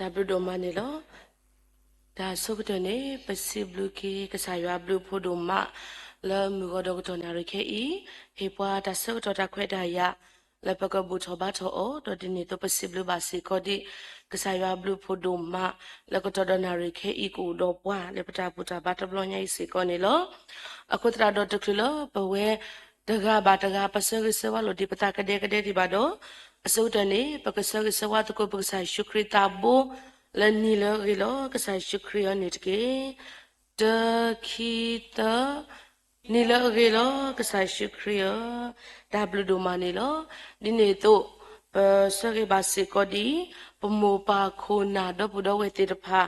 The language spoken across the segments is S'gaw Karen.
တၢ်ဘျုးဒိၣ်မးန့ၣ်လီၤ. တၢ်ဆိကတၢၢ်န့ၣ် ပစံးဘျုးက့ၤကစၢ်ယွၤဘျုးဖှိၣ်ဒိၣ်မး လၢမုၢ်ဂီၤဒီးကတီၢ်နၣ်ရံၣ်ခဲအံၤ ဟ့ၣ်ပှၤတၢ်ဆၢကတီၢ်တၢ်ခွဲးတၢ်ယာ် လၢပကဘူၣ်ထီၣ်ဘါထီၣ်အီၤ ဒီးဒ်န့ၣ်အသိးပစံးဘျုးဘၣ်စ့ၢ်ကီးဒံး ကစၢ်ယွၤဘျုးဖှိၣ်ဒိၣ်မး လၢကတီၢ်ဒီးနၣ်ရံၣ်ခဲအံၤ ကအိၣ်ဒီးပှၤလၢပတၢ်ဘူၣ်တၢ်ဘါတဘျီညါအံၤစ့ၢ်ကီးန့ၣ်လီၤ. အဃိသတးဒီးတချုးလၢပဝဲ တဂၤဘၣ်တဂၤ ပဆၢဂ့ၤဆၢဝါလိာ်ဒံးပသးကဒဲကဒဲဒံးဘၣ်ဒီး အဆိကတၢၢ်န့ၣ် ပကဆၢဂ့ၤဆၢဝါသကိးပကစၢ်ယ့ၣ်ၡူးခရံာ်သးဘိ လၢနံၤလၢအဂ့ၤလီၤ ကစၢ်ယ့ၣ်ၡူးခရံာ်ဧၢန့ၣ်တက့ၢ်. တၢ ခံ သၢ, နံၤလၢအဂ့ၤလီၤ ကစၢ်ယ့ၣ်ၡူးခရံာ်ဧၢ, တၢ်ဘျုးဒိၣ်မးန့ၣ်လီၤ. ဒ်န့ၣ်အသိး ပဆၢဂ့ၤဘၣ်စ့ၢ်ကီးဒ် ပမိၢ်ပၢ်ခိၣ်နၢ်ဒီပုၢ်ဒီဝဲၢ်သ့ၣ်တဖၣ်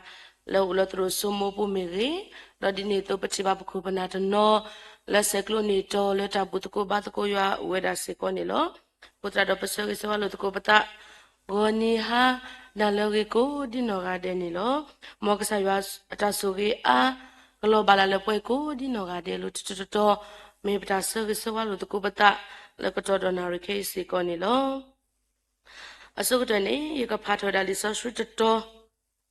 လၢအိၣ်လၢသရိာ်စိမိၢ်ပူၤမ့ၢ်ဂ့ၤ, ဒီးဒ်န့ၣ်အသိးပထံၣ်ဘၣ်ပခိၣ်ပနၢ်တနီၤ လၢဆဲးကျိးန့ၢ်တီၤလၢတၢ်ဘူၣ်သကိးဘါသကိးယွၤအိၣ်ဝဲဒၣ်စ့ၢ်ကီးန့ၣ်လီၤ. အဃိသတးဒီးပဆၢဂ့ၤဆၢဝါလိာ်သကိးပသး ဂီၤနံၤဟါ နၤလၢအဂ့ၤကိးဒ်နီၢ်ဂၤဒဲးန့ၣ်လီၤ. မ်ကစၢ်ယွၤအတၢ်ဆိၣ်ဂ့ၤအါ ကလီၤဘၣ်လၢ်လၢပှဲၤကိးဒ်နီၢ်ဂၤဒဲးလၢတတီၤတတီၤ မ့ၢ်ပတၢ်ဆၢဂ့ၤဆၢဝါလိာ်သကိးပသး လၢကတီၢ်ဒီးနၣ်ရံၣ်ခဲအံၤစ့ၢ်ကီးန့ၣ်လီၤ. အဆိကတၢၢ်န့ၣ် ယကဖးထီၣ်ဝဲဒၣ်လံာ်စီဆှံတတီၤ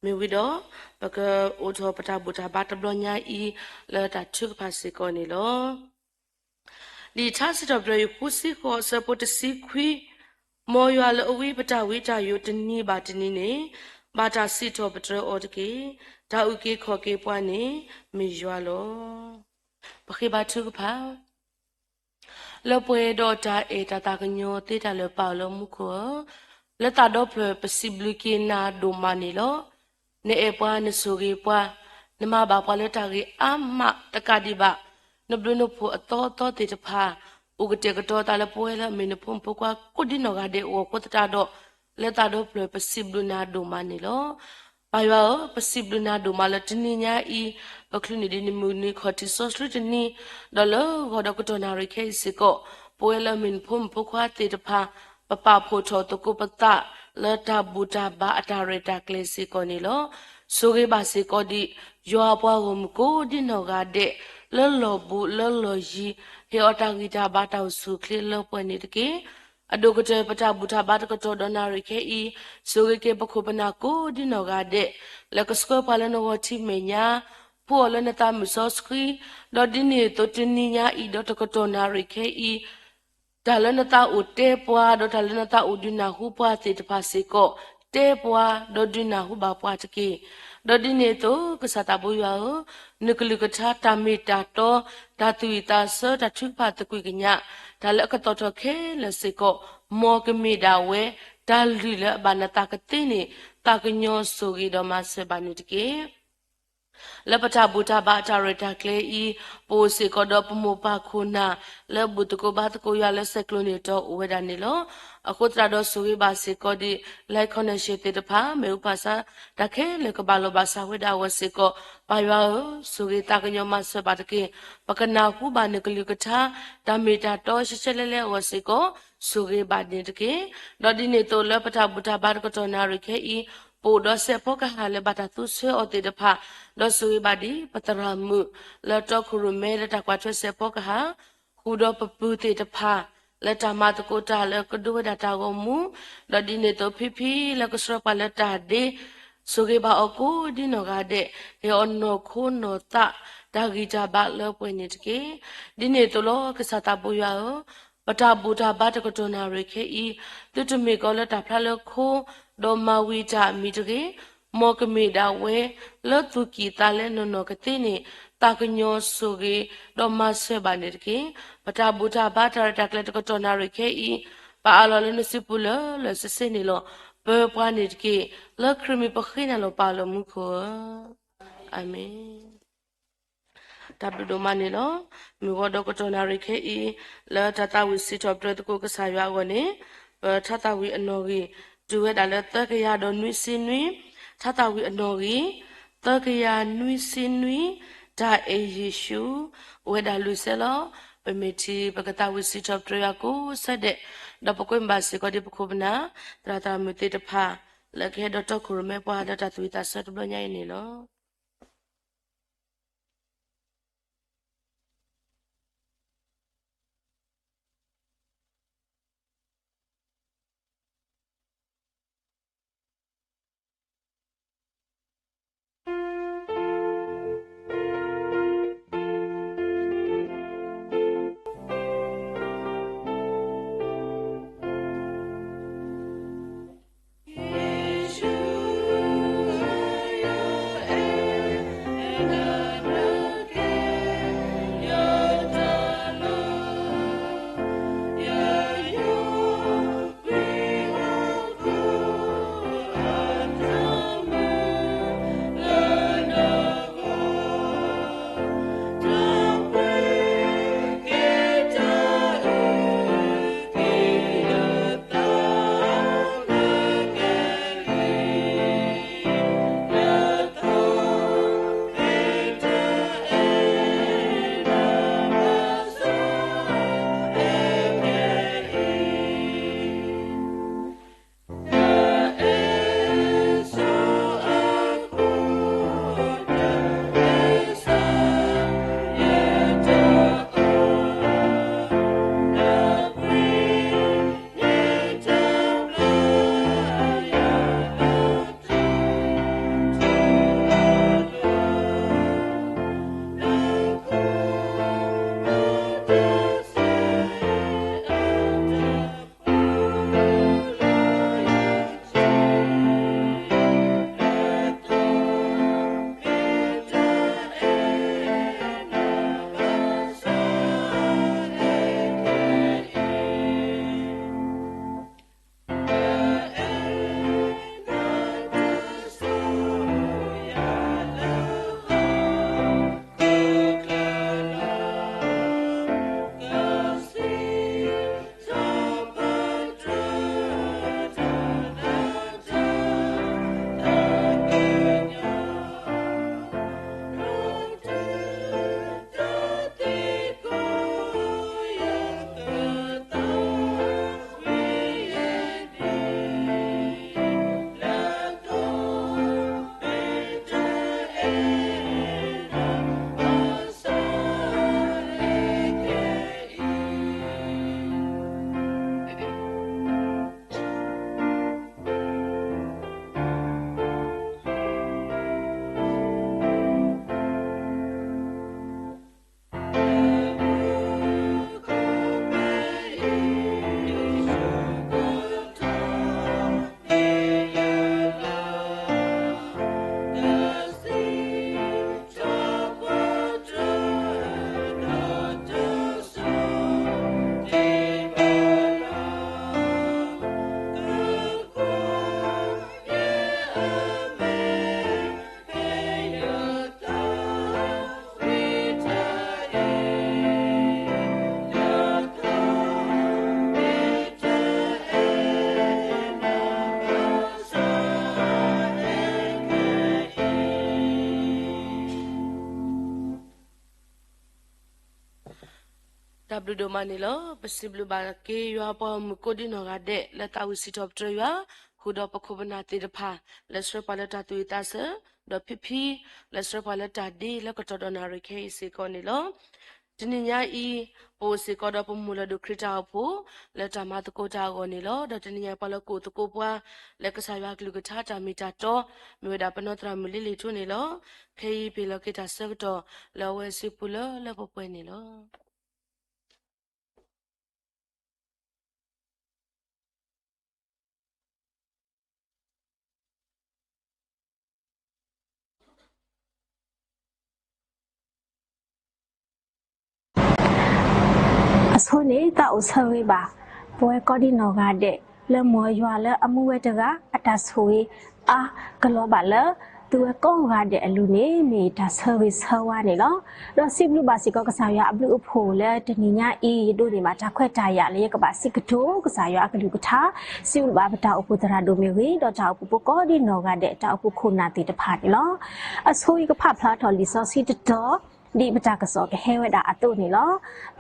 မ့ၢ်ဝံၤဒီး ပကအိးထီၣ်ပတၢ်ဘူၣ်တၢ်ဘါတဘျီညါအံၤ လၢတၢ်ထုကဖၣ်စ့ၢ်ကီးန့ၣ်လီၤ. လံာ်ထါစံးထီၣ်ပတြၢၤ အဆၢဒိၣ်ဃိး အဆၢဖိတဆံခွံ, မ်ယွၤလၢအဝံပတၢ်ဝံတၢ်ယိးတနံၤဘၣ်တနံၤန့ၣ် ဘၣ်တၢ်စံးထီၣ်ပတြၢၤအီၤတက့ၢ်. တၢ်အုၣ်က့ၤခီၣ်က့ၤပှၤန့ၣ် မ့ၢ်ယွၤလီၤ. ပဃ့ဘါထုကဖၣ် လၢပှဲၤဒီးတၢ်အဲၣ်တၢ်သးကညီၤသ့တၢ်လၢာ်ပၢ်လၢမူခိၣ်ဧၢ, လၢသးဒီဖျၢၣ်ပစံးဘျုးက့ၤနၤဒိၣ်မးန့ၣ်လီၤ. နအဲၣ်ပှၤနဆိၣ်ဂ့ၤပှၤ, နမၤဘၣ်ပှၤလၢတၢ်ဂ့ၤအါမးတကးဒံးဘၣ်, နဘျုးနဖှိၣ်အသီသီသ့ၣ်တဖၣ် အိၣ်ကတဲာ်ကတီၤသးလၢပဝဲလၢအမ့ၢ်နဖိမုၣ်ဖိခွါကိးဒ်နီၢ်ဂၤဒဲးအဂီၢ်အဃိသတးဒီး လၢသးဒီဖျၢၣ်ပစံးဘျုးနၤဒိၣ်မးန့ၣ်လီၤ. ပၢ်ယွၤဧၢ, ပစံးဘျုးနၤဒိၣ်မးလၢတနံၤညါအံၤ ပချုးန့ၢ်ဒံးနမုၢ်နံၤခီၣ်ထံးစီဆှံတနံၤ, ဒီးလၢဂီၤဒီးကတီၢ်နၣ်ရံၣ်ခဲအံၤစ့ၢ်ကီး ပဝဲလၢအမ့ၢ်နဖိမုၣ်ဖိခွါသ့ၣ်တဖၣ် ပပာ်ဖှိၣ်ထီၣ်သကိးပသး လၢတၢ်ဘူၣ်တၢ်ဘါအတၢ်ရဲၣ်တၢ်ကျဲၤစ့ၢ်ကီးန့ၣ်လီၤ. ဆိၣ်ဂ့ၤဘၣ်စ့ၢ်ကီးဒံး ယွၤအပှၤဂီၢ်မုၢ်ကိးဒ်နီၢ်ဂၤဒဲး လၢလီၢ်ဘူးလၢလီၢ်ယံၤ ဟ့ၣ်အီၤတၢ်ဂံၢ်တၢ်ဘါတၢ်အိၣ်ဆူၣ်အိၣ်ချ့လၢပှဲၤန့ၣ်တက့ၢ်. အဒိၣ်ကတၢၢ်ပတၢ်ဘူၣ်တၢ်ဘါတကတီၢ်ဒီးနၣ်ရံၣ်ခဲအံၤ, ဆိၣ်ဂ့ၤက့ၤပခိၣ်ပနၢ်ကိးဒ်နီၢ်ဂၤဒဲး လၢကဆှၢပှၤလၢနဂီၢ်ထံမဲာ်ညါ, ဖှူအီၤလၢနသးမုၢ်စီဆှံ, ဒီးဒ်န့ၣ်အသိးတနံၤညါအံၤဒီးတကတီၢ်နၣ်ရံၣ်ခဲအံၤ တၢ်လၢနသးအိၣ်တဲပှၤ ဒီးတၢ်လၢနသးအိၣ်ဒုးနၢ်ဟူပှၤသ့ၣ်တဖၣ်စ့ၢ်ကီး တဲပှၤ ဒီးဒုးနၢ်ဟူဘၣ်ပှၤတက့ၢ်. ဒီးဒ်န့ၣ်အသိး ကစၢ်သးဘိယွၤဧၢ, နကလုၢ်ကထါတၢ်မ့ၢ်တၢ်တီ, တၢ်သူၣ်ဝံၣ်သးဆၢ တၢ်ထုကဖၣ်သကွံာ်ကညး, တၢ်လၢအကသီၣ်ထီၣ်ခဲလၢာ်စ့ၢ်ကီး မ်ကမ့ၢ်ဒၣ်ဝဲ တၢ်လုၢ်လၢအဘၣ်နသးကသ့န့ၣ် သးကညီၤဆိၣ်ဂ့ၤဒီးမၤစၢၤဘၣ်န့ၣ်တက့ၢ်. လၢပတၢ်ဘူၣ်တၢ်ဘါအတၢ်ရဲၣ်တၢ်ကျဲၤအံၤ, ပအိၣ်စ့ၢ်ကီးဒီးပမိၢ်ပၢ်ခိၣ်နၢ် လၢဘူၣ်သကိးဘါသကိးယွၤလၢဆဲးကျိးန့ၢ်တီၤအိၣ်ဝဲဒၣ်န့ၣ်လီၤ. အဃိသတးဒီးဆိၣ်ဂ့ၤဘၣ်စ့ၢ်ကီးဒံး live connection သ့ၣ်တဖၣ် မ့ၣ်အူဖးဆါ တၢ်ခဲလၢာ်ကဘၣ်လိာ်ဘၣ်စးဝဲဒၣ်အဂီၢ်စ့ၢ်ကီး, ပၢ်ယွၤဧၢ, ဆိၣ်ဂ့ၤသးကညီၤမၤစၢၤဘၣ်တက့ၢ်. ပကနၢ်ဟူဘၣ်နကလုၢ်ကထါ တၢ်မ့ၢ်တၢ်တီရှဲရှဲလဲလဲအဂီၢ်စ့ၢ်ကီး ဆိၣ်ဂ့ၤဘၣ်န့ၣ်တက့ၢ်. ဒီးဒ်န့ၣ်အသိးလၢပတၢ်ဘူၣ်တၢ်ဘါတကတီၢ်နၣ်ရံၣ်ခဲအံၤ, ပအိၣ်ဒီးစဲးဖီကဟၣ်လၢဘၣ်တၢ်သူဆှၢအီၤသ့ၣ်တဖၣ်, ဒီးဆိၣ်ဂ့ၤဘၣ်ဒံး ပသရၣ်မုၣ် လၢတီခိၣ်ရိၣ်မဲလၢတၢ်ကွၢ်ထွဲစဲးဖီကဟၣ်, ဃုာ်ဒီးပပုၢ်သ့ၣ်တဖၣ် လၢတၢ်မၤသကိးတၢ်လၢကဒိဝဲဒၣ်တၢ်ဂီၤမူ, ဒီးဒ်န့ၣ်အသိးဖံဖံလၢကဆှၢပှၤလၢတၢ်ဒ့, ဆိၣ်ဂ့ၤဘၣ်အီၤကိးဒ်နီၢ်ဂၤဒဲး, ဟ့ၣ်အီၤနီၢ်ခိနီၢ်သး တၢ်ဂံၢ်တၢ်ဘါလၢပှဲၤန့ၣ်တက့ၢ်. ဒ်န့ၣ်အသိးလီၤ ကစၢ်သးဘိယွၤဧၢ, ပတၢ်ဘူၣ်တၢ်ဘါတကတီၢ်နၣ်ရံၣ်ခဲအံၤ, သုတမ့ၢ်ကီးလၢတၢ်ဖျါလၢခိ, ဒီးမၤဝံၤတၢ်အမံၤတဂ့ၤ, မ်ကမ့ၢ်ဒၣ်ဝဲ လၢသူၣ်ကံၢ်သးလဲနီၢ်နီၢ်ကသ့န့ၣ် သးကညီၤဆိၣ်ဂ့ၤ ဒီးမၤစၢၤဘၣ်န့ၣ်တက့ၢ်. ပတၢ်ဘူၣ်တၢ်ဘါတၢ်ရဲၣ်တၢ်ကျဲၤတကတီၢ်နၣ်ရံၣ်ခဲအံၤ, ပအးလီၤလၢနစုပူၤလၢာ်လၢာ်ဆ့ဆ့န့ၣ်လီၤ. ပၢပှၤန့ၣ်တက့ၢ်. လၢခရံာ်မံၤပဃ့နၤလီၤပၢ်လၢမူခိၣ်ဧၢ, အၤမ့ၣ်. တၢ်ဘျုးဒိၣ်မးန့ၣ်လီၤ. မုၢ်ဂီၤဒီးကတီၢ်နၣ်ရံၣ်ခဲအံၤ, လၢတၢ်သးဝံၣ်စံးထီၣ်ပတြၢၤသကိးကစၢ်ယွၤအဂီၢ်န့ၣ်, ပထါသးဝံၣ်အနီၣ်ဂံၢ် တုၤဝဲဒၣ်လၢသၢကယၤဒီးနွံဆံနွံ, ထါသးဝံၣ်အနီၣ်ဂံၢ် သၢကယၤနွံဆံနွံ, တၢ်အဲၣ်ယ့ၣ်ၡူး အိၣ်ဝဲဒၣ်လွံၢ်ဆၢလီၤ. ပမ့ၢ်ထံၣ်ပကသးဝံၣ်စံးထီၣ်ပတြၢၤယွၤကိးဆၢဒဲး, ဒီးပကွဲမုာ်ဘၣ်စ့ၢ်ကီးဒ်ပခိၣ်ပနၢ် သရၣ်သရၣ်မုၣ်သ့ၣ်တဖၣ် လၢကဟဲဒီးတီခိၣ်ရိၣ်မဲပှၤလၢတၢ်သူၣ်ဝံၣ်သးဆၢတဘျီညါအံၤန့ၣ်လီၤ. တၢ်ဘျုးဒိၣ်မးန့ၣ်လီၤ. ပစံးဘျုးဘၣ်က့ၤယွၤပှၤဂီၢ်မုၢ်ကိးဒံနီၢ်ဂၤဒဲး လၢသးဝံၣ်စံးထီၣ်ပတြၢၤယွၤ, ဃုာ်ဒီးပခိၣ်ပနၢ်သ့ၣ်တဖၣ် လၢဆှၢပှၤလၢတၢ်သူၣ်ဝံၣ်သးဆၢ, ဒီးဖံဖံ လၢဆှၢပှၤလၢတၢ်ဒ့လၢကတီၢ်ဒီးနၣ်ရံၣ်ခဲအံၤစ့ၢ်ကီးန့ၣ်လီၤ. တနံၤညါအံၤ ပအိၣ်စ့ၢ်ကီးဒီးပမိၢ်လၢဒိၣ်ခရံာ်တၢ်အိၣ်ဖှိၣ် လၢတၢ်မၤသကိးတၢ်အဂီၢ်န့ၣ်လီၤ. ဒီးတနံၤညါအံၤပှၤလၢကအိၣ်သကိးပှၤ လၢကစၢ်ယွၤအကလုၢ်ကထါတၢ်မ့ၢ်တၢ်တီ မ့ၢ်ဝဲဒၣ်ပနီၢ်သရၣ်မုၣ်လ့လ့ၣ်ထူန့ၣ်လီၤ. ခဲအံၤပဟ့ၣ်လီၤက့ၤတၢ်ဆၢကတီၢ် လၢအဝဲစုပူၤလၢလၢပှဲၤပှဲၤန့ၣ်လီၤ. အဆိန့ၣ် သးအိၣ်ဆၢဂ့ၤဘၣ် ပဝဲကိးဒံနီၢ်ဂၤဒဲး လၢမ်ယွၤလၢအမူဝဲတဂၤ အတၢ်ဆိၣ်ဂ့ၤအါကလီၤဘၣ်လၢ သုဝဲကိးဂၤဒဲးအလိၤန့ၣ် မ့ၢ်တၢ်ဆၢဂ့ၤဆၢဝါန့ၣ်လီၤ. ဒီးစံးဘျုးဘၣ်စ့ၢ်ကီးကစၢ်ယွၤအဘျုးအဖှိၣ်လၢတနံၤညါအံၤ ယဒိးန့ၢ်ဘၣ်တၢ်ခွဲးတၢ်ယာ်လၢယကဘၣ်စံးကတိၤကစၢ်ယွၤအကလုၢ်ကထါ, စံးဘျုးဘၣ်ပတၢ်အိၣ်ဖှိၣ်သရၣ်ဒိၣ်မ့ၢ်ဂ့ၤ, ဒီးတၢ်အိၣ်ဖှိၣ်ဖိကိးဒံနီၢ်ဂၤဒဲး တၢ်အိၣ်ဖှိၣ်ခိၣ်နၢ်သ့ၣ်တဖၣ်န့ၣ်လီၤ. အဆိယကဖးဖျါထီၣ်လံာ်စီဆှံတတီၤ ဒ်ပတၢ်ကစီၣ်ကဟဲဝဲဒၣ်အသိးန့ၣ်လီၤ.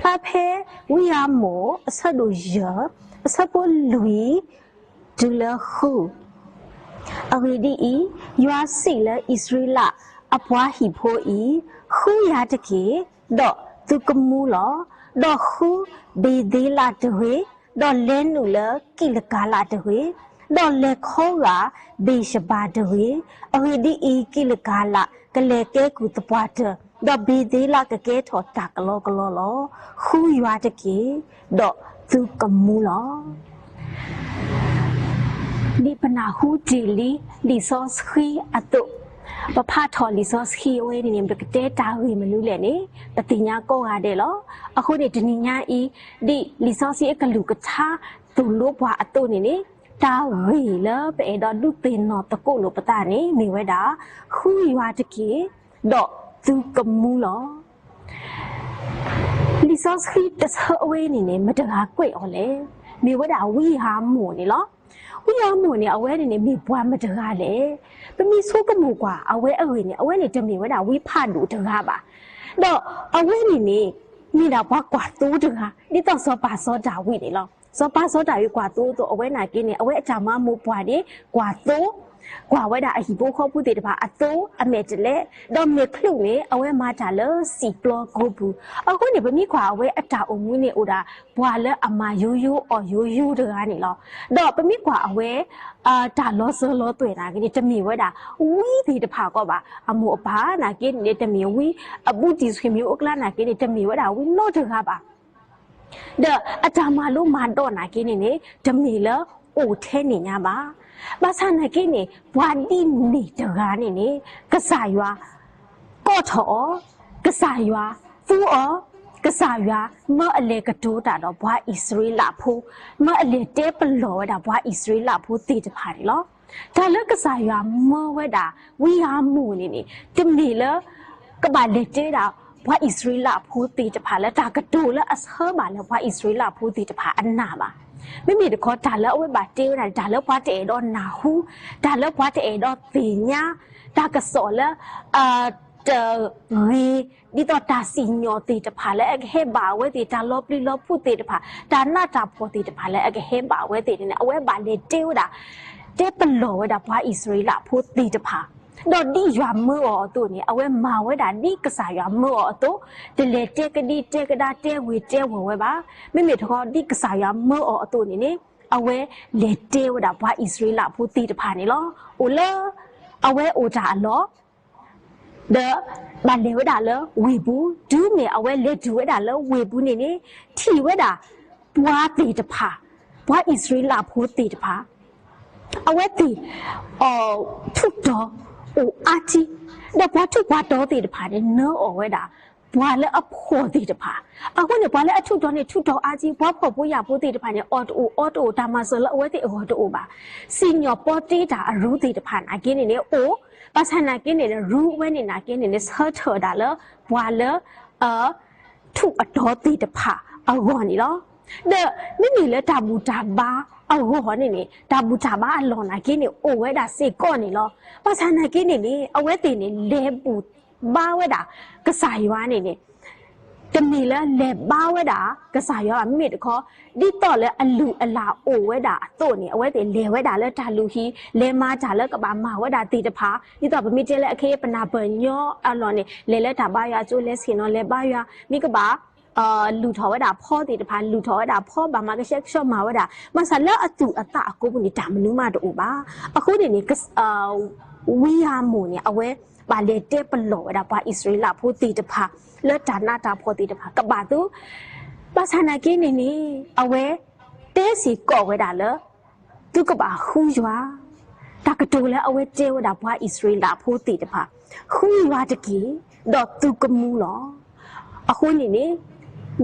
ဖျါဖဲဝံဧၤမိၣ် အဆၢဒိၣ်ယဲၢ် အဆၢဖိလွံၢ် တုၤလၢဃု အဂ့ၢ်ဒ်အံၤ, ယွၤစံးလၢအံၣ်စရ့လးအပှၤဟံၣ်ဖိအံၤ, ဃုယၤတက့ၢ်, ဒီးသုကမူလီၤ. ဒီးဃုဘ့ၤသ့လးတဂ့ၤ, ဒီးလဲၤနုာ်လၢကံးလကၤလးတဂ့ၤ, ဒီးလဲၤခီဂာ်ဘ့ၤၡဘၤတဂ့ၤ. အဂ့ၢ်ဒ်အံၤ, ကံးလကၤလးကလဲၤကဲကုၢ်သပှၢ်တၢၢ်, ဒီးဘ့ၤသ့လးကကဲထီၣ်တၢ်ကလီကလီလီၤ. ဃုယွၤတက့ၢ်, ဒီးသုကမူလီၤ. ဒ်ပနၢ်ဟူတ့ၢ်လံ လံာ်စီဆှံအသိး, ပဖးထီၣ်လံာ်စီဆှံအဝဲန့ၣ်န့ၣ် ပကတဲတၢ်ဂ့ၢ်မနုၤလဲၣ်န့ၣ် ပသ့ၣ်ညါကိးဂၤဒဲးလီၤ. အဃိန့ၣ် တနံၤညါအံၤ ဒ်လံာ်စီဆှံအကလုၢ်ကထါသိၣ်လိပှၤအသိးန့ၣ်န့ၣ် တၢ်ဂ့ၢ်လၢပအဲၣ်ဒိးဒုးသ့ၣ်နီၣ်သကိးလိာ်ပသးန့ၣ် မ့ၢ်ဝဲဒၣ် ဃုယွၤတက့ၢ်, ဒီးသုကမူလီၤ. လံာ်စီဆှံတဆၢအဝဲန့ၣ်န့ၣ် မတၤတဂၤကွဲးအီၤလဲၣ်. မ့ၢ်ဝဲဒၣ်ဝံဧၤမိၣ်န့ၣ်လီၤ. ဝံဧၤမိၣ်န့ၣ် အဝဲန့ၣ်န့ၣ် မ့ၢ်ပှၤမတၤတဂၤလဲၣ်. ပမ့ၢ်ဆိကမိၣ်ကွၢ် အဝဲအဂ့ၢ်န့ၣ် အဝဲန့ၣ်တမ့ၢ်ဝဲဒၣ်ဝံဖးဒိၣ်တဂၤဘၣ်. ဒီးအဝဲန့ၣ်န့ၣ် မ့ၢ်ဒၣ်ပှၤကွၢ်သိတဂၤ ဒ်သိးစီၤပၤစီၤဒၤဝံးန့ၣ်လီၤ. စီၤပၤစီၤဒၤဝံးကွၢ်သိအသိး အဝဲနာ်က့န့ၣ် အဝဲအတၢ်မၤမိၢ်ပှၢ်န့ၣ် ကွၢ်သိ ကွၢ်ဝဲဒၣ်အဟံၣ်ဖိဃီဖိသ့ၣ်တဖၣ်အသိအမဲာ်တလဲး, ဒီးမဲာ်ချူၣ်န့ၣ် အဝဲမၤတၢ်လၢစံာ်ပျီကိပူၤ. အဃိန့ၣ် ပမ့ၢ်ကွၢ်အဝဲအတၢ်အိၣ်မူန့ၣ်အိၣ်ဒၣ် ပှၤလၢအမၤယိယိအီၣ်ယိယိတဂၤန့ၣ်လီၤ. ဒီးပမ့ၢ်ကွၢ်အဝဲ တၢ်လီၤစၢၤလီၤသွဲၣ်နာ်က့န့ၣ် တမ့ၢ်ဝဲဒၣ်ဝံသ့ၣ်တဖၣ်ကီးဘၣ်. အမိၢ်အပၢ်နာ်က့န့ၣ် တမ့ၢ်ဝံ, အဘူးတံၢ်ဆှံမ့ၢ်အိၣ်အကျါနာ်က့န့ၣ် တမ့ၢ်ဝဲဒၣ်ဝံနီတဂၤဘၣ်. ဒီးအတၢ်မၤလိမၤဒိးနာ်က့န့ၣ်န့ၣ် တမ့ၢ်လၢအိၣ်ထဲန့ၣ်ညါဘၣ်. ဘၣ်ဆၣ်နာ်က့န့ၣ် ပှၤဒ်န့ၣ်တဂၤန့ၣ်န့ၣ် ကစၢ်ယွၤ ကိးထီၣ်အီၤ, ကစၢ်ယွၤသူအီၤ, ကစၢ်ယွၤမၢအလဲၤကတိၤတၢ်ဒီးပှၤအံၣ်စရ့လးဖိ, မၢအလဲၤတဲပလီၢ်ဝဲဒၣ်ပှၤအံၣ်စရ့လးဖိသ့ၣ်တဖၣ်န့ၣ်လီၤ. တၢ်လၢကစၢ်ယွၤမၢဝဲဒၣ် ဝံဧၤမိၣ်န့ၣ်န့ၣ် တမ့ၢ်လၢ ကဘၣ်လဲၤတဲဒၣ် ပှၤအံၣ်စရ့လးဖိသ့ၣ်တဖၣ်လၢ တၢ်ကတိၤလၢအဆၢဘၣ်လၢပှၤအံၣ်စရ့လးဖိသ့ၣ်တဖၣ်အနၢ်ဘၣ်. မ့မ့ၢ်တခီ တၢ်လၢအဝဲဘၣ်တဲဝဲဒၣ်န့ၣ် တၢ်လၢပှၤတအဲၣ်ဒိးနၢ်ဟူ, တၢ်လၢပှၤတအဲၣ်ဒိးသ့ၣ်ညါ, တၢ်ကစီၣ်လၢ တဂ့ၤ ဒ်သိးတၢ်စံၣ်ညီၣ်သ့ၣ်တဖၣ်လၢအကဟဲဘၣ်အဝဲသ့ၣ်, တၢ်လီၤပျံၤလီၤဖုးသ့ၣ်တဖၣ်, တၢ်နးတၢ်ဖှီၣ်သ့ၣ်တဖၣ်လၢအကဟဲဘၣ်အဝဲသ့ၣ်န့ၣ် အဝဲဘၣ်လဲၤတဲဝဲဒၣ်, တဲပလီၢ်ဝဲဒၣ်ပှၤအံၣ်စရ့လးဖိသ့ၣ်တဖၣ်, ဒီးဒ်ယွၤမၢအီၤအသိးန့ၣ် အဝဲမၤဝဲဒၣ်ဒ်ကစၢ်ယွၤမၢအီၤအသိး, တလဲၤတဲကဒံတဲကဒါတဲဝ့ၤတဲဝီၤဝဲဘၣ်. မ့မ့ၢ်တခီ ဒ်ကစၢ်ယွၤမၢအီၤအသိးန့ၣ်န့ၣ် အဝဲလဲၤတဲဝဲဒၣ်ပှၤအံၣ်စရ့လးဖိသ့ၣ်တဖၣ်န့ၣ်လီၤ. အိၣ်လၢ အဝဲအိၣ်တၢ်အလီၢ် ဒီးဘၣ်လဲၤဝဲဒၣ်လၢဝ့ၢ်ပူၤ, တုၤမ့ၢ်အဝဲလဲၤတုၤဝဲဒၣ်လၢဝ့ၢ်ပူၤန့ၣ်န့ၣ် ထံၣ်ဝဲဒၣ်ပှၤသ့ၣ်တဖၣ်, ပှၤအံၣ်စရ့လးဖိသ့ၣ်တဖၣ်, အဝဲသ့ၣ် အီၣ်ထူးတီၤအိၣ်အါထံ, ဒီးပှၤထူးပှၤတီၤသ့ၣ်တဖၣ်န့ၣ် နၢအီၣ်ဝဲဒၣ် ပှၤလၢအဖှီၣ်သ့ၣ်တဖၣ်. အဃိန့ၣ် ပှၤလၢအထူးတီၤန့ၣ် ထူးတီၤအါထံ, ပှၤဖှီၣ်ဖိယာ်ဖိသ့ၣ်တဖၣ်န့ၣ် အီၣ်တအိၣ်အီတအိၣ် တၢ်မၤစၢၤလၢအဝဲသ့ၣ်အဂီၢ်တအိၣ်ဘၣ်. စံၣ်ညီၣ်ပီတ့တၢ်အရူသ့ၣ်တဖၣ်နာ်က့န့ၣ်န့ၣ် အိၣ်, ဘၣ်ဆၣ်နာ်က့န့ၣ်န့ၣ် ရူအဝဲန့ၣ်နာ်က့န့ၣ်န့ၣ် ဆၢထၢၣ်ဒၣ်လၢ ပှၤလၢ အ ထူးအတီၤသ့ၣ်တဖၣ်အဂီၢ်န့ၣ်လီၤ. ဒီးမ့မ့ၢ်လၢတၢ်ဘူၣ်တၢ်ဘါအဂီၢ်န့ၣ်န့ၣ် တၢ်ဘူၣ်တၢ်ဘါအလီၢ်နာ်က့န့ၣ် အိၣ်ဝဲဒၣ်စ့ၢ်ကီးန့ၣ်လီၤ. ဘၣ်ဆၣ်နာ်က့န့ၣ်န့ၣ် အဝဲသ့ၣ်န့ၣ် လဲၤဘူၣ်ဘါဝဲဒၣ် ကစၢ်ယွၤန့ၣ်န့ၣ် တမ့ၢ်လၢလဲၤဘါဝဲဒၣ်ကစၢ်ယွၤဘၣ်. မ့မ့ၢ်တခီ ဒ်သိးလၢအလုၢ်အလၢ်အိၣ်ဝဲဒၣ်အသိးန့ၣ် အဝဲသ့ၣ်လဲၤဝဲဒၣ်လၢတၢ်လုၢ်ဟံၣ် လဲၤမၤတၢ်လၢကဘၣ်မၤဝဲဒၣ်သ့ၣ်တဖၣ် ဒ်သိးပမ့ၢ်တဲလၢအခ့ ပနၢ်ပၢၢ်ညီအလီၢ်န့ၣ် လဲၤလၢတၢ်ဘါယွၤအကၠိ လဲၤဆ့ၣ်နီၤ လဲၤဘါယွၤ မ့ၢ်ကဘၣ် လုၢ်ထီၣ်ဝဲဒၣ်ဖီသ့ၣ်တဖၣ် လုၢ်ထီၣ်ဝဲဒၣ်ဖီ ဘၣ်မၤကဆှဲကဆှီမၤဝဲဒၣ် ဘၣ်ဆၣ်လၢအသူၣ်အသးအကိပူၤန့ၣ် တၢ်မနုၤမးတအိၣ်ဘၣ်. အဃိန့ၣ်န့ၣ် ဝံယၤမိၣ်န့ၣ် အဝဲဘၣ်လဲၤတဲပလီၢ်ဝဲဒၣ်ပှၤအံၣ်စရ့လးဖိသ့ၣ်တဖၣ် လၢတၢ်နးတၢ်ဖှီၣ်သ့ၣ်တဖၣ် ကဘၣ်သု ဘၣ်ဆၣ်နာ်က့န့ၣ်န့ၣ် အဝဲတဲစ့ၢ်ကီးဝဲဒၣ်လၢ သုကဘၣ်ဃုယွၤ တၢ်ကတိၤလၢအဝဲတဲဝဲဒၣ်ပှၤအံၣ်စရ့လးဖိသ့ၣ်တဖၣ် ဃုယွၤတက့ၢ် ဒီးသုကမူလီၤ. အဃိန့ၣ်န့ၣ်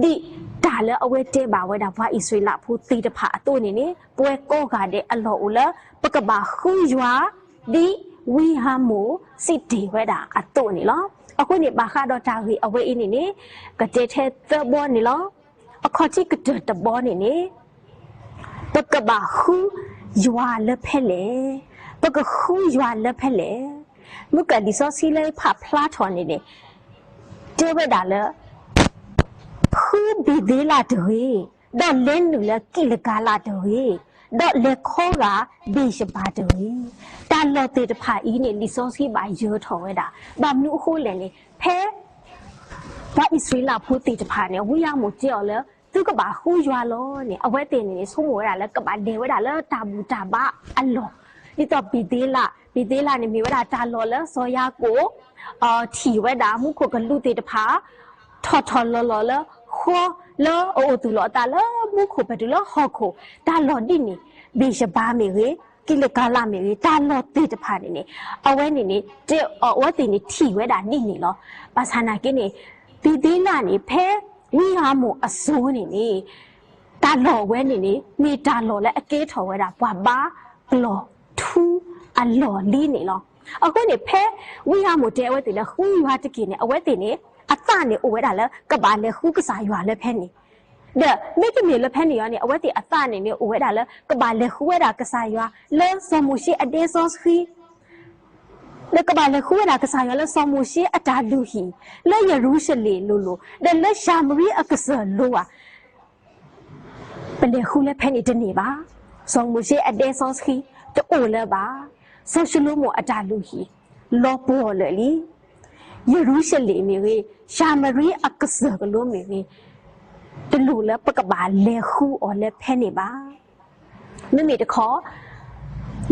ဒ်တၢ်လၢအဝဲတဲဘၣ်ဝဲဒၣ်ပှၤအံၣ်စရ့လးဖိသ့ၣ်တဖၣ်အသိးန့ၣ်န့ၣ် ပဝဲကိးဂၤဒဲးအလီၢ်အိၣ်လၢ ပကဘၣ်ဃုယွၤ ဒ်ဝံယၤမိၣ်စံးတ့ၢ်ဝဲဒၣ်အသိးန့ၣ်လီၤ. အဃိန့ၣ် ဘၣ်ဃးဒီးတၢ်ဂ့ၢ်အဝဲအံၤန့ၣ်န့ၣ် ကတဲထဲသၢဘီန့ၣ်လီၤ. အခီၣ်ထံးကတၢၢ်တဘီန့ၣ်န့ၣ် ပကဘၣ်ဃုယွၤလၢဖဲလဲၣ်, ပကဃုယွၤလၢဖဲလဲၣ်. မုၢ်ကၢၢ်လံာ်စီဆှံလၢဖးဖျါထီၣ်န့ၣ်န့ၣ် တဲဝဲဒၣ်လၢ ဃုဘ့ၤသ့လးတဂ့ၤ, ဒီးလဲၤနုာ်လၢကံးလကၤလးတဂ့ၤ, ဒီးလဲၤခီဂာ်ဘ့ၣ်ၡဘၤတဂ့ၤ. တၢ်လီၢ်သ့ၣ်တဖၣ်အံၤန့ၣ် လံာ်စီဆှံဘၣ်ယၢၤထီၣ်ဝဲဒၣ်. ဘၣ်မနုၤအဃိလဲၣ်န့ၣ် ဖဲ ပှၤအံၣ်စရ့လးဖိသ့ၣ်တဖၣ်န့ၣ် ဝံယၤမိၣ်တဲအီၤလၢ သုကဘၣ်ဃုယွၤလီၤန့ၣ် အဝဲသ့ၣ်န့ၣ်န့ၣ် ဆိကမိၣ်ဝဲဒၣ်လၢကဘၣ်လဲၤဝဲဒၣ်လၢတၢ်ဘူၣ်တၢ်ဘါအလီၢ်, ဒ်သိးဘ့ၤသ့လး, ဘ့ၤသ့လးန့ၣ် မ့ၢ်ဝဲဒၣ်တၢ်လီၢ်လၢစီၤယၤကိာ် ထံၣ်ဝဲဒၣ်မူခိၣ်ကလူးသ့ၣ်တဖၣ် ထီၣ်ထီၣ်လီၤလီၤလၢဃီ လၢအအိၣ်သူၣ်လီၤအသးလၢမူခိၣ်ပတုၤလၢဟီၣ်ခိၣ်, တၢ်လီၢ်ဒ်န့ၣ် ဘ့ၣ်ၡဘၤမ့ၢ်ဂ့ၤ, ကံးလကၤလးမ့ၢ်ဂ့ၤ, တၢ်လီၢ်သ့ၣ်တဖၣ်န့ၣ်န့ၣ် အဝဲန့ၣ်န့ၣ် တဲအဝဲသ့ၣ်န့ၣ်ထံၣ်ဝဲဒၣ်ဒ်န့ၣ်လီၤ. ဘၣ်ဆၣ်နာ်က့န့ၣ် ဘ့ၤသ့လးန့ၣ် ဖဲဝံယၤမိၣ်အစိၤန့ၣ်န့ၣ် တၢ်လီၢ်ဝဲန့ၣ်န့ၣ် မ့ၢ်တၢ်လီၢ်လၢအကဲထီၣ်ဝဲဒၣ်ပှၤဘါပလီၢ်ထူအလီၢ်လံန့ၣ်လီၤ. အဃိန့ၣ် ဖဲဝံယၤမိၣ်တဲအဝဲသ့ၣ်လၢဃုယွၤတက့ၢ်န့ၣ် အဝဲသ့ၣ်န့ၣ် အသးန့ၣ်အိၣ်ဝဲဒၣ်လၢ ကဘၣ်လဲၤဃုကစၢ်ယွၤလၢဖဲန့ၣ် ဒီးမ့တမ့ၢ်လၢဖဲန့ၣ်အံၤန့ၣ် အဝဲသ့ၣ်အသးန့ၣ်န့ၣ် အိၣ်ဝဲဒၣ်လၢ ကဘၣ်လဲၤဃုဝဲဒၣ်ကစၢ်ယွၤ လၢစီၤမိၤၡ့အဒဲစီဆှံ ဒီးကဘၣ်လဲၤဃုဝဲဒၣ်ကစၢ်ယွၤလၢစီၤမိၤၡ့အတၢ်လုၢ်ဟံၣ် လၢယရူၤၡလ့ၣ်လိၤလိၤ ဒီးလၢၡၤမရံအကစၢၢ်လိၤဧါ. ပလဲၤဃုလၢဖဲန့ၣ်တန့ၢ်ဘၣ်. စီၤမိၤၡ့အဒဲစီဆှံတအိၣ်လၢၤဘၣ်. စီၤၡလိၤမိၣ်အတၢ်လုၢ်ဟံၣ် လီၤပှီၢ်လၢာ်လံ. ယရူၤၡလ့ၣ်မ့ၢ်ဂ့ၤ, ၡၤမရံအကစၢၢ်ကလိမ့ၢ်ဂ့ၤ, တလိၣ်လၢပကဘၣ်လဲၤဃုအီၤလၢဖဲန့ၣ်ဘၣ်. မ့မ့ၢ်တခီ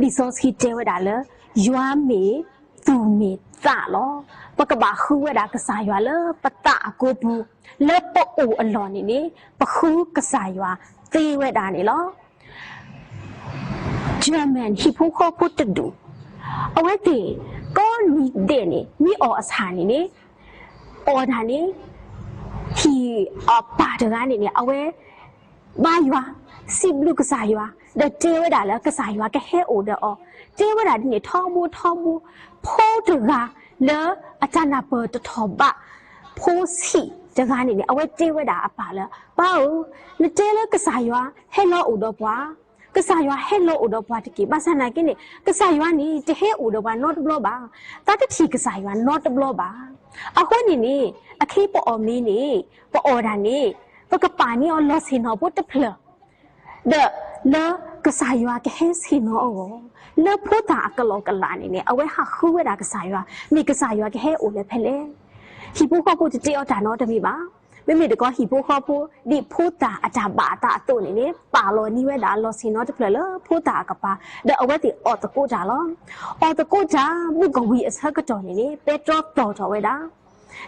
လံာ်စီဆှံတဲဝဲဒၣ်လၢ ယွၤမ့ၢ်သူၣ်မ့ၢ်သးလီၤ. ပကဘၣ်ဃုဝဲဒၣ်ကစၢ်ယွၤလၢပသးအကိပူၤ, လၢပအိၣ်အလီၢ်န့ၣ်န့ၣ် ပဃုကစၢ်ယွၤသ့ဝဲဒၣ်န့ၣ်လီၤ. German ဟံၣ်ဖိဃီဖိတဒူၣ်, အဝဲသ့ၣ် ကိးနံၤဒဲးန့ၣ် မ့ၢ်အီၣ်အဆၣ်န့ၣ်န့ၣ် အီၣ်တၢ်န့ၣ် ဟံၣ်အပၢ်တဂၤန့ၣ်န့ၣ် အဝဲ ဘါယွၤ, စံးဘျုးကစၢ်ယွၤ, ဒီးတဲဝဲဒၣ်လၢကစၢ်ယွၤကဟဲအိၣ်ဒီးအီၤ, တဲဝဲဒၣ်ဒ်န့ၣ် ထီဘိထီဘိ, ဖိတဂၤလၢအတၢ်နၢ်ပၢၢ်တထီၣ်ဘး, ဖိဆံးတဂၤန့ၣ်န့ၣ် အဝဲတဲဝဲဒၣ်အပၢ်လၢ ပၢ်ဧၢ, နတဲလၢကစၢ်ယွၤဟဲလီၤအိၣ်ဒီးပှၤ, ကစၢ်ယွၤဟဲလီၤအိၣ်ဒီးပှၤတက့ၢ်. ဘၣ်ဆၣ်နာ်က့န့ၣ် ကစၢ်ယွၤန့ၣ်တဟဲအိၣ်ဒီးပှၤနီတဘျီဘၣ်. သးတထံၣ်ကစၢ်ယွၤနီတဘျီဘၣ်. အဃိန့ၣ်န့ၣ် အခ့ပအီၣ်မ့ၤန့ၣ် ပအီၣ်ဒၣ်န့ၣ် ပကပာ်န့ၢ်အီၤလီၢ်ဆ့ၣ်နီၤဖိတဖျၢၣ် ဒီးလၢကစၢ်ယွၤကဟဲဆ့ၣ်နီၤအဂီၢ်, လၢဖိသၣ်အကလီၢ်ကလးန့ၣ်န့ၣ် အဝဲဟးဃုဝဲဒၣ်ကစၢ်ယွၤ, မ့ၢ်ကစၢ်ယွၤကဟဲအိၣ်လၢဖဲလဲၣ်. ဟံၣ်ဖိဃီဖိတတဲအီၤတၢ်နီတမံၤဘၣ်. မ့မ့ၢ်တခီဟံၣ်ဖိဃီဖိ ဒ်ဖိသၣ်အတၢ်ဘၣ်အသးအသိးန့ၣ်န့ၣ် ပာ်လီၤန့ၢ်ဝဲဒၣ်လီၢ်ဆ့ၣ်နီၤတဖျၢၣ်လၢဖိသၣ်အကပၤ, ဒီးအဝဲသ့ၣ်အီၣ်သကိးတၢ်လီၤ. အီၣ်သကိးတၢ် မုၢ်ကဝံၤအဆၢကတီၢ်န့ၣ်န့ၣ် ပဲတြီသီၣ်ထီၣ်ဝဲဒၣ်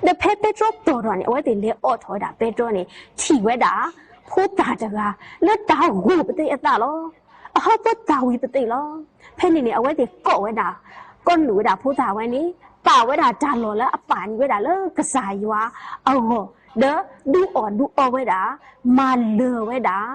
ဒီးဖဲပဲတြီသီၣ်ထီၣ်န့ၣ် အဝဲသ့ၣ်လဲၤအိးထီၣ်ဝဲဒၣ်ပဲတြီန့ၣ် ထံၣ်ဝဲဒၣ် ဖိသၣ်တဂၤ လၢတၢ်ဂိၢ်ပသ့ၣ်အသးလီၤ. အဟၢဖၢသၣ်ဝံၤပသ့ၣ်လီၤ. ဖဲန့ၣ်န့ၣ် အဝဲသ့ၣ်ကိးဝဲဒၣ်, ကိးနုာ်ဝဲဒၣ်ဖိသၣ်ဝဲန့ၣ် ပာ်ဝဲဒၣ်တၢ်လီၢ်လၢအပာ်န့ၢ်ဝဲဒၣ်လၢကစၢ်ယွၤအဂီၢ်, ဒီးဒုးအီၣ်ဒုးအီဝဲဒၣ်, မၤလၢာ်ဝဲဒၣ်,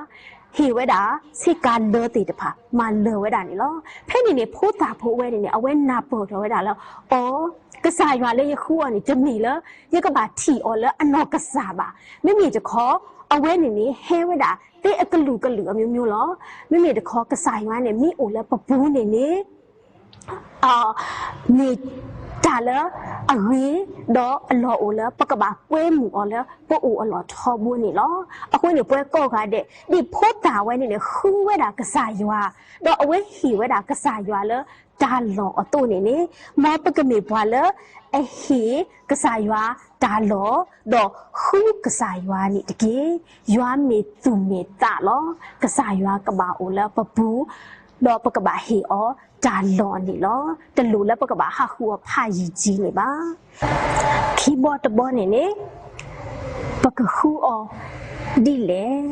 ဟ့ၣ်ဝဲဒၣ် ဆ့ကၤလၢသ့ၣ်တဖၣ် မၤလၢာ်ဝဲဒၣ်န့ၣ်လီၤ. ဖဲန့ၣ်န့ၣ် ဖိသၣ်ဖိဝဲန့ၣ်န့ၣ် အဝဲနၢ်ပၢၢ်ထီၣ်ဝဲဒၣ်လၢ အီၤ, ကစၢ်ယွၤလၢယဃုအီၤန့ၣ် တမ့ၢ်လၢ ယကဘၣ်ထံၣ်အီၤလၢအနီၢ်ကစၢ်ဘၣ်. မ့မ့ၢ်တခီ အဝဲန့ၣ်န့ၣ် ဟဲဝဲဒၣ်သ့အကလုာ်ကလုာ်အမျိုးမျိုးလီၤ. မ့မ့ၢ်တခီ ကစၢ်ယွၤန့ၣ် မ့ၢ်အိၣ်လၢပပူၤန့ၣ်န့ၣ် မ့ၢ် တၢ်လၢအဂ့ၤ ဒီးအလီၢ်အိၣ်လၢပကဘၣ်ကွဲမုာ်အီၤလၢပအိၣ်အလီၢ်ထီဘိန့ၣ်လီၤ. အဃိန့ၣ် ပဝဲကိးဂၤဒဲး ဒ်ဖိသၣ်ဝဲန့ၣ်န့ၣ် ဃုဝဲဒၣ်ကစၢ်ယွၤ, ဒီးအဝဲဟ့ၣ်ဝဲဒၣ်ကစၢ်ယွၤလၢတၢ်လီၢ်အသိးန့ၣ်န့ၣ်, မ်ပကမ့ၢ်ပှၤလၢအဟ့ၣ်ကစၢ်ယွၤတၢ်လီၢ်, ဒီးဃုကစၢ်ယွၤန့ၣ်တက့ၢ်. ယွၤမ့ၢ်သူၣ်မ့ၢ်သးလီၤ. ကစၢ်ယွၤကဘၣ်အိၣ်လၢပပူၤ ဒီးပကဘၣ်ဟ့ၣ်အီၤတၢ်လီၢ်န့ၣ်လီၤ. တလိၣ်လၢပကဘၣ်ဟးဃုအီၤဖးယံာ်ကံန့ၣ်ဘၣ်. ခံဘီတဘီန့ၣ်န့ၣ် ပကဃုအီၤဒ်လဲၣ်.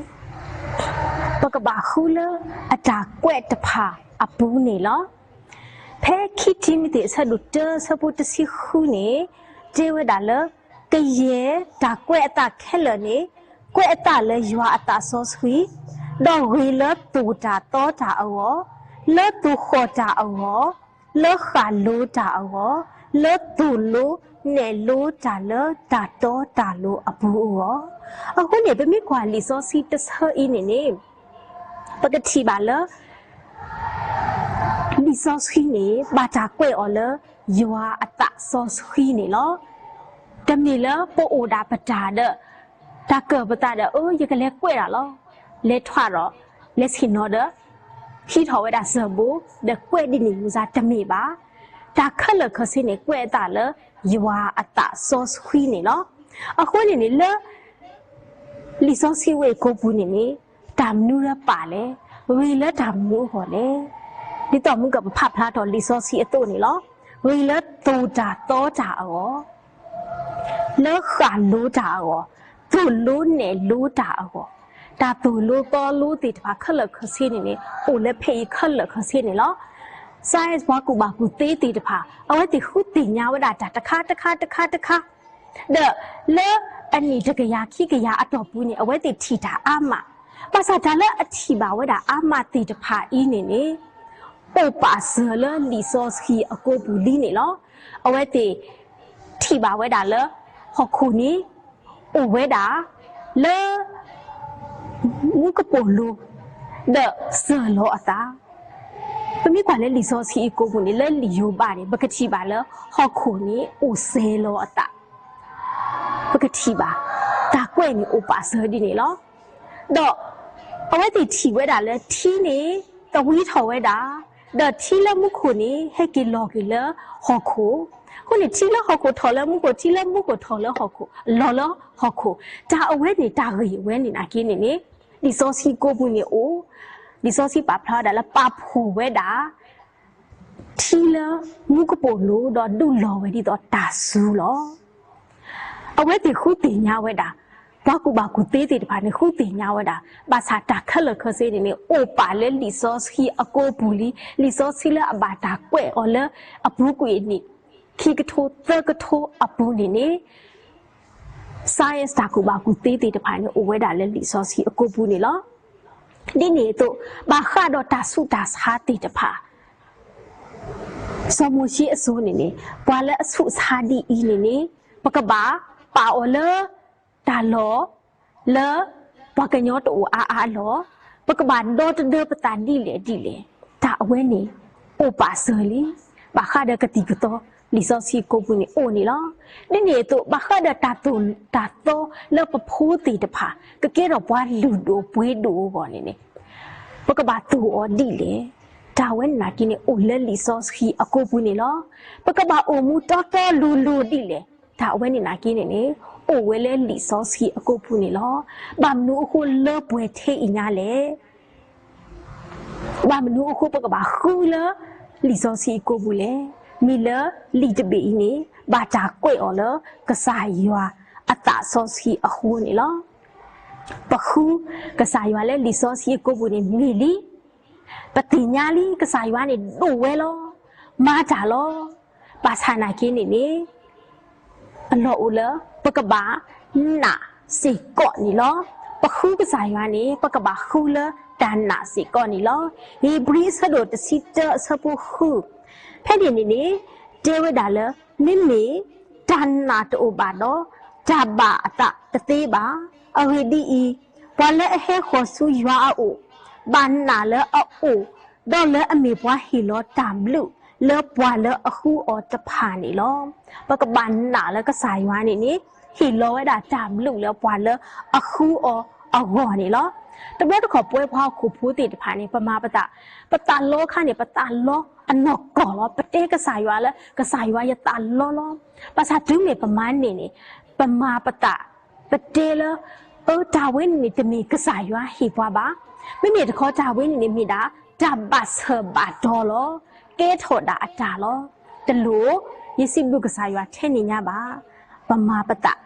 ပကဘၣ်ဃုလၢအတၢ်ကွဲးတဖၣ်အပူၤန့ၣ်လီၤ. ဖဲခံတံၤမသ့း အဆၢဒိၣ်တၢ အဆၢဖိတဆံဃုန့ၣ် တဲဝဲဒၣ်လၢ ကယဲၢ်တၢ်ကွဲးအသးခဲလၢာ်န့ၣ် ကွဲးအသးလၢယွၤအသးစီဆှံ, ဒီးဂ့ၤလၢသိၣ်တၢ်သီတၢ်အဂီၢ်, လၢသိၣ်ဃီၣ်တၢ်အဂီၢ်, လၢဃၣ်လိတၢ်အဂီၢ်, လၢသိၣ်လိနဲၣ်လိတၢ်လၢတၢ်တီတၢ်လိၤအပူၤအဂီၢ်. အဃိန့ၣ် ပမ့ၢ်ကွၢ်လံာ်စီဆှံတဆၢအံၤန့ၣ်န့ၣ် ပကထံၣ်ဘၣ်လၢ လံာ်စီဆှံန့ၣ် ဘၣ်တၢ်ကွဲးအီၤလၢ ယွၤအသးစီဆှံန့ၣ်လီၤ. တမ့ၢ်လၢပအိၣ်ဒၣ်ပတၢ်ဒီး တၢ်ကၢၢ်ပသးဒီး အၢ ယကလဲၤကွဲးတၢ်လီၤ. လဲၤထွးဒီး လဲၤဆ့ၣ်နီၤဒီး ဟံးထီၣ်ဝဲဒၣ်စၢၢ်ဘိ ဒီးကွဲးဒ်န့ၣ်မ့ၢ်စ့ၢ်တမ့ၢ်ဘၣ်. တၢ်ခဲလၢာ်ခဲဆ့န့ၣ် ကွဲးအသးလၢ ယွၤအသးစီဆှံန့ၣ်လီၤ. အဃိန့ၣ်န့ၣ် လၢ လံာ်စီဆှံဝဲအံၤကိးပူၤန့ၣ်န့ၣ် တၢ်မနုၤလၢပာ်လဲၣ်, ဂ့ၤလၢတၢ်မနုၤအဂီၢ်လဲၣ်. ဒ်သိးမုၢ်ကပဖးဖျါထီၣ်လံာ်စီဆှံအသိးန့ၣ်လီၤ. ဂ့ၤလၢသိၣ်တၢ်သီတၢ်အဂီၢ်, လၢဃၣ်လိတၢ်အဂီၢ်, သိၣ်လိနဲၣ်လိတၢ်အဂီၢ်, တၢ်သိၣ်လိသီလိသ့ၣ်တဖၣ်ခဲလၢာ်ခဲဆ့န့ၣ်န့ၣ် အိၣ်လၢဖဲအံၤခဲလၢာ်ခဲဆ့န့ၣ်လီၤ. science ပှၤကူၣ်ဘၣ်ကူၣ်သ့သ့ၣ်တဖၣ် အဝဲသ့ၣ်ဃုသ့ၣ်ညါဝဲဒၣ်တၢ်တခါတခါတခါတခါ ဒီးလၢအနံၣ်တကယၤခံကယၤအတီၢ်ပူၤန့ၣ် အဝဲသ့ၣ်ထံၣ်တၢ်အါမး, ဘၣ်ဆၣ်တၢ်လၢအထံၣ်ဘၣ်ဝဲဒၣ်အါမးသ့ၣ်တဖၣ်အံၤန့ၣ်န့ၣ် အိၣ်ပာ်စၢၤလၢလံာ်စီဆှံအကိးပူၤလံန့ၣ်လီၤ. အဝဲသ့ၣ်ထံၣ်ဘၣ်ဝဲဒၣ်လၢ ဟီၣ်ခိၣ်န့ၣ် အိၣ်ဝဲဒၣ် လၢ မူကပိာ်လိၤ ဒီးစၢၤလီၤအသး ပမ့ၢ်ကွၢ်လၢလံာ်စီဆှံအကိးပူၤန့ၣ် လၢလံာ်ယိၤဘးန့ၣ် ပကထံၣ်ဘၣ်လၢ ဟီၣ်ခိၣ်န့ၣ်အိၣ်စဲၤလီၤအသး, ပကထံၣ်ဘၣ် တၢ်ကွဲးန့ၣ်အိၣ်ပာ်စၢၤဒ်န့ၣ်လီၤ. ဒီးအဝဲသ့ၣ်ထံၣ်ဝဲဒၣ်လၢထံန့ၣ် သဝံထီၣ်ဝဲဒၣ်, ဒီးထံလၢမူခိၣ်န့ၣ် ဟဲက့ၤလီၤက့ၤလၢဟီၣ်ခိၣ်, အဃိန့ၣ် ထံလၢဟီၣ်ခိၣ်ထီၣ်လၢမူခိၣ်, ထံလၢမူခိၣ်ထီၣ်လၢဟီၣ်ခိၣ်, လီၤလၢဟီၣ်ခိၣ်, တၢ်အဝဲန့ၣ် တၢ်ဂ့ၢ်အဝဲန့ၣ်နာ်က့န့ၣ်န့ၣ် လံာ်စီဆှံကိးပူၤန့ၣ်အိၣ်, လံာ်စီဆှံပာ်ဖျါဝဲဒၣ်လၢပာ်ဖှိၣ်ဝဲဒၣ် ထံလၢမူကပိာ်လိၤ ဒီးဒုးလီၤဝဲဒ်သိးတၢ်စူၤလီၤ. အဝဲသ့ၣ်ဃုသ့ၣ်ညါဝဲဒၣ်, ပှၤကူၣ်ဘၣ်ကူၣ်သ့သ့ၣ်တဖၣ်န့ၣ် ဃုသ့ၣ်ညါဝဲဒၣ်, ဘၣ်ဆၣ်တၢ်ခဲလၢာ်ခဲဆ့န့ၣ်န့ၣ် အိၣ်ပာ်လၢလံာ်စီဆှံအကိးပူၤလံ, လံာ်စီဆှံလၢအဘၣ်တၢ်ကွဲးအီၤလၢအပူၤကွံာ်အနံၣ် ခံကထိသၢကထိအပူၤန့ၣ်န့ၣ် science တၢ်ကူၣ်ဘၣ်ကူၣ်သ့သ့ၣ်တဖၣ်န့ၣ် အိၣ်ဝဲဒၣ်လၢလံာ်စီဆှံအကိးပူၤန့ၣ်လီၤ. ဒ်န့ၣ်အသိး ဘၣ်ဃးဒီးတၢ်ဆူးတၢ်ဆါသ့ၣ်တဖၣ် စီၤမိၤၡ့အစိၤန့ၣ်န့ၣ် ပှၤလၢအဆူးအဆါဒ်အံၤန့ၣ်န့ၣ် ပကဘၣ်ပာ်အီၤလၢ တၢ်လီၢ် လၢပှၤကညီတအိၣ်အါအါလီၢ်, ပကဘၣ်ဒီတဒၢပသးဒ်လဲၣ်ဒ်လဲၣ်, တၢ်အဝဲန့ၣ် အိၣ်ပာ်စၢၤလံ, ဘၣ်ဃးဒီးကသံၣ်ကသီ လံာ်စီဆှံကိးပူၤန့ၣ်အိၣ်န့ၣ်လီၤ. ဒ်န့ၣ်အသိး ဘၣ်ဃးဒီးတၢ်သိၣ်တၢ်သီလၢပဖိသ့ၣ်တဖၣ် ကကဲထီၣ်ပှၤလုၢ်ဒိၣ်ပှ့ၤဒိၣ်အဂီၢ်န့ၣ်န့ၣ် ပကဘၣ်သိၣ်အီၤဒ်လဲၣ်, တၢ်ဝဲန့ၣ်နာ်က့န့ၣ် အိၣ်လၢလံာ်စီဆှံအကိးပူၤန့ၣ်လီၤ. ပကဘၣ်အိၣ်မူတီတီလိၤလိၤဒ်လဲၣ်, တၢ်ဝဲန့ၣ်နာ်က့န့ၣ်န့ၣ် အိၣ်ဝဲလၢလံာ်စီဆှံအကိးပူၤန့ၣ်လီၤ. ဘၣ်မနုၤအဃိလၢပှဲၤထဲအံၤညါလဲၣ် ဘၣ်မနုၤအဃိပကဘၣ်ဃုလၢ လံာ်စီဆှံအကိးပူၤလဲၣ်. မ့ၢ်လၢလံာ်တဘ့ၣ်အံၤန့ၣ် ဘၣ်တၢ်ကွဲးအီၤလၢ ကစၢ်ယွၤအသးစီဆှံအဃိန့ၣ်လီၤ. ပဃုကစၢ်ယွၤလၢလံာ်စီဆှံအကိးပူၤန့ၣ်မ့ၢ်လံ ပသ့ၣ်ညါလံ ကစၢ်ယွၤန့ၣ်ဒိၣ်ဝဲလီၤ, မၤတၢ်လီၤ. ဘၣ်ဆၣ်နာ်က့န့ၣ်န့ၣ် အလီၢ်အိၣ်လၢ ပကဘၣ်နာ်စ့ၢ်ကီးန့ၣ်လီၤ. ပဃုကစၢ်ယွၤန့ၣ် ပကဘၣ်ဃုလၢတၢ်နာ်စ့ၢ်ကီးန့ၣ်လီၤ. ဧ့ၤဘြံၤအဆၢဒိၣ်တဆံတၢအဆၢဖိဃု ဖဲန့ၣ်န့ၣ်န့ၣ် တဲဝဲဒၣ်လၢ မ့မ့ၢ်တၢ်နာ်တအိၣ်ဘၣ်ဒီး တၢ်ဘၣ်အသးတသ့ဘၣ်. အဂ့ၢ်ဒ်အံၤ, ပှၤလၢအဟဲဃီၤဆူယွၤအအိၣ် ဘၣ်နာ်လၢအအိၣ် ဒီးလၢအမ့ၢ်ပှၤဟ့ၣ်လီၤတၢ်ဘျုး လၢပှၤလၢအဃုအီၤတဖၣ်န့ၣ်လီၤ. ပကဘၣ်နာ်လၢကစၢ်ယွၤန့ၣ်န့ၣ် ဟ့ၣ်လီၤဝဲဒၣ်တၢ်ဘျုးလၢပှၤလၢအဃုအီၤအဂီၢ်န့ၣ်လီၤ. တဘျီတခီၣ်ပဝဲပှၤဟီၣ်ခိၣ်ဖိသ့ၣ်တဖၣ်န့ၣ် ပမၤပသး, ပသးလီခါန့ၣ် ပသးလီအနီၢ်ကီၢ်လီၤ. ပတဲကစၢ်ယွၤလၢ ကစၢ်ယွၤယသးလီလီၤ. ဘၣ်ဆၣ်တုၤမ့ၢ်ပမၤန့ၢ်န့ၣ် ပမၤပသး ပတဲလၢ အၢ တၢ်ဝဲန့ၣ်န့ၣ် တမ့ၢ်ကစၢ်ယွၤဟ့ၣ်ပှၤဘၣ်. မ့မ့ၢ်တခီတၢ်ဝဲန့ၣ်န့ၣ်မ့ၢ်ဒၣ် တၢ်ဘၣ်ဆၢဘၣ်တီၤလီၤ. ကဲထီၣ်ဒၣ်အတၢ်လီၤ. တလိၣ် ယစံးဘျုးကစၢ်ယွၤထဲန့ၣ်ညါဘၣ်. ပမၤပသး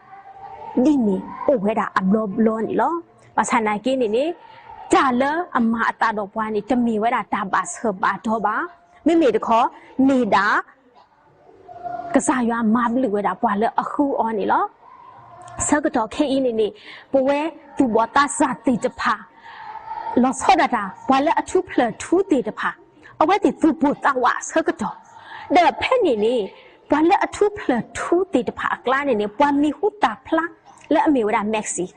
ဒ်န့ၣ်အိၣ်ဝဲဒၣ်အဘျီဘျီန့ၣ်လီၤ. ဘၣ်ဆၣ်နာ်က့န့ၣ်န့ၣ် တၢ်လၢအမၤအသးဒီးပှၤန့ၣ် တမ့ၢ်ဝဲဒၣ်တၢ်ဘၣ်ဆၢဘၣ်တီၤဘၣ်. မ့မ့ၢ်တခီ မ့ၢ်ဒၣ် ကစၢ်ယွၤမၤဘျုးဝဲဒၣ်ပှၤလၢအဃုအီၤန့ၣ်လီၤ. ဆၢကတီၢ်ခဲအံၤန့ၣ်န့ၣ် ပဝဲသူၣ်ဘီၣ်သးစၢ်သ့ၣ်တဖၣ် လီၤဆီဒၣ်တၢ် ပှၤလၢအထူးဖျၢၣ်ထူသ့ၣ်တဖၣ် အဝဲသ့ၣ်သူၣ်ပိၢ်သးဝးအဆၢကတီၢ်, ဒီးဖဲန့ၣ်န့ၣ် ပှၤလၢအထူးဖျၢၣ်ထူသ့ၣ်တဖၣ်အကျါန့ၣ်န့ၣ် ပှၤမံၤဟူသၣ်ဖျါလၢအမ့ၢ်ဝဲဒၣ် Maxine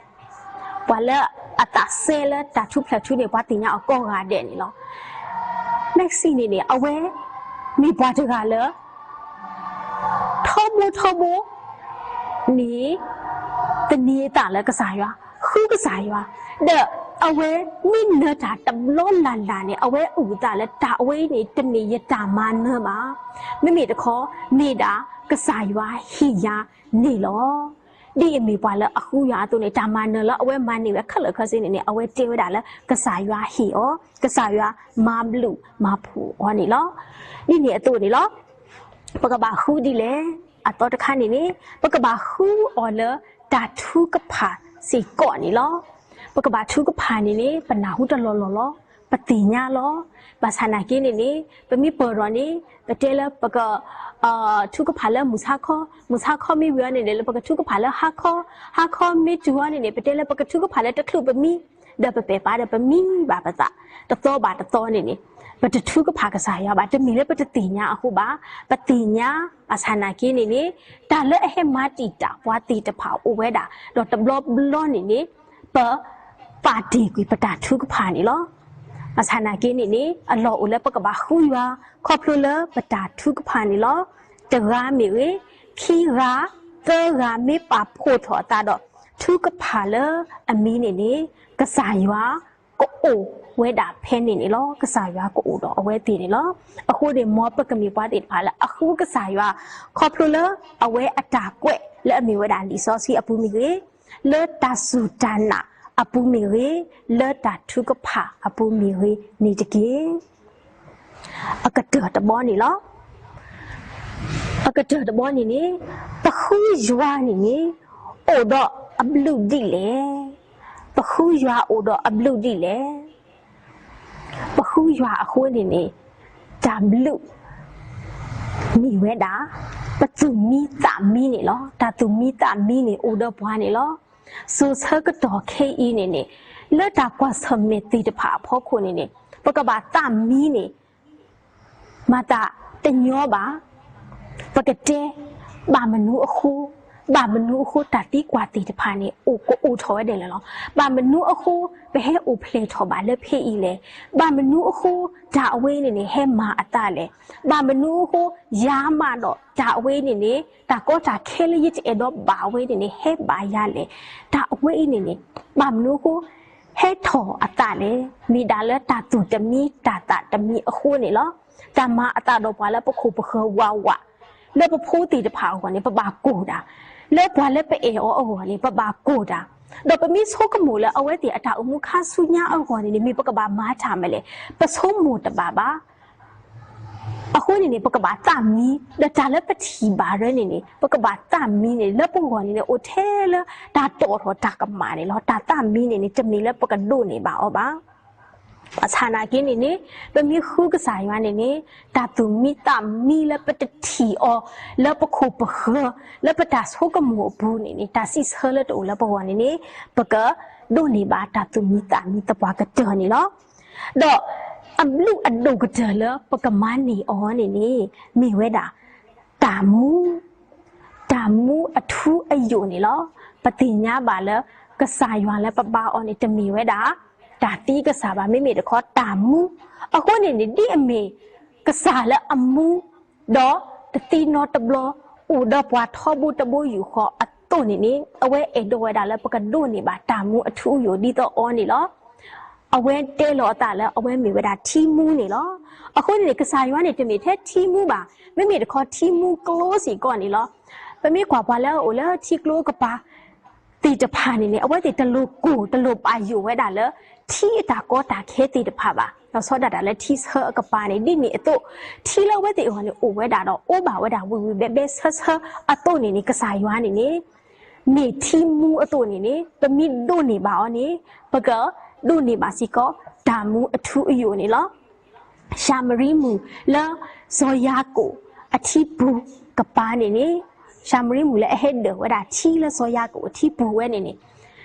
ပှၤလၢအသးစဲလၢတၢ်ထူးဖျၢၣ်ထူန့ၣ် ပှၤသ့ၣ်ညါအီၤကိးဂၤဒဲးန့ၣ်လီၤ. Maxine န့ၣ်န့ၣ် အဝဲ မ့ၢ်ပှၤတဂၤလၢ ထီဘိထီဘိ န့ၣ် သန့ၤအသးလၢကစၢ်ယွၤ, ဃုကစၢ်ယွၤ, ဒီးအဝဲမ့ၢ်နၢၤတၢ်တဘျီလၢ်လၢ်န့ၣ် အဝဲအုၣ်အသးလၢတၢ်အဝဲအံၤန့ၣ် တမ့ၢ်ယတၢ်မၤနၢၤဘၣ်. မ့မ့ၢ်တခီ မ့ၢ်ဒၣ်ကစၢ်ယွၤဟ့ၣ်ယၤန့ၣ်လီၤ. ဒ်အမ့ၢ်ပှၤလၢအဃုယွၤအသိးန့ၣ် တၢ်မၤနၢၤလၢအဝဲမၤန့ၢ်ဝဲခဲလၢာ်ခဲဆ့န့ၣ်န့ၣ် အဝဲတဲဝဲဒၣ်လၢကစၢ်ယွၤဟ့ၣ်အီၤ, ကစၢ်ယွၤမၤဘျုးမၤဖှိၣ်အီၤန့ၣ်လီၤ. ဒ်န့ၣ်အသိးန့ၣ်လီၤ. ပကဘၣ်ဃုဒ်လဲၣ်. အသီတခါန့ၣ်န့ၣ် ပကဘၣ်ဃုအီၤလၢတၢ်ထုကဖၣ်စ့ၢ်ကီးန့ၣ်လီၤ. ပကဘၣ်ထုကဖၣ်န့ၣ်န့ၣ် ပနၢ်ဟူတလီၢ်လီၢ်လီၤ. ပသ့ၣ်ညါလီၤ. ဘၣ်ဆၣ်နာ်က့န့ၣ်န့ၣ် ပမ့ၢ်ပၢၢ်ထီၣ်န့ၣ် ပတဲလၢပက ထုကဖၣ်လၢမုၢ်ဆါခီ, မုၢ်ဆါခီမ့ၢ်ဝံၤအီၤန့ၣ်န့ၣ် လၢပကထုကဖၣ်လၢဟါခီ, ဟါခီမ့ၢ်တုၤအီၤန့ၣ်န့ၣ် ပတဲလၢပကထုကဖၣ်လၢတချုးပမံ, ဒီးပပဲာ်ပာ်ဒီးပမံဘၣ်ပသး တသီဘၣ်တသီန့ၣ်န့ၣ် ပတထုကဖၣ်ကစၢ်ယွၤဘၣ်. တမ့ၢ်လၢပတသ့ၣ်ညါအဃိဘၣ်. ပသ့ၣ်ညါ ဘၣ်ဆၣ်နာ်က့န့ၣ်န့ၣ် တၢ်လၢအဟဲမၤတံာ်တာ်ပှၤသ့ၣ်တဖၣ်အိၣ်ဝဲဒၣ်, ဒီးတဘျီဘျီန့ၣ်န့ၣ် ပပာ်တ့ၢ်ကွံာ်ပတၢ်ထုကဖၣ်န့ၣ်လီၤ. ဘၣ်ဆၣ်နာ်က့န့ၣ်န့ၣ် အလီၢ်အိၣ်လၢပကဘၣ်ဃုယွၤ ခီဖျိလၢပတၢ်ထုကဖၣ်န့ၣ်လီၤ. တဂၤမ့ၢ်ဂ့ၤ, ခံဂၤ, သၢဂၤ မ့ၢ်ပာ်ဖှိၣ်ထီၣ်အသးဒီး ထုကဖၣ်လၢအမံၤန့ၣ်န့ၣ် ကစၢ်ယွၤကအိၣ်ဝဲဒၣ်ဖဲန့ၣ်န့ၣ်လီၤ. ကစၢ်ယွၤကအိၣ်ဒီးအဝဲသ့ၣ်န့ၣ်လီၤ. အဃိန့ၣ် မ်ပကမ့ၢ်ပှၤသ့ၣ်တဖၣ်လၢအဃုကစၢ်ယွၤ ခီဖျိလၢအဝဲအတၢ်ကွဲးလၢအမ့ၢ်ဝဲဒၣ်လံာ်စီဆှံအပူၤမ့ၢ်ဂ့ၤ, လၢတၢ်စူၢ်တၢ်နာ်အပူၤမ့ၢ်ဂ့ၤ, လၢတၢ်ထုကဖၣ်အပူၤမ့ၢ်ဂ့ၤန့ၣ်တက့ၢ်. အကတၢၢ်တဘီန့ၣ်လီၤ. အကတၢၢ်တဘီန့ၣ်န့ၣ် ပဃုယွၤန့ၣ်န့ၣ် အိၣ်ဒီးအဘျုးဒ်လဲၣ်. ပဃုယွၤအိၣ်ဒီးအဘျုးဒ်လဲၣ်. ပဃုယွၤအဃိန့ၣ်န့ၣ် တၢ်ဘျုး မ့ၢ်ဝဲဒၣ် ပသူၣ်မံသးမံန့ၣ်လီၤ. တၢ်သူၣ်မံသးမံန့ၣ် အိၣ်ဒီးပှၤန့ၣ်လီၤ. စိၤဆၢကတီၢ်ခဲအံၤန့ၣ်န့ၣ် လၢတၢ်ကွၢ်ဆၢၣ်မဲာ်သ့ၣ်တဖၣ်အဖီခိၣ်န့ၣ်န့ၣ် ပကဘၣ်သးမံန့ၣ် မၤသးတညီဘၣ်. ပကတဲ ဘၣ်မနုၤအဃိ, ဘၣ်မနုၤအဃိတၢ်သံကွၢ်သ့ၣ်တဖၣ်န့ၣ် အိၣ်ကအိၣ်ထီၣ်ဝဲဒၣ်လဲာ်လီၤ. ဘၣ်မနုၤအဃိ ပဟဲအိၣ်ဖျဲၣ်ထီၣ်ဘၣ်လၢဖဲအံၤလဲၣ်. ဘၣ်မနုၤအဃိ တၢ်အဝဲန့ၣ်န့ၣ် ဟဲမၤအသးလဲၣ်. ဘၣ်မနုၤအဃိ ယၤမးဒီးတၢ်အဝဲန့ၣ်န့ၣ် တၢ်ကီတၢ်ခဲလၢယတအဲၣ်ဒိးဘၣ်အဝဲန့ၣ်န့ၣ် ဟဲဘၣ်ယၤလဲၣ်. တၢ်အဝဲအံၤန့ၣ်န့ၣ် ဘၣ်မနုၤအဃိ ဟဲထီၣ်အသးလဲၣ်. မ့ၢ်ဒၣ်လၢတၢ်သူၣ်တမံတၢ်သးတမံအဃိန့ၣ်လီၤ. တၢ်မၤအသးဒီးပှၤလၢပခိၣ်ပဃၢၤဝးဝး လၢပဖိသ့ၣ်တဖၣ်အဂီၢ်န့ၣ် ပဘၣ်ကိၢ်တၢ်, လၢပှၤလၢပအဲၣ်အီၤအဂီၢ်န့ၣ် ပဘၣ်ကိၢ်တၢ်, ဒီးပမ့ၢ်ဆိကမိၣ်လၢအဝဲသ့ၣ်အတၢ်အိၣ်မူခါဆူညါအဂီၢ်န့ၣ်န့ၣ် မ့ၢ်ပကဘၣ်မၤတၢ်မနုၤလဲၣ်, ပဆိကမိၣ်တဘၣ်ဘၣ်. အဃိန့ၣ်န့ၣ် ပကဘၣ်သးမံ, ဒီးတၢ်လၢပထံၣ်ဘၣ်ရၢန့ၣ်န့ၣ် ပကဘၣ်သးမံန့ၣ် လၢပဂီၢ်န့ၣ်န့ၣ် အိၣ်ထဲလၢတၢ်တီၣ်ထီၣ်တၢ်ကမၣ်န့ၣ်လီၤ. တၢ်သးမံန့ၣ်န့ၣ် တမ့ၢ်လၢပကဒိးန့ၢ်ဘၣ်အီၤဘၣ်. ဘၣ်ဆၣ်နာ်က့န့ၣ်န့ၣ် ပမ့ၢ်ဃုကစၢ်ယွၤန့ၣ်န့ၣ် တၢ်သူၣ်မံသးမံလၢပတထံၣ်အီၤ လၢပခိၣ်ပဃၢၤ လၢပတၢ်ဆိကမိၣ်အပူၤန့ၣ်န့ၣ် တၢ်စံးဆၢလၢတအိၣ်လၢပဂီၢ်န့ၣ်န့ၣ် ပကဒိးန့ၢ်ဘၣ်တၢ်သူၣ်မံသးမံသပှၢ်ကတၢၢ်န့ၣ်လီၤ. ဒီးအဘျုးအဒိၣ်ကတၢၢ်လၢပကမၤန့ၢ်အီၤန့ၣ်န့ၣ် မ့ၢ်ဝဲဒၣ် တၢ်မူ တၢ်မူအထူအယိာ်န့ၣ်လီၤ. ပသ့ၣ်ညါဘၣ်လၢ ကစၢ်ယွၤလၢပဘါအီၤန့ၣ် တမ့ၢ်ဝဲဒၣ် တၢ်သံကစၢ်ဘၣ်, မ့မ့ၢ်တခီတၢ်မူ. အဃိန့ၣ်န့ၣ် ဒ်အမ့ၢ် ကစၢ်လၢအမူ ဒီးတသံနီတဘျီ အိၣ်ဒီးပှၤထီဘိတဘိယူၢ်ဃီအသိးန့ၣ်န့ၣ် အဝဲအဲၣ်ဒိးဝဲဒၣ်လၢပကဒိးန့ၢ်ဘၣ်တၢ်မူအထူအယိာ်ဒ်သိးအီၤန့ၣ်လီၤ. အဝဲတဲလီၤအသးလၢအဝဲမ့ၢ်ဝဲဒၣ်ထံမူန့ၣ်လီၤ. အဃိန့ၣ်န့ၣ် ကစၢ်ယွၤန့ၣ်တမ့ၢ်ထဲထံမူဘၣ်, မ့မ့ၢ်တခီထံမူကျိစ့ၢ်ကီးန့ၣ်လီၤ. ပမ့ၢ်ကွၢ်ပှၤလၢအအိၣ်လၢထံကျိကပၤ သ့ၣ်တဖၣ်န့ၣ်န့ၣ် အဝဲသ့ၣ်တလိၣ်ကိၢ်တလိၣ်ပာ်ယိာ်ဝဲဒၣ်လၢ ထံအတၢ်ကီတၢ်ခဲသ့ၣ်တဖၣ်ဘၣ်. လီၤဆီဒၣ်တၢ်လၢထံဆၢအကပၤန့ၣ် ဒ်န့ၣ်အသိး ထံလၢအဝဲသ့ၣ်အဂီၢ်န့ၣ် အိၣ်ဝဲဒၣ်ဒီးအိၣ်ဘၣ်ဝဲဒၣ်ဝံၣ်ဝံၣ်ဘဲဘဲဆၢဆၢအသိးန့ၣ်န့ၣ် ကစၢ်ယွၤန့ၣ်န့ၣ် မ့ၢ်ထံမူအသိးန့ၣ်န့ၣ် ပမ့ၢ်ဒိးန့ၢ်ဘၣ်အီၤန့ၣ် ပကဒိးန့ၢ်ဘၣ်စ့ၢ်ကီး တၢ်မူအထူအယိာ်န့ၣ်လီၤ. ၡၤမရံမုၣ်လၢစီၤယၤကိာ်အထံပူၤကပၤန့ၣ်န့ၣ်, ၡၤမရံမုၣ်လၢအဟဲဒၢးဝဲဒၣ်ထံလၢစီၤယၤကိာ်အထံပူၤဝဲန့ၣ်န့ၣ်,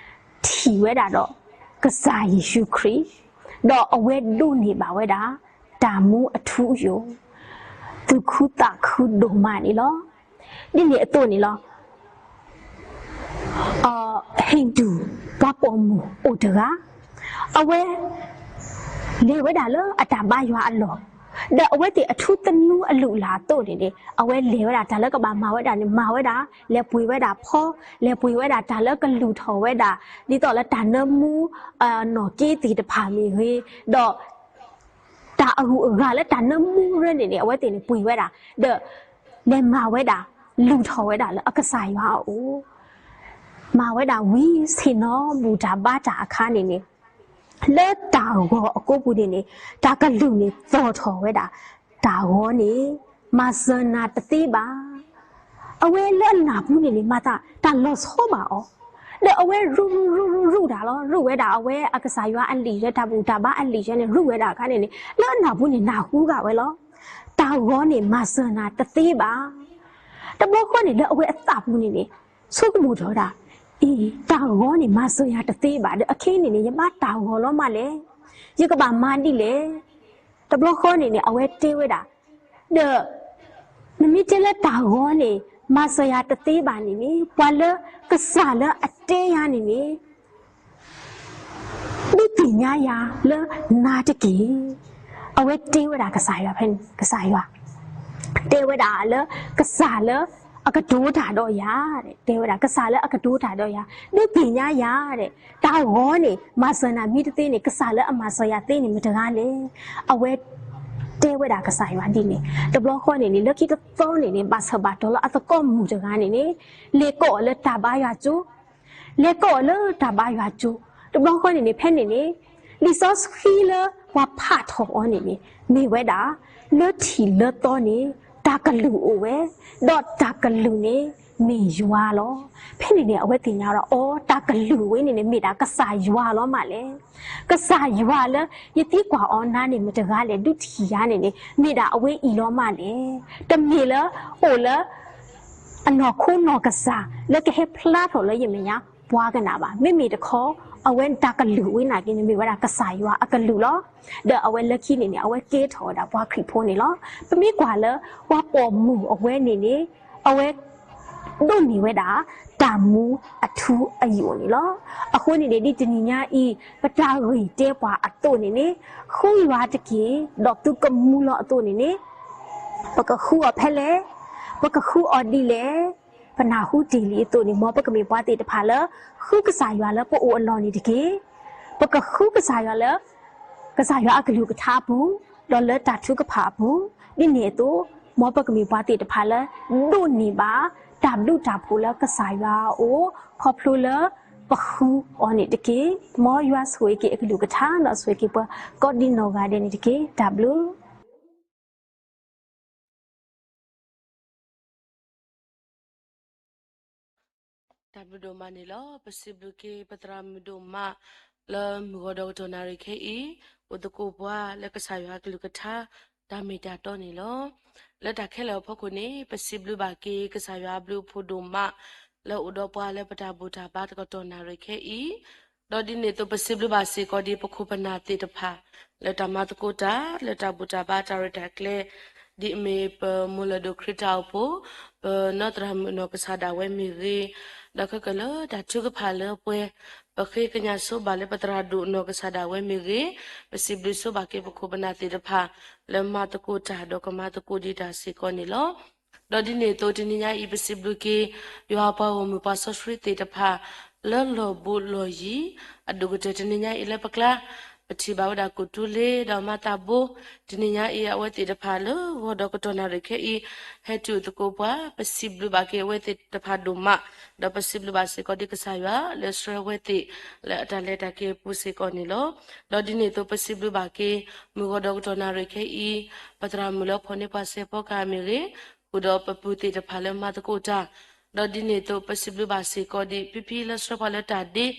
ထံၣ်ဝဲဒၣ်ဒီးကစၢ်ယ့ၣ်ၡူးခရံာ်, ဒီးအဝဲဒိးန့ၢ်ဘၣ်ဝဲဒၣ် တၢ်မူအထူအယိာ်, သူၣ်ခုသးခုဒိၣ်မးန့ၣ်လီၤ. ဒ်န့ၣ်အသိးန့ၣ်လီၤ. ဟံၣ်ဒူၣ် ပှၤပိာ်မုၣ်အိၣ်တဂၤ, အဝဲ လဲၤဝဲဒၣ်လၢအတၢ်ဘါယွၤအလီၢ်, ဒီးအဝဲသ့ၣ်အထူသနူအလုၢ်အလၢ်အသိးန့ၣ်န့ၣ် အဝဲလဲၤဝဲဒၣ်တၢ်လၢကဘၣ်မၤဝဲဒၣ်န့ၣ် မၤဝဲဒၣ်, လဲၤပှ့ၤဝဲဒၣ်ဖီ, လဲၤပှ့ၤဝဲဒၣ်တၢ်လၢကလုၢ်ထီၣ်ဝဲဒၣ် ဒ်သိးလၢတၢ်နၢမူ နီၣ်က့သ့ၣ်တဖၣ်မ့ၢ်ဂ့ၤ, ဒီး တၢ်အဂုၤအဂၤလၢတၢ်နၢမူရၢန့ၣ်န့ၣ် အဝဲသ့ၣ်န့ၣ်ပှ့ၤဝဲဒၣ်, ဒီး လဲၤမၤဝဲဒၣ်, လုၢ်ထီၣ်ဝဲဒၣ်လၢအကစၢ်ယွၤအအိၣ်, မၤဝဲဒၣ်ဝံၤဆ့ၣ်နီၤဘူၣ်တၢ်ဘါတၢ်အခါန့ၣ်န့ၣ်, လၢတၢ်ဂီၤအကိးပူၤန့ၣ်န့ၣ် တၢ်ကလုၢ်န့ၣ်သီၣ်ထီၣ်ဝဲဒၣ်, တၢ်ဂီၤန့ၣ် မၤစၢၤနၤတသ့ဘၣ်. အဝဲလၢအနၢ်ပူၤန့ၣ်န့ၣ် မၤသးတၢ်လီၤဆီဘၣ်အီၤ, ဒီးအဝဲရူၢ်ရူၢ်ရူၢ်ရူၢ်တၢ်လီၤ, ရူၢ်ဝဲဒၣ်အဝဲအကစၢ်ယွၤအလံာ်ယဲ တၢ်ဘူၣ်တၢ်ဘါအလံာ်ယဲန့ၣ် ရူၢ်ဝဲဒၣ်အခါန့ၣ်န့ၣ် လၢအနၢ်ပူၤန့ၣ်နၢ်ဟူဂာ်ဝဲလီၤ. တၢ်ဂီၤန့ၣ်မၤစၢၤနၤတသ့ဘၣ်. တဘျီဃီန့ၣ်လၢအဝဲအသးပူၤန့ၣ်န့ၣ် ဆိကမိၣ်ထီၣ်ဝဲဒၣ်, အ့ တၢ်ဂီၤန့ၣ်မၤစၢၤယၤတသ့ဘၣ် ဒီးအခဲအံၤန့ၣ်န့ၣ် ယဘၣ်တၢ်ဂီၤလီၤမးလဲၣ်, ယကဘၣ်မၤဒ်လဲၣ်. တဘျီဃီန့ၣ်န့ၣ် အဝဲတဲဝဲဒၣ်, ဒီး နမ့ၢ်တဲလၢတၢ်ဂီၤန့ၣ် မၤစၢၤယၤတသ့ဘၣ်န့ၣ်န့ၣ် ပှၤလၢကစၢ်လၢအတဲယၤန့ၣ်န့ၣ် ဒုးသ့ၣ်ညါယၤလၢနၤတက့ၢ်. အဝဲတဲဝဲဒၣ်ကစၢ်ယွၤဖဲန့ၣ်, ကစၢ်ယွၤ တဲဝဲဒၣ်လၢ ကစၢ်လၢအကတိၤတၢ်ဒီးယၤ, တဲဝဲဒၣ်ကစၢ်လၢအကတိၤတၢ်ဒီးယၤ ဒုးသ့ၣ်ညါယၤ, တၢ်ဂီၤန့ၣ် မၤစၢၤနၤမ့ၢ်တသ့န့ၣ် ကစၢ်လၢအမၤစၢၤယၤသ့န့ၣ် မတၤတဂၤလဲၣ်. အဝဲ တဲဝဲဒၣ်ကစၢ်ယွၤဒ်န့ၣ်, တဘျီဃီန့ၣ်န့ၣ် လၢခံတသီန့ၣ်န့ၣ် ဘၣ်ဆၢဘၣ်တီၤလၢအသကိးမုၣ်တဂၤန့ၣ်န့ၣ် လဲၤကိးအီၤလၢတၢ်ဘါယွၤကၠိ, လဲၤကိးအီၤလၢတၢ်ဘါယွၤကၠိ, တဘျီဃီန့ၣ်န့ၣ် ဖဲန့ၣ်န့ၣ် လံာ်စီဆှံလၢပှၤဖးထီၣ်အီၤန့ၣ်န့ၣ် မ့ၢ်ဝဲဒၣ် လၢထံၣ်လၢသီန့ၣ် တၢ်ကလုၢ်အိၣ်ဝဲ, ဒီးတၢ်ကလုၢ်န့ၣ် မ့ၢ်ယွၤလီၤ. ဖဲန့ၣ်န့ၣ် အဝဲသ့ၣ်ညါဒီး အိ တၢ်ကလုၢ်ဝဲန့ၣ်န့ၣ် မ့ၢ်ဒၣ်ကစၢ်ယွၤလီၤမးလဲၣ်. ကစၢ်ယွၤလၢယသံကွၢ်အီၤနၤန့ၣ် မတၤတဂၤလဲၣ် ဒုးထံၣ်ယၤန့ၣ်န့ၣ် မ့ၢ်ဒၣ်အဝဲအံၤလီၤမးလဲၣ်. တမ့ၢ်လၢ အိၣ်လၢ အနီၢ်ခိနီၢ်ကစၢ် လၢကဟဲဖျါထီၣ်လၢယမဲာ်ညါ ပှၤကနၣ်ဘၣ်. မ့မ့ၢ်တခီ အဝဲတၢ်ကလုၢ်ဝဲန့ၣ်က့န့ၣ် မ့ၢ်ဝဲဒၣ်ကစၢ်ယွၤအကလုၢ်လီၤ. ဒီးအဝဲလၢခံန့ၣ်န့ၣ် အဝဲကဲထီၣ်ဝဲဒၣ်ပှၤခရံာ်ဖိန့ၣ်လီၤ. ပမ့ၢ်ကွၢ်လၢ ပှၤပိာ်မုၣ်အဝဲန့ၣ်န့ၣ် အဝဲ ဒိးန့ၢ်ဝဲဒၣ် တၢ်မူအထူအယိာ်န့ၣ်လီၤ. အဃိန့ၣ်န့ၣ် ဒ်တနံၤညါအံၤ ပတၢ်ဂ့ၢ်တဲပှၤအသိးန့ၣ်န့ၣ် ဃုယွၤတက့ၢ် ဒီးသုကမူလီၤအသိးန့ၣ်န့ၣ် ပကဃုအီၤဖဲလဲၣ်, ပကဃုအီၤဒ်လဲၣ်, ပနၢ်ဟူတ့ၢ်လံအသိးန့ၣ် မ်ပကမ့ၢ်ပှၤသ့ၣ်တဖၣ်လၢ ဃုကစၢ်ယွၤလၢပအိၣ်အလီၢ်န့ၣ်တက့ၢ်. ပကဃုကစၢ်ယွၤလၢ ကစၢ်ယွၤအကလုၢ်ကထါအပူၤ, ဒီးလၢတၢ်ထုကဖၣ်အပူၤ, ဒ်န့ၣ်အသိး မ်ပကမ့ၢ်ပှၤသ့ၣ်တဖၣ်လၢ ဒိးန့ၢ်ဘၣ် တၢ်ဘျုးတၢ်ဖှိၣ်လၢကစၢ်ယွၤအအိၣ် ခီဖျိလၢ ပဃုအီၤန့ၣ်တက့ၢ်. မ်ယွၤဆိၣ်ဂ့ၤက့ၤအကလုၢ်ကထါ ဒီးဆိၣ်ဂ့ၤက့ၤပှၤကိးဒံနီၢ်ဂၤဒဲးန့ၣ်တက့ၢ်. တၢ်ဘျုး တၢ်ဘျုးဒိၣ်မးန့ၣ်လီၤ. ပစံးဘျုးက့ၤပသရၣ်မုၣ်ဒိၣ်မး လၢမုၢ်ဂီၤဒီးကတီၢ်နၣ်ရံၣ်ခဲအံၤ အိၣ်သကိးပှၤလၢကစၢ်ယွၤအကလုၢ်ကထါ တၢ်မ့ၢ်တၢ်တီန့ၣ်လီၤ. လၢတၢ်ခဲလၢာ်အဖီခိၣ်န့ၣ် ပစံးဘျုးဘၣ်က့ၤကစၢ်ယွၤအဘျုးအဖှိၣ်ဒိၣ်မး လၢအိၣ်ဒီးပှၤလၢပတၢ်ဘူၣ်တၢ်ဘါတကတီၢ်နၣ်ရံၣ်ခဲအံၤ ဒီးဒ်န့ၣ်အသိးပစံးဘျုးဘၣ်စ့ၢ်ကီးဒ်ပခိၣ်ပနၢ်သ့ၣ်တဖၣ် လၢတၢ်မၤသကိးတၢ် လၢတၢ်ဘူၣ်တၢ်ဘါတၢ်ရဲၣ်တၢ်ကျဲၤ ဒ်အမ့ၢ်ပမိၢ်လၢၢ်ဒိၣ်ခရံာ်တၢ်အိၣ်ဖှိၣ် ပနီၢ်သရၣ်မုၣ်နီၢ်ကစၢ်ဒၣ်ဝဲမ့ၢ်ဂ့ၤ, ဒီးခဲကနံၣ်လၢတၢ်ထုကဖၣ်လၢပှဲၤ, ပဃ့ကညးဆိဘၣ်လၢပသရၣ်ဒိၣ်နီၢ်ကစၢ်ဒၣ်ဝဲမ့ၢ်ဂ့ၤ, ပစံးဘျုးဆိဘၣ်က့ၤပခိၣ်ပနၢ်သ့ၣ်တဖၣ် လၢမၤသကိးတၢ်ဒီးကမၤသကိးဒံးတၢ်စ့ၢ်ကီးန့ၣ်လီၤ. ဒီးဒ်န့ၣ်အသိးတနံၤညါအံၤ ပစံးဘျုးက့ၤ ယွၤပှၤဂီၢ်မုၢ်ပှၤစီဆှံသ့ၣ်တဖၣ် လၢလီၢ်ဘူးလီၢ်ယံၤ, အဒိၣ်ကတၢၢ်တနံၤညါအံၤလၢပကျါ ပထံၣ်ဘၣ်ဝဲဒၣ်ကူၣ်တူလ့ဒီးမၤသးဘိ, တနံၤညါအံၤ အဝဲသ့ၣ်တဖၣ်လၢဂီၤဒီးကတီၢ်နၣ်ရံၣ်ခဲအံၤ ဟဲတုၤသကိးပှၤ ပစံးဘျုးဘၣ်က့ၤအဝဲသ့ၣ်တဖၣ်ဒိၣ်မး, ဒီးပစံးဘျုးဘၣ်စ့ၢ်ကီးဒ်ကစၢ်ယွၤလၢဆှၢဝဲသ့ၣ်လၢအတၢ်လဲၤတၢ်က့ၤအပူၤစ့ၢ်ကီးန့ၣ်လီၤ. ဒီးဒ်န့ၣ်အသိးပစံးဘျုးဘၣ်က့ၤ မုၢ်ဂီၤဒီးကတီၢ်နၣ်ရံၣ်ခဲအံၤ ပသရၣ်မုၣ်လၢဖီၣ်န့ၢ်ပှၤစဲးဖီကဟၣ်မ့ၢ်ဂ့ၤ, ဃုာ်ဒီးပပုၢ်သ့ၣ်တဖၣ်လၢမၤသကိးတၢ်, ဒီးဒ်န့ၣ်အသိးပစံးဘျုးဘၣ်စ့ၢ်ကီးဒ်ဖံဖံလၢဆှၢပှၤလၢတၢ်ဒ့,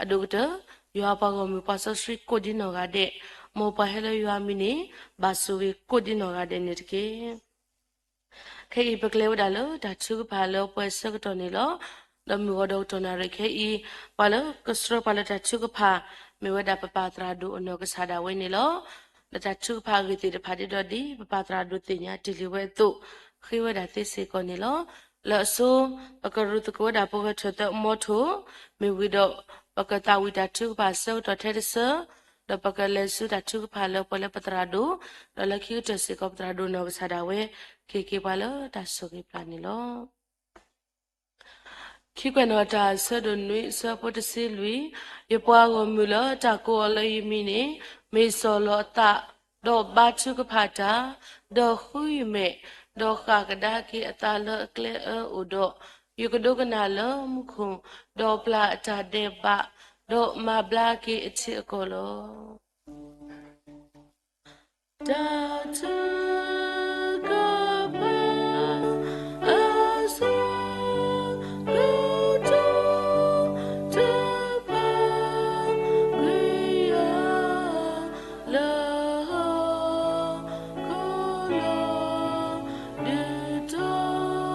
အဒိၣ်ကတၢၢ် ယွၤပှၤဂီၢ်မုၢ်ပှၤစီဆှံကိးဒ်နီၢ်ဂၤဒဲး, မ်ပှၤဟဲလၢယွၤအမံၤန့ၣ် ဘၣ်ဆိၣ်ဂ့ၤကိးဒ်နီၢ်ဂၤဒဲးန့ၣ်တက့ၢ်. ခဲအံၤပကျဲဝဲဒၣ်လၢတၢ်ထုကဖၣ်လၢပှဲၤဆၢကတီၢ်န့ၣ်လီၤ. ဒီးမုၢ်ဂီၤဒီးကတီၢ်နၣ်ရံၣ်ခဲအံၤ ပှၤလၢကဆှၢပှၤလၢတၢ်ထုကဖၣ် မ့ၢ်ဝဲဒၣ်ပပၢ်သရၣ်ဒိၣ်အနီၢ်ကစၢ်ဒၣ်ဝဲန့ၣ်လီၤ. ဒီးတၢ်ထုကဖၣ်အဂ့ၢ်သ့ၣ်တဖၣ်ဒ်ဒီးဒ် ပပၢ်သရၣ်ဒိၣ်သ့ၣ်ညါတ့ၢ်လံဝဲအသိး ဃ့ဝဲဒၣ်သ့စ့ၢ်ကီးန့ၣ်လီၤ. လၢအဆိ ပကရူးသကိးဝဲဒၣ်ပဂဲၤထၢၣ်သၢအမီထိၣ်, မ့ၢ်ဝံၤဒီး ပကသးဝံၣ်တၢ်ထုကဖၣ်အဆၢကတီၢ်ထဲတဆၢ, ဒီးပကလဲၤဆူတၢ်ထုကဖၣ်လၢပှဲၤလၢပသရၣ်ဒိၣ်, ဒီးလၢခံကတၢၢ်စ့ၢ်ကီးပသရၣ်ဒိၣ်နီၢ်ကစၢ်ဒၣ်ဝဲ ကဟ့ၣ်က့ၤပှၤလၢတၢ်ဆိၣ်ဂ့ၤပျၢ်န့ၣ်လီၤ. ခံကွဲးနီၣ်တၢ် ဆၢဒိၣ်နွံ ဆၢဖိတဆံလွံၢ်, ယပှၤဂီၢ်မုၢ်လၢတၢ်ကိးအီၤလၢယမံၤန့ၣ် မ့ၢ်စီၢ်လီၤအသး, ဒီးဘါထုကဖၣ်တၢ်, ဒီးဃုယမဲာ်, ဒီးဃၣ်ကဒါက့ၤအသးလၢအကျဲအၢအိၣ်ဒီး, ယကဒိကနၣ်လၢမူခိၣ်, ဒီးပျၢ်အတၢ်ဒဲးဘး, ဒီးမၤဘျါက့ၤအထံအကီၢ်လီၤ. တၢ်ထုကဖၣ်အဆၢကတီၢ် တၢ်ပာ်ကွံာ်ယၤလၢဟီၣ်ခိၣ်လီၤ. ဒုးတီၤလီၤယၤ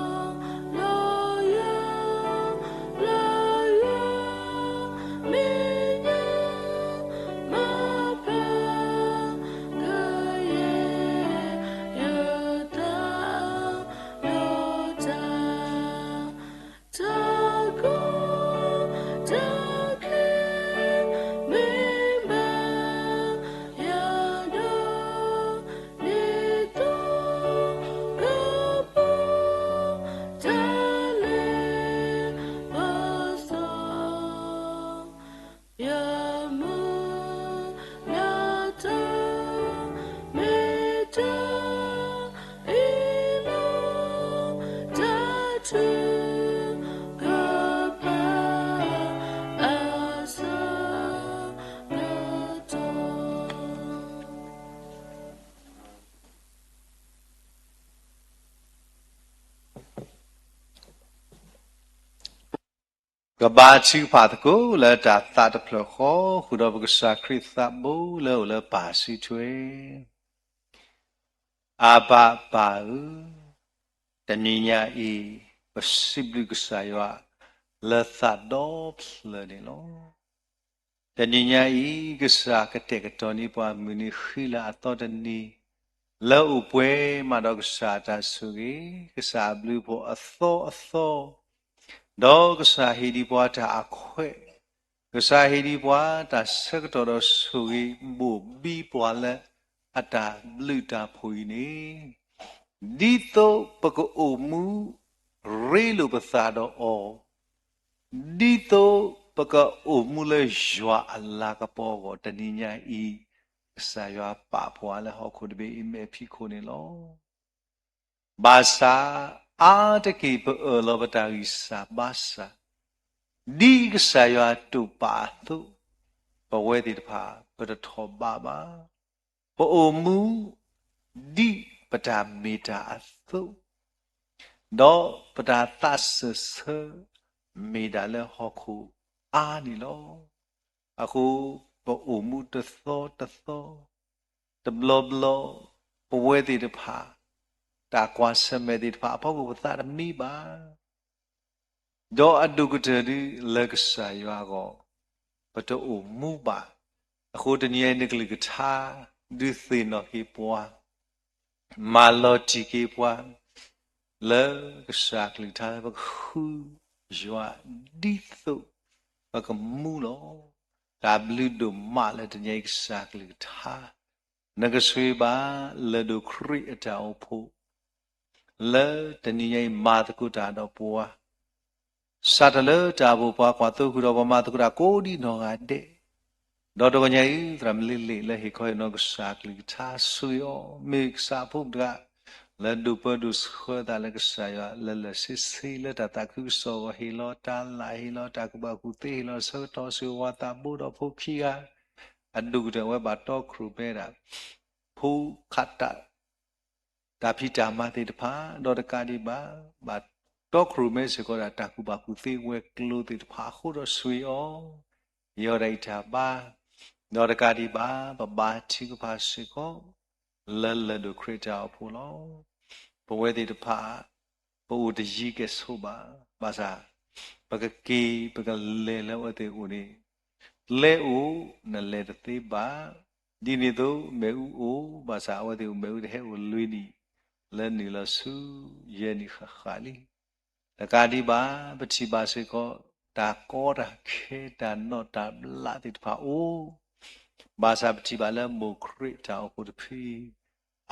လၢယွၤမဲာ်ညါ မၤပျၢ်ကယဲၢ်ယသးဒီးတၢ် တၢ်ကီတၢ်ခဲ မ့ၢ်ဘၣ်ယၤဒီး ဒ်သိးကပီၤတၢ်လဲၤပစီ ယမုၢ်လၢ်တၢ် မ့ၢ်တၢ်အ့ၣ်လိာ် တၢ်ထုကဖၣ်အဆၢကတီၢ်. ကဘါထုကဖၣ်သကိးလၢတၢ်သးတဖျၢၣ်ဃီ ဃုာ်ဒီးပကစၢ်ခရံာ်သးဘိလၢအိၣ်လၢပၢ်စုထွဲ. အဘၤပၢ်ဧၢ, တနံၤညါအံၤ ပစံးဘျုးကစၢ်ယွၤ လၢသးဒီဖျၢၣ်န့ၣ်လီၤ. တနံၤညါအံၤ ကစၢ်ကတဲာ်ကတီၤန့ၢ်ပှၤမုၢ်နံၤဃံလၤအသီတနံၤ, လၢအိၣ်ပှဲၤမးဒီးကစၢ်အတၢ်ဆိၣ်ဂ့ၤ, ကစၢ်အဘျုးအဖှိၣ်အသီအသီ, ဒီးကစၢ်ဟ့ၣ်ဒံးပှၤတၢ်အခွဲး, ကစၢ်ဟ့ၣ်ဒံးပှၤတၢ်ဆၢကတီၢ်ဒီးဆိၣ်ဂ့ၤဘိၣ်ဘံပှၤလၢအတၢ်ဘျုးတၢ်ဖှိၣ်အံၤန့ၣ်, ဒ်သိးပကအိၣ်မူရ့လိာ်ပသးဒီးအီၤ, ဒ်သိးပကအိၣ်မူလၢယွၤအလၤကပီၤအဂီၢ် တနံၤညါအံၤ ကစၢ်ယွၤပာ်ပှၤလၢဟီၣ်ခိၣ်တဘ့ၣ်အံၤမဲာ်ဖံးခိၣ်န့ၣ်လီၤ. ဘၣ်ဆၣ် အါတက့ၢ်ပအၢၣ်လီၤပတၢ်ဂံၢ်စၢ်ဘါစၢ်, ဒ်ကစၢ်ယွၤတိာ်ပာ်အသိး, ပဝဲသ့ၣ်တဖၣ် ပတထီၣ်ဘးဘၣ်. ပအိၣ်မူဒ်ပတၢ်မ့ၢ်တၢ်အသိး, ဒီးပတၢ်သးစၢၢ်ဆၢ မ့ၢ်ဒၣ်လၢဟီၣ်ခိၣ်အါန့ၣ်လီၤ. အဃိ ပအိၣ်မူတသီတသီ, တဘျီဘျီ ပဝဲသ့ၣ်တဖၣ် တၢ်ကွၢ်ဆၢၣ်မဲာ်သ့ၣ်တဖၣ်အဖီခိၣ် ပသးတမံဘၣ်. ဒီးအဒိၣ်ကတၢၢ်ဒ်လၢကစၢ်ယွၤအဂီၢ် ပတအိၣ်မူဘၣ်. အဃိတနံၤအံၤ နကလုၢ်ကထါ ဒုးသ့ၣ်နီၣ်က့ၤပှၤ, မၤလီၤတံၢ်က့ၤပှၤ လၢကစၢ်ကလုၢ်ကထါလၢပကဃု ယွၤဒ်သိးပကမူလီၤ. တၢ်ဘျုးဒိၣ်မးလၢတနံၤအံၤကစၢ်ကလုၢ်ကထါ, နကဆိၣ်ဂ့ၤဘၣ်လၢၢ်ဒိၣ်ခရံာ်အတၢ်အိၣ်ဖှိၣ် လၢတနံၤညါအံၤမၤသကိးတၢ်ဒီးပှၤ စးထီၣ်လၢတၢ်အိၣ်ဖှိၣ်ပှၤကွၢ်သိဃုာ်ဒီးပှၤမၤသကိးတၢ်ကိးဒံနီၢ်ဂၤဒဲး, ဒီးတဂီၤညါအံၤ သရၣ်မုၣ်လ့လ့ၣ်လၢဟ့ၣ်ခီဟ့ၣ်နီၤကစၢ်ကလုၢ်ကထါ ဆိၣ်ဂ့ၤအီၤ မ့ၢ်ကစၢ်အဖိမုၣ်တဂၤ လၢဒိၣ်ပၢဒိၣ်ဆှၢသးလၢကစၢ်ယွၤလၢလၢာ်ဆ့ဆ့ လၢတၢ်သးခုကစီၣ်အဂီၢ် ဟ့ၣ်လီၤတၢ်လၢ် ဟ့ၣ်လီၤတၢ်ကူၣ်ဘၣ်ကူၣ်သ့ ဟ့ၣ်လီၤဆၢကတီၢ် ဆိၣ်ဂ့ၤဝၤသးဘိဒီးဖိခံဂၤ အဒိၣ်ကတၢၢ်အဝဲဘၣ်တီခိၣ်ရိၣ်မဲဒၣ် ဖိခးတၢ် တၢ်ဖံးတၢ်မၤသ့ၣ်တဖၣ် ဒီးတကးဒံးဘၣ် ဘၣ်တီခိၣ်ရိၣ်မဲစ့ၢ်ကီးဒၣ်တၢ်ကူၣ်ဘၣ်ကူၣ်သ့ဝဲၤကျိၤသ့ၣ်တဖၣ်အဃိဒီးဆိၣ်ဂ့ၤအီၤ ဟ့ၣ်အီၤတၢ်ဂံၢ်တၢ်ဘါ, ဒီးတကးဒံးဘၣ် ပဘါထုကဖၣ်စ့ၢ်ကီး လၢလၢၢ်ဒိၣ်ခရံာ်တၢ်အိၣ်ဖှိၣ်လီၤ. ပဝဲသ့ၣ်တဖၣ် ပအိၣ်တယံၤကဲၣ်ဆိးဘၣ်, ဘၣ်ဆၣ် ပကက့ၤပကလဲၤလၢအဝဲသ့ၣ်အအိၣ်န့ၣ် ကျဲအိၣ် နလဲၤတသ့ဘၣ်. ဒ်န့ၣ်အသိး မ့ၣ်အူအိၣ် ဘၣ်ဆၣ်အဝဲသ့ၣ်အိၣ် မ့ၣ်အူတဟဲအိၣ်လွံၢ်နံၣ် လၢနုာ်လီၤဆူယဲၢ်နံၣ်ဃၣ်ဃၣ်လံ. တကးဒံးဘၣ် ပထံၣ်ဘၣ်စ့ၢ်ကီး တၢ်ကီတၢ်ခဲ တၢ်နီၣ်တၢ်ဘျးသ့ၣ်တဖၣ်အိၣ်, ဘၣ်ဆၣ်ပထံၣ်ဘၣ်လၢမိၢ်ခရံာ်တၢ်အိၣ်ဖှိၣ်တဖု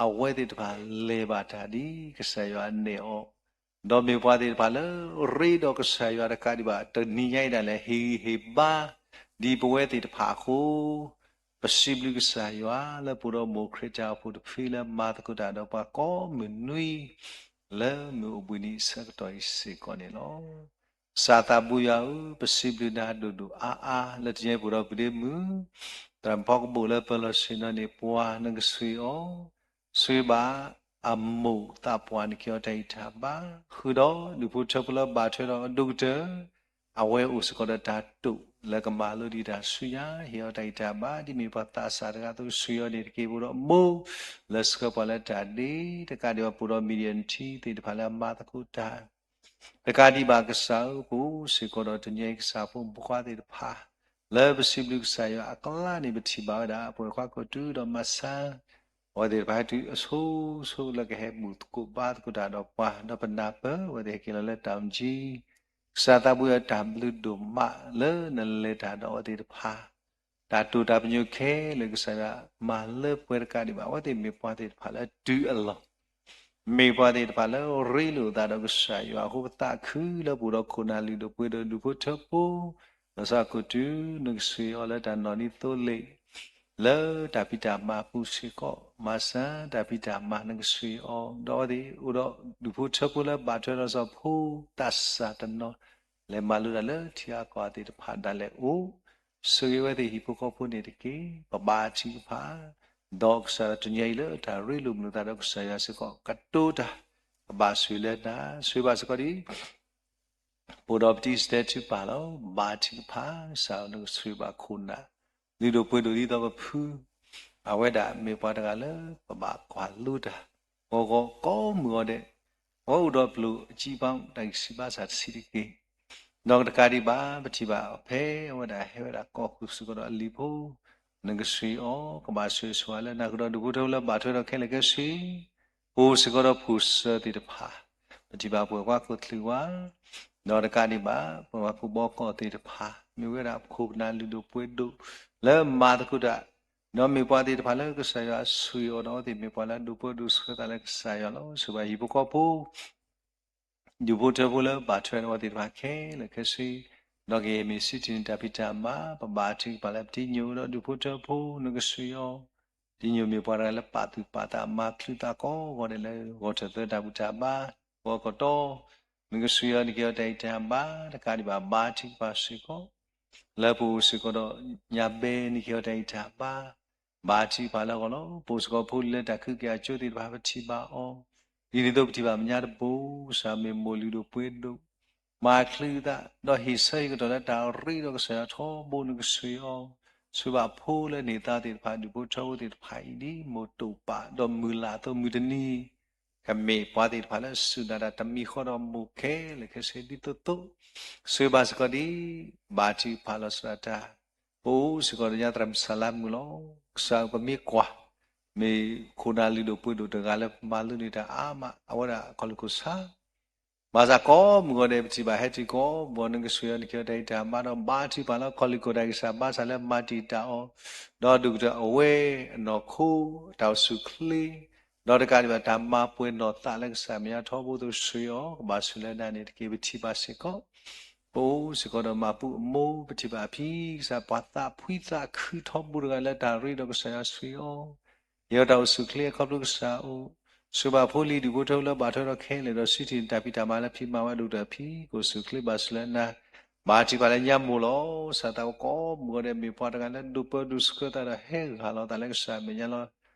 အဝဲသ့ၣ်တဖၣ်လဲၤဘၣ်တၢ်ဒ်ကစၢ်ယွၤနဲၣ်အီၤ, ဒီးမ့ၢ်ပှၤသ့ၣ်တဖၣ်လၢရ့ဒီးကစၢ်ယွၤတကးဒံးဘၣ် တနံၤညါအံၤဒၣ်လဲာ် ဟ့ၣ်ဂံၢ်ဟ့ၣ်ဘါ ဒ်ပဝဲသ့ၣ်တဖၣ်အဃိ ပစံးဘျုးကစၢ်ယွၤလၢပအိၣ်ဒီးမိၢ်ခရံာ်တၢ်အိၣ်ဖှိၣ်တဖုလၢမၤသကိးတၢ်ဒီးပှၤကိးမုၢ်နွံ လၢမုၢ်အိၣ်ဘှံးနံၤအဆၢကတီၢ်အံၤစ့ၢ်ကီးန့ၣ်လီၤ. ကစၢ်သးဘိယွၤဧၢ, ပစံးဘျုးနၤဒိၣ်ဒိၣ်အါအါ လၢတနံၤအံၤပအိၣ်ဒီးပဒ့မုၣ် သရၣ်ဖီကဘိၣ်လၢပၢၤလီၢ်ဆ့ၣ်နီၤန့ၣ် ပှၤနကဆိၣ်ဂ့ၤအီၤ, ဆိၣ်ဂ့ၤဘၣ်အမိၢ်သးပှၢ်န့ၣ် က့ၤအီၤတၢ်ဂံၢ်တၢ်ဘါ, ဃုာ်ဒီးဒူၣ်ဖိထၢဖိလၢဘၣ်ထွဲဒီးအဒိၣ်ကတၢၢ် အဝဲအိၣ်စ့ၢ်ကီးဒီးတၢ်တိာ်လၢကမၤလိဒံးတၢ်ဆူညါ ဟ့ၣ်အီၤတၢ်ဂံၢ်တၢ်ဘါ ဒ်မ့ၢ်ပှၤသးစၢ်တဂၤအသိး ဆိၣ်ဂ့ၤအီၤန့ၣ်တက့ၢ်. ပအိၣ်ဒီးမိၢ် လၢဆှၢပှၤလၢတၢ်ဒ့ တကးဒံးဘၣ် ပအိၣ်ဒီး Midian ထံသ့ၣ်တဖၣ်လၢအမၤသကိးတၢ် တကးဒံးဘၣ်ကစၢ်ဧၢ, ပအိၣ်စ့ၢ်ကီးဒီးတနံၤအံၤကစၢ်ဖိမုၣ်ဖိခွါသ့ၣ်တဖၣ် လၢပစံးဘျုးကစၢ်ယွၤအကျါန့ၣ် ပထံၣ်ဘၣ်ဝဲဒၣ် ပှၤကွၢ်ကိးတုၤဒီးမၤစၢၤ အဝဲသ့ၣ်တဖၣ်ဟဲတုၤအဆိဆိလၢကဟဲဘူၣ်သကိးဘါသကိးတၢ်ဒီးပှၤ ဒီးပနၢ်ပၢၢ် အဝဲသ့ၣ်ဟဲက့ၤလီၤလၢတၢ်အိၣ်ကၠံ ကစၢ်သးဘိယွၤတၢ်ဘျုးဒိၣ်မးလၢနလဲၤတၢ်ဒီးအဝဲသ့ၣ်တဖၣ် တၢ်တိာ်တၢ်ပညိၣ်ခဲလၢာ်ကစၢ်ယွၤမၤလၢပှဲၤတကးဒံးဘၣ် အဝဲသ့ၣ်မ့ၢ်ပှၤသ့ၣ်တဖၣ်လၢတုၤအလီၢ် မ့ၢ်ပှၤသ့ၣ်တဖၣ်လၢရ့လိာ်သးဒီးကစၢ်ယွၤအဃိ ပသးခုလၢပအိၣ်ဒီးခိၣ်နၢ်လုၢ်ဒိၣ်ပှ့ၤဒိၣ်ဒူၣ်ဖိထၢဖိ လီၤဆီကအိၣ်တုၤနကဆိၣ်ဂ့ၤအီၤလၢတၢ်နီၢ်နံၤသိလ့ၣ် လၢတၢ်ဖံးတၢ်မၤပူၤစ့ၢ်ကီး မၤစၢၤတၢ်ဖံးတၢ်မၤနကဆိၣ်ဂ့ၤအီၤ ဒီးအဝဲသ့ၣ်အိၣ်ဒီးဒူၣ်ဖိထၢဖိလၢဘၣ်ထွဲဒီးစီၤဖိသးစၢ်တနီၤ လဲၤမၤလိတၢ်လၢထံအကီၢ်သ့ၣ်တဖၣ်ဒၣ်လဲာ်အိၣ် ဆိၣ်ဂ့ၤဝဲသ့ၣ်ဟံၣ်ဖိဃီဖိန့ၣ်တက့ၢ်. ပဘါထုကဖၣ် ဒီးကစၢ်ယွၤတနံၤအံၤလၢတၢ်ရ့လိာ်မုာ်လိာ်သးဒီးကစၢ်ယွၤစ့ၢ်ကီး ကတိၤတၢ် ကဘၣ်ဆိၣ်ဂ့ၤလၢနၤ ဆိၣ်ဂ့ၤဘၣ်စ့ၢ်ကီးဒ် ပအိၣ်ဒီးပတံၢ်စတဲထုကဖၣ်လီၤ. ဘါထုကဖၣ် ကစၢ်ဧၢ နကဆိၣ်ဂ့ၤဘၣ်ခိၣ်နၢ် လုၢ်ဒိၣ်ပှ့ၤဒိၣ်ဒ်သိးပဖု အဝဲဒၣ်မ့ၢ်ပှၤတဂၤလၢပဘၣ်ကွၢ်လိတၢ် ဂီၤဂီၤကိးမုၢ်ဂီၤဒဲး အဝဲအိၣ်ဒီးပျိၢ်အကံပီ တၢ်ဂံၢ်စၢ်ဘါစၢ်တဆံးတက့ၢ်. ဒီးတကးဒံးဘၣ် ပထံၣ်ဘၣ်ဖဲအဝဲဒၣ်ဟဲဝဲဒၣ်ကိးဃုာ်စ့ၢ်ကီးဒီးအလံၤဖိ နကဆိၣ်ဂ့ၤအီၤ ကဘၣ်ဆိၣ်ဂ့ၤဆိၣ်ဝါလၢနၤဃုာ်ဒီးဒူၣ်ဖိထၢဖိလၢဘၣ်ထွဲဒီးခဲလၢာ်ခဲဆ့ ပအိၣ်စ့ၢ်ကီးဒီးဖိၣ်စၢၤသ့ၣ်တဖၣ် ပထံၣ်ဘၣ်ပှၤကွၢ်ကိးချံဝါ ဒီးတကးဒံးဘၣ် ပှၤကွၢ်ကိးဘီကီၢ်သ့ၣ်တဖၣ် မ့ၢ်ဝဲဒၣ်ပခိၣ်ပနၢ်လုၢ်ဒိၣ်ပှ့ၤဒိၣ် လၢမၤသကိးတၢ် ဒီးမ့ၢ်ပှၤသ့ၣ်တဖၣ်လၢကစၢ်ယွၤဆိၣ်ဂ့ၤအီၤဒီးအဝဲသ့ၣ်မ့ၢ်ပှၤလၢဒိၣ်ပှ့ၤဒိၣ်ဆှၢသးလၢကစၢ်ယွၤလီၤ. ဆိၣ်ဂ့ၤဘၣ်ဟံၣ်ဖိဃီဖိ ဒူၣ်ဖိထၢဖိလၢဘၣ်ထွဲဒီးအဝဲသ့ၣ်တဖၣ်ခဲလၢာ်ခဲဆ့ ဒီးကယဲၢ်မ့ၢ်စံးထံၣ်န့ၣ်တၢ်ဖံးတၢ်မၤ ပဘါထုကဖၣ်လၢပတံၤညိၣ်ဒီးဒူၣ်ဖိထၢဖိ နကဆိၣ်ဂ့ၤအီၤ တံၤညိၣ်မ့ၢ်ပှၤတဂၤလၢပာ်သူၣ်ပာ်သးမၤချုးသးကိးဂီၤဒဲးလၢ ဂီၤထၢၣ်သၢတၢ်ဘူၣ်တၢ်ဘါ ဂီၤကတီၢ် နကဆိၣ်ဂ့ၤအီၤ နက့ၤအီၤတၢ်ဂံၢ်တၢ်ဘါ တကးဒံးဘၣ် ဘါထုကဖၣ်စ့ၢ်ကီး လၢပအိၣ်စ့ၢ်ကီးဒီးညါဘဲ နက့ၤအီၤတၢ်ဂံၢ်တၢ်ဘါ ဘါထုကဖၣ်လၢအဂီၢ်လီၤ. ပအိၣ်စ့ၢ်ကီးဖိလၢတၢ်ခုက့ၤအကၠိသ့ၣ်တဖၣ် ပထံၣ်ဘၣ်အီၤ ဒ်န့ၣ်အသိးပထံၣ်ဘၣ်မဲာ်ညါတဘိ ကစၢ်မ့ၢ်မိၢ်လုၢ်ဒိၣ်ပှ့ၤဒိၣ် မၤချုးသး ဒီးဟ့ၣ်ဆၢဟ့ၣ်ကတီၢ်လၢတၢ်ရ့ဒီးကစၢ်ယွၤထီဘိ နကဆိၣ်ဂ့ၤအီၤ ဆိၣ်ဂ့ၤဘၣ်ဖိလၢန့ၢ်သါသ့ၣ်တဖၣ် ဒူၣ်ဖိထၢဖိသ့ၣ်တဖၣ်အံၤ ဒ်မိၢ်တိာ်ပာ် ဒီးမုၢ်လၢ်အသိးမုၢ်တနံၤ ကမ့ၢ်ပှၤသ့ၣ်တဖၣ်လၢစူၢ်နာ်တၢ်တမံၤဃီဒီးမိၢ်ခဲလၢာ်ခဲဆ့ဒ်သိးသိး ဆိၣ်ဂ့ၤဘၣ်စ့ၢ်ကီးဒ် ဘါထုကဖၣ်လီၤဆီဒၣ်တၢ် ပအိၣ်စ့ၢ်ကီးဒီးညါသရၣ်မုၣ်စၢ်လါမုၣ်လီၤ. ကစၢ်ဧၢ ပမ့ၢ်ကွၢ် မ့ၢ်ခိၣ်နၢ်လုၢ်ဒိၣ်ပှ့ၤဒိၣ်တဂၤလၢပမၤလိန့ၢ်တၢ်အါမး အဝဲဒၣ်ခီၣ်လူၢ်ခိၣ်ဆါ ဘၣ်ဆၣ်ကိးမုၢ်ဂီၤဒဲး ပထံၣ်ဘၣ်ဟဲတုၤကိးမုၢ်ဂီၤ နကစၢ်ယွၤနကဟ့ၣ်အီၤတၢ်ဂံၢ်တၢ်ဘါဒီး ဘါထုကဖၣ်လၢကီၢ်လံၢ်ကီၢ်ဒဲး ကစၢ်ဘါစၢ်လၢမၤတံာ်တာ်အီၤ, ဒီးဒိၣ်ကတၢၢ်အဝဲအနီၢ်ခိ တၢ်အိၣ်ဆူၣ်အိၣ်ချ့ ဒီးတကးဒံးဘၣ် တၢ်မၤပှဲၤနီၢ်သးလၢကစၢ်မဲာ်ညါထီဘိ နကစၢ်ယွၤကဘၣ်ဆိၣ်ဂ့ၤလၢနၤန့ၣ်တက့ၢ်. ပထံၣ်ဘၣ်စ့ၢ်ကီး ပအိၣ်စ့ၢ်ကီးဒီးမၤပူအမိၢ် ပထံၣ်ဘၣ်အဖံ ကစၢ်ပှၤသးဖှံသးခုထီဘိတဂၤလၢတၢ်ရ့ဒီးကစၢ်ယွၤဆိၣ်ဂ့ၤအီၤ ဟ့ၣ်အီၤတၢ်အိၣ်ဆူၣ်အိၣ်ချ့အခီဖျိကစၢ်အအိၣ်, ဆိၣ်ဂ့ၤဘၣ်ဖိလံၤဒူၣ်ဖိထၢဖိလၢဘၣ်ထွဲဒီးခဲလၢာ်ဒီး စံးထံၣ်တၢ်ဖံးတၢ်မၤလၢဖံးမၤဝဲဒိၣ်ကတၢၢ်အဖံ ကအိၣ်ဆူၣ်အိၣ်ချ့ဘၣ်ဆိၣ်ဂ့ၤလၢနၤ, ဘါထုကဖၣ်လၢညါမိၢ်လီၤ. ကစၢ်သးဘိယွၤကိးမုၢ်ဂီၤဒဲး မ့ၢ်ပှၤတဂၤလၢဒိးပၢဒိးဆှၢသးဒီးဟဲဂၢ်လီၤသးလၢကစၢ်အမဲာ်ညါလီၤ.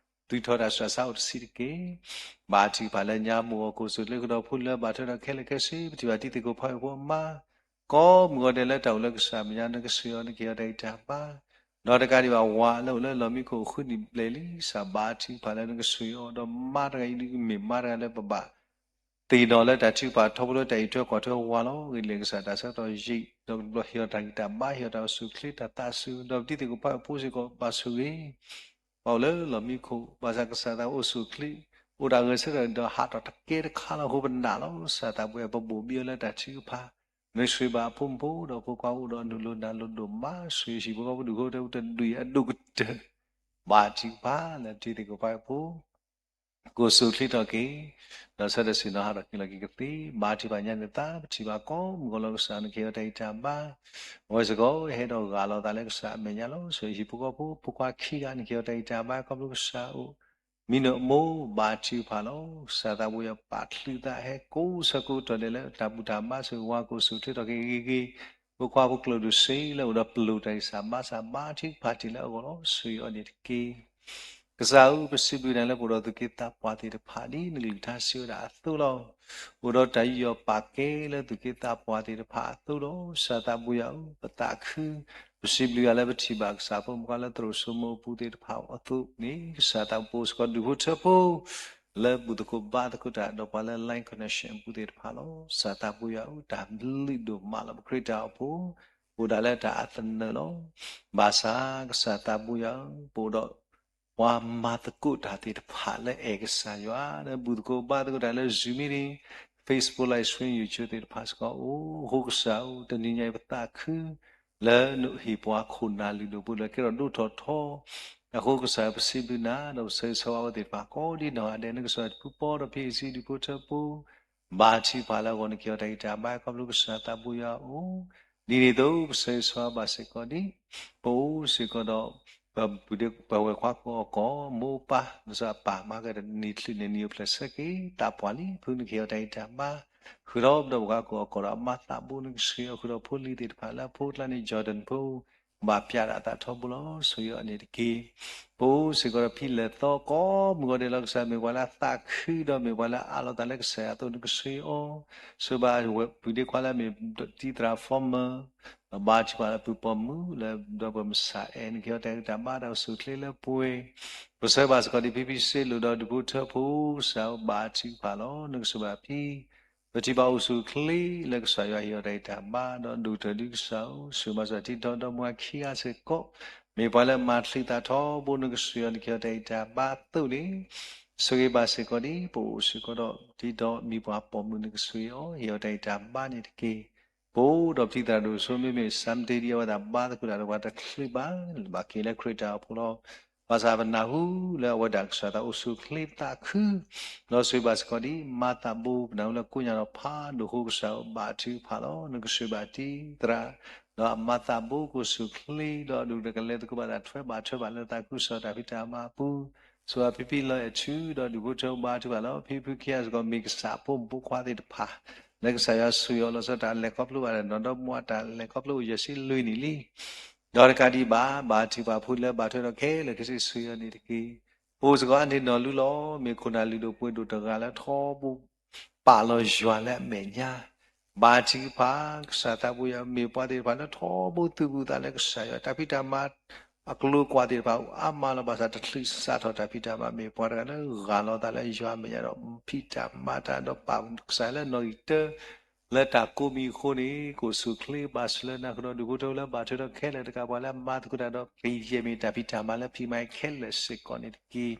သူၣ်ထီၣ်တၢ်ဆူးတၢ်ဆါအိၣ်တဆံးတက့ၢ်. ဘါထုကဖၣ်လၢညါမိၢ်အီၤ ကအိၣ်ဆူၣ်အိၣ်ချ့ဃုာ်ဒီးဖိလၢဘၣ်ထွဲဒီးခဲလၢာ်ခဲဆ့ ပထံၣ်ဘၣ်တံၤသကိးဖးဝဲၢ်ဖိအမါ ကိးမုၢ်ဂီၤဒဲးလၢတၢ်အိၣ်လၢကစၢ်အမဲာ်ညါ နကစၢ်ယွၤနကဟ့ၣ်အီၤတၢ်ဂံၢ်တၢ်ဘါ, ဒီးတကးဒံးဘၣ်ဝၤလၢအိၣ်လၢလီၢ်မံခိၣ်ဃုနံၣ်ဘျဲၣ်လံ ကစၢ်ဘါထုကဖၣ်လၢနကဆိၣ်ဂ့ၤအီၤ ဒီးမါတဂၤအံၤဒုးမ့ၢ်မါတဂၤလၢပဘၣ် သ့ၣ်နီၣ်လၢတၢ်ထုကဖၣ်ထီဘိလၢတၢ်အံးထွဲကွၢ်ထွဲဝၤလီၤ. ဂ့ၤလၢကစၢ်တၢ်ဆၢကတီၢ်ယံာ် ဒီးဟ့ၣ်အီၤတၢ်ဂံၢ်တၢ်ဘါ ဟ့ၣ်အီၤတၢ်အိၣ်ဆူၣ်အိၣ်ချ့တၢ်သးစူၤ ဒီးပတံၤသကိးဖးဝဲၢ်ဖိစ့ၢ်ကီးဘၣ်ဆိၣ်ဂ့ၤ ပှၤအိၣ်လၢလီၢ်မံခိၣ် ဘၣ်ဆၣ်ကစၢ်သးအိၣ်ဆူၣ်အိၣ်ချ့ အိၣ်တၢ်ဂဲၤဆၢထၢၣ်ဒီးဟးထီၣ်တကဲတခါလီၤ. အဃိပနာ်လီၤ ကစၢ်သးဘိယွၤ ပဘိၣ်ဘံအီၤလၢတၢ်ထုကဖၣ် မ့ၢ်ဆိၣ်ဂ့ၤဘၣ်အဖိမုၣ်ဖိဒီးဖိခွါဖိဒီးနုာ်လီၤနၤလီၤဒိၣ်မး ဆိၣ်ဂ့ၤဟံၣ်ဖိဃီဖိဒူၣ်ဖိထၢဖိတဒူၣ်အံၤအဒိၣ်ကတၢၢ် ဘါထုကဖၣ်လၢပတံၤသကိးဖးဝဲၢ်ဖိ ကအိၣ်ဆူၣ်အိၣ်ချ့ထီၣ်က့ၤ ဒီးဆၢထၢၣ်ဆ့ၣ်နီၤဟးထီၣ်က့ၤလီၤက့ၤကသ့ ဘါထုကဖၣ်ညါန့ၣ်သး ပထံၣ်ဘၣ်ကိးမုၢ်ဂီၤလီၤ ကစၢ်နကဟ့ၣ်အီၤတၢ်ဂံၢ်တၢ်ဘါ အဝဲစ့ၢ်ကီးဟဲဒီးဂၢ်လီၤသးလၢကစၢ်အမဲာ်ညါလီၤ. ဆိၣ်ဂ့ၤဟံၣ်ဖိဃီဖိ ဖိခွါခံဂၤ နကဟ့ၣ်အီၤတၢ်ဂံၢ်တၢ်ဘါ ခီဖျိကစၢ်အိၣ် မံနီၤအမိၢ် ဘါထုကဖၣ်လီၤ. ကစၢ်သးဘိယွၤပာ်ချုးသးဟဲကိးဆၢကိးကတီၢ်ဒဲးလၢတၢ်ဘူၣ်တၢ်ဘါ ဆိၣ်ဂ့ၤဝၤ ကအိၣ်ဆူၣ်အိၣ်ချ့ထီၣ်က့ၤဂ့ၤဂ့ၤ ဖိခွါဖိကျိာ်ဒိၣ်စ့လၢအိၣ်ဒီးပလိၣ်တၢ်ဂံၢ်စၢ်ဘါစၢ် ဘါထုကဖၣ်တ့ၢ်လၢအဂီၢ်လီၤ. ဆိၣ်ဂ့ၤအီၤန့ၣ်တက့ၢ်. ကစၢ်ဧၢ ပစံးဘျုးနၤလၢပအိၣ်ဒီးသူၣ်က့သးပှၢ်သ့ၣ်တဖၣ် ဒ်နကလုၢ်ကထါစံးဝဲဒၣ်အသိးလီၤ. အိၣ်ဒီးတၢ်ယူးယီၣ်ပာ်ကဲလၢသူၣ်က့သးပှၢ်သ့ၣ်တဖၣ်အသိးလီၤ. ကစၢ်သးဘိယွၤဧၢ ပသးခု ပစံးဘျုးယွၤလၢပထံၣ်ဘၣ်ကစၢ်ဖိမုၣ်ဖိခွါလၢသရိာ်စိမိၤအပူၤသ့ၣ်တဖၣ်အသိးန့ၣ် ကစၢ်သးဘိစ့ၢ်ကီးဒူၣ်ဖိထၢဖိ လၢဘူၣ်သကိးဘါသကိးတၢ်ဒီးပှၤလၢ Line Connection အပူၤသ့ၣ်တဖၣ်လီၤ. ကစၢ်သးဘိယွၤဧၢ တၢ်ဘျုးဒိၣ်မးလီၤ. ပခရံာ်တၢ်အိၣ်ဖှိၣ် အိၣ်ဒၣ်လၢတၢ်အသနၢၣ်လီၤ. ဘၣ်ဆၣ်ကစၢ်သးဘိယွၤဧၢ ပအိၣ်ဒီး ပှၤမၤသကိးတၢ်သ့ၣ်တဖၣ်လၢအဲၣ်ကစၢ်ယွၤ လၢဘူၣ်သကိးဘါသကိးတၢ်လၢ Zoom meeting, Facebook live stream, YouTube သ့ၣ်တဖၣ်စ့ၢ်ကီးအိၣ် အဃိကစၢ်ဧၢ တနံၤညါအံၤပသးခု လၢနဟ့ၣ်ပှၤခိၣ်နၢ်လုၢ်ဒိၣ်ပှ့ၤဒိၣ်ကဲထီၣ်ဒိၣ်ထီၣ်ထီ အဃိကစၢ်ဧၢ ပစံးဘျုးနၤ ဒီးပဆၢဂ့ၤဆၢဝါဝဲသ့ၣ်တဖၣ်ကိးဒ်နီၢ်ဂၤဒဲး နကစၢ်ယွၤတပူၤပီဒီး ဖံးအ့ၣ်စံဒူၣ်ဖိထၢဖိ ဘါထုကဖၣ်လၢအဂီၢ် နကဟ့ၣ်အီၤတၢ်ဂံၢ်တၢ်ဘါ ခီဖျိကစၢ်သးဘိယွၤအအိၣ် ဒ်န့ၣ်အသိး ပဆၢဂ့ၤဆၢဝါဘၣ်စ့ၢ်ကီးဒ် ပအိၣ်စ့ၢ်ကီးဒီး ပဝဲၢ်ခွါကိးအီၣ်ကီၢ် မိၢ်ပၢ် ကစၢ်ပာ်မၤကဒီးနံၤချုးန့ၣ် နံၤအိၣ်ဖျဲၣ်ဆၢက့ၤ သးပှၢ်လံ ဖုနကဟ့ၣ်အီၤတၢ်ဂံၢ်တၢ်ဘါ ဃုာ်ဒီးပဒီပုၢ်ဝဲၢ်ခွါကိးအီၣ်ကီၢ်ဒီးအမါသးဘိ နကဆိၣ်ဂ့ၤအီၤ ဃုာ်ဒီးဖိလံၤသ့ၣ်တဖၣ်လၢအဖိကျါန့ၣ် Jordan ဖိ ဘၣ်ပျၢ်ဒၣ်အသးထီဘိလီၤ. ဆိၣ်ဂ့ၤအီၤန့ၣ်တက့ၢ်. ပအိၣ်စ့ၢ်ကီးဒီးဖံလဲၤသီကိးမုၢ်ဂီၤဒဲးလီၤ ကစၢ်မ့ၢ်ပှၤလၢအသးခုဒီးမ့ၢ်ပှၤလၢအအးလီၤသးလၢကစၢ်ယွၤအသိး နကဆိၣ်ဂ့ၤအီၤ ဆိၣ်ဂ့ၤဘၣ်ဝဲၢ်ပုၢ်ဒ့ခွါလၢအမ့ၢ်တံၤသရၣ် Former ဒီးဘါထုကဖၣ်လၢပုၢ်ပိာ်မုၣ်လၢဒီပုၢ်ဝဲၢ်မုၣ်ဆၣ်အဲၣ် နကဟ့ၣ်အီၤတၢ်ဂံၢ်တၢ်ဘါတၢ်အိၣ်ဆူၣ်အိၣ်ချ့လၢပှဲၤ ပဆၢဂ့ၤဘၣ်စ့ၢ်ကီးဒ်ဖံဖံစ့လိာ်ဒီးဒူၣ်ဖိထၢဖိ ကစၢ်ဧၢ ဘါထုကဖၣ်လီၤ. နကဆိၣ်ဂ့ၤဘၣ်ဖံ ပထံၣ်ဘၣ်အိၣ်ဆူၣ်အိၣ်ချ့လၢကစၢ်ယွၤဟ့ၣ်အီၤတၢ်ဂံၢ်တၢ်ဘါ ဒီးဒိၣ်ကတၢၢ်ဒ်ကစၢ်ဧၢ ဆိၣ်ဂ့ၤဘၣ်စ့ၢ်ကီးတံၤဒီသဒၢမုၢ်ခံဂၤစ့ၢ်ကီး မ့ၢ်ပှၤလၢမၤချုးသးထီဘိ နကဆိၣ်ဂ့ၤအီၤ နကဟ့ၣ်အီၤတၢ်ဂံၢ်တၢ်ဘါအသိးန့ၣ် ဆိၣ်ဂ့ၤဘၣ်စ့ၢ်ကီးဒ် ပအိၣ်စ့ၢ်ကီးဒီး ဒ်ဒီးမံၤပှၤပိာ်မုၣ် နကဆိၣ်ဂ့ၤအီၤ ဟ့ၣ်အီၤတၢ်ဂံၢ်တၢ်ဘါန့ၣ်တက့ၢ်. ပအိၣ်ဒီးပတံၤသရၣ်ဒိၣ်စိမ့မ့ၢ် Sunday ဒ်အဝဲသ့ၣ်ဘါသကိးတၢ်ဒီးပှၤတချုးဘၣ် ဘၣ်က့ၤလၢခရံာ်တၢ်အိၣ်ဖှိၣ်လီၤ. ဘၣ်ဆၣ်ပနၢ်ဟူလၢအဝဲဒၣ်ကစၢ်သးအိၣ်ဆူၣ်အိၣ်ချ့သးခု ဒီးဆိၣ်ဂ့ၤဘၣ်စ့ၢ်ကီးဒ် မါသးဘိ ပနၢ်ဟူလၢကိးညါဒီးဖးဒိၣ်အဃိ ကစၢ်ဧၢ ဘါထုကဖၣ်လီၤ. နကဆိၣ်ဂ့ၤဘၣ်တံၤသရၣ် ဒီးအမါသးဘိ ကအိၣ်ဆူၣ်အိၣ်ချ့ ဒီးဒိၣ်ကတၢၢ်ကလဲၤသကိးဘၣ်တၢ်ထွဲဘၣ်ထွဲဘၣ်လၢသးခုကစီၣ်တၢ်ဖံးတၢ်မၤအပူၤ ဆိၣ်ဂ့ၤဘၣ်ဖံဖံလီၤအဲၣ်ထူ ဒီးဒူၣ်ဖိထၢဘါထုကဖၣ်လီၤ. ဖံဖုခံဂၤစ့ၢ်ကီး မ့ၢ်ကစၢ်ဖိမုၣ်ဖိခွါသ့ၣ်တဖၣ် လၢကစၢ်ယွၤဆိၣ်ဂ့ၤအီၤလီၤဆီဒၣ်တၢ် လဲၤခီဖျိဘၣ်ဒီးနီၢ်ဒီမါတၢ် လဲၤခီဖျိအိၣ်ယဲၢ်ဆံလွံၢ်နံၣ်လံ ဒီးတကးဒံးဘၣ် ဘါထုကဖၣ်ဖိလၢဘၣ်ထွဲဒီးခဲလၢာ်ခဲဆ့ ဆိၣ်ဂ့ၤအီၤန့ၣ်တက့ၢ်. ပအိၣ်စ့ၢ်ကီးအါန့ၢ်နီၢ်လူလီၤ. မ့ၢ်ခိၣ်နၢ်လုၢ်ဒိၣ်ပှ့ၤဒိၣ်တဂၤလၢထီဘိ ပာ်လီၤယွၤလၢအမဲာ်ညါ ဘါထုကဖၣ် ကစၢ်သးဘိယွၤ မ့ၢ်ပှၤသ့ၣ်တဖၣ်လၢထီဘိသူၣ်ဘူၣ်သးလၢကစၢ်ယွၤ တၢ်ဖံးတၢ်မၤ အကျိၤအကွာ်သ့ၣ်တဖၣ် အါမးလီၤ. ဘၣ်ဆၣ်တချုးစးထီၣ်တၢ်ဖံးတၢ်မၤ မ့ၢ်ပှၤတဂၤလၢဂၢ်လီၤသးလၢယွၤအမဲာ်ညါဒီး ဖံးတၢ်မၤတၢ်ဒီးပာ်ကစၢ်လၢနီၣ်ဂံၢ်တၢ လၢတၢ်ကိးမံၤအဃိန့ၣ် ကအိၣ်ဆူၣ်အိၣ်ချ့ဘၣ်ဆူၣ်လၢနၤ ဃုာ်ဒီးဒူၣ်ဖိထၢလၢဘၣ်ထွဲဒီးခဲလၢာ်တကး ပှၤလၢအမၤသကိးတၢ်ဒီးကယဲၢ်မ့ၢ်တၢ်ဖံးတၢ်မၤလၢဖံးမၤခဲလၢာ်စ့ၢ်ကီးန့ၣ်တက့ၢ်.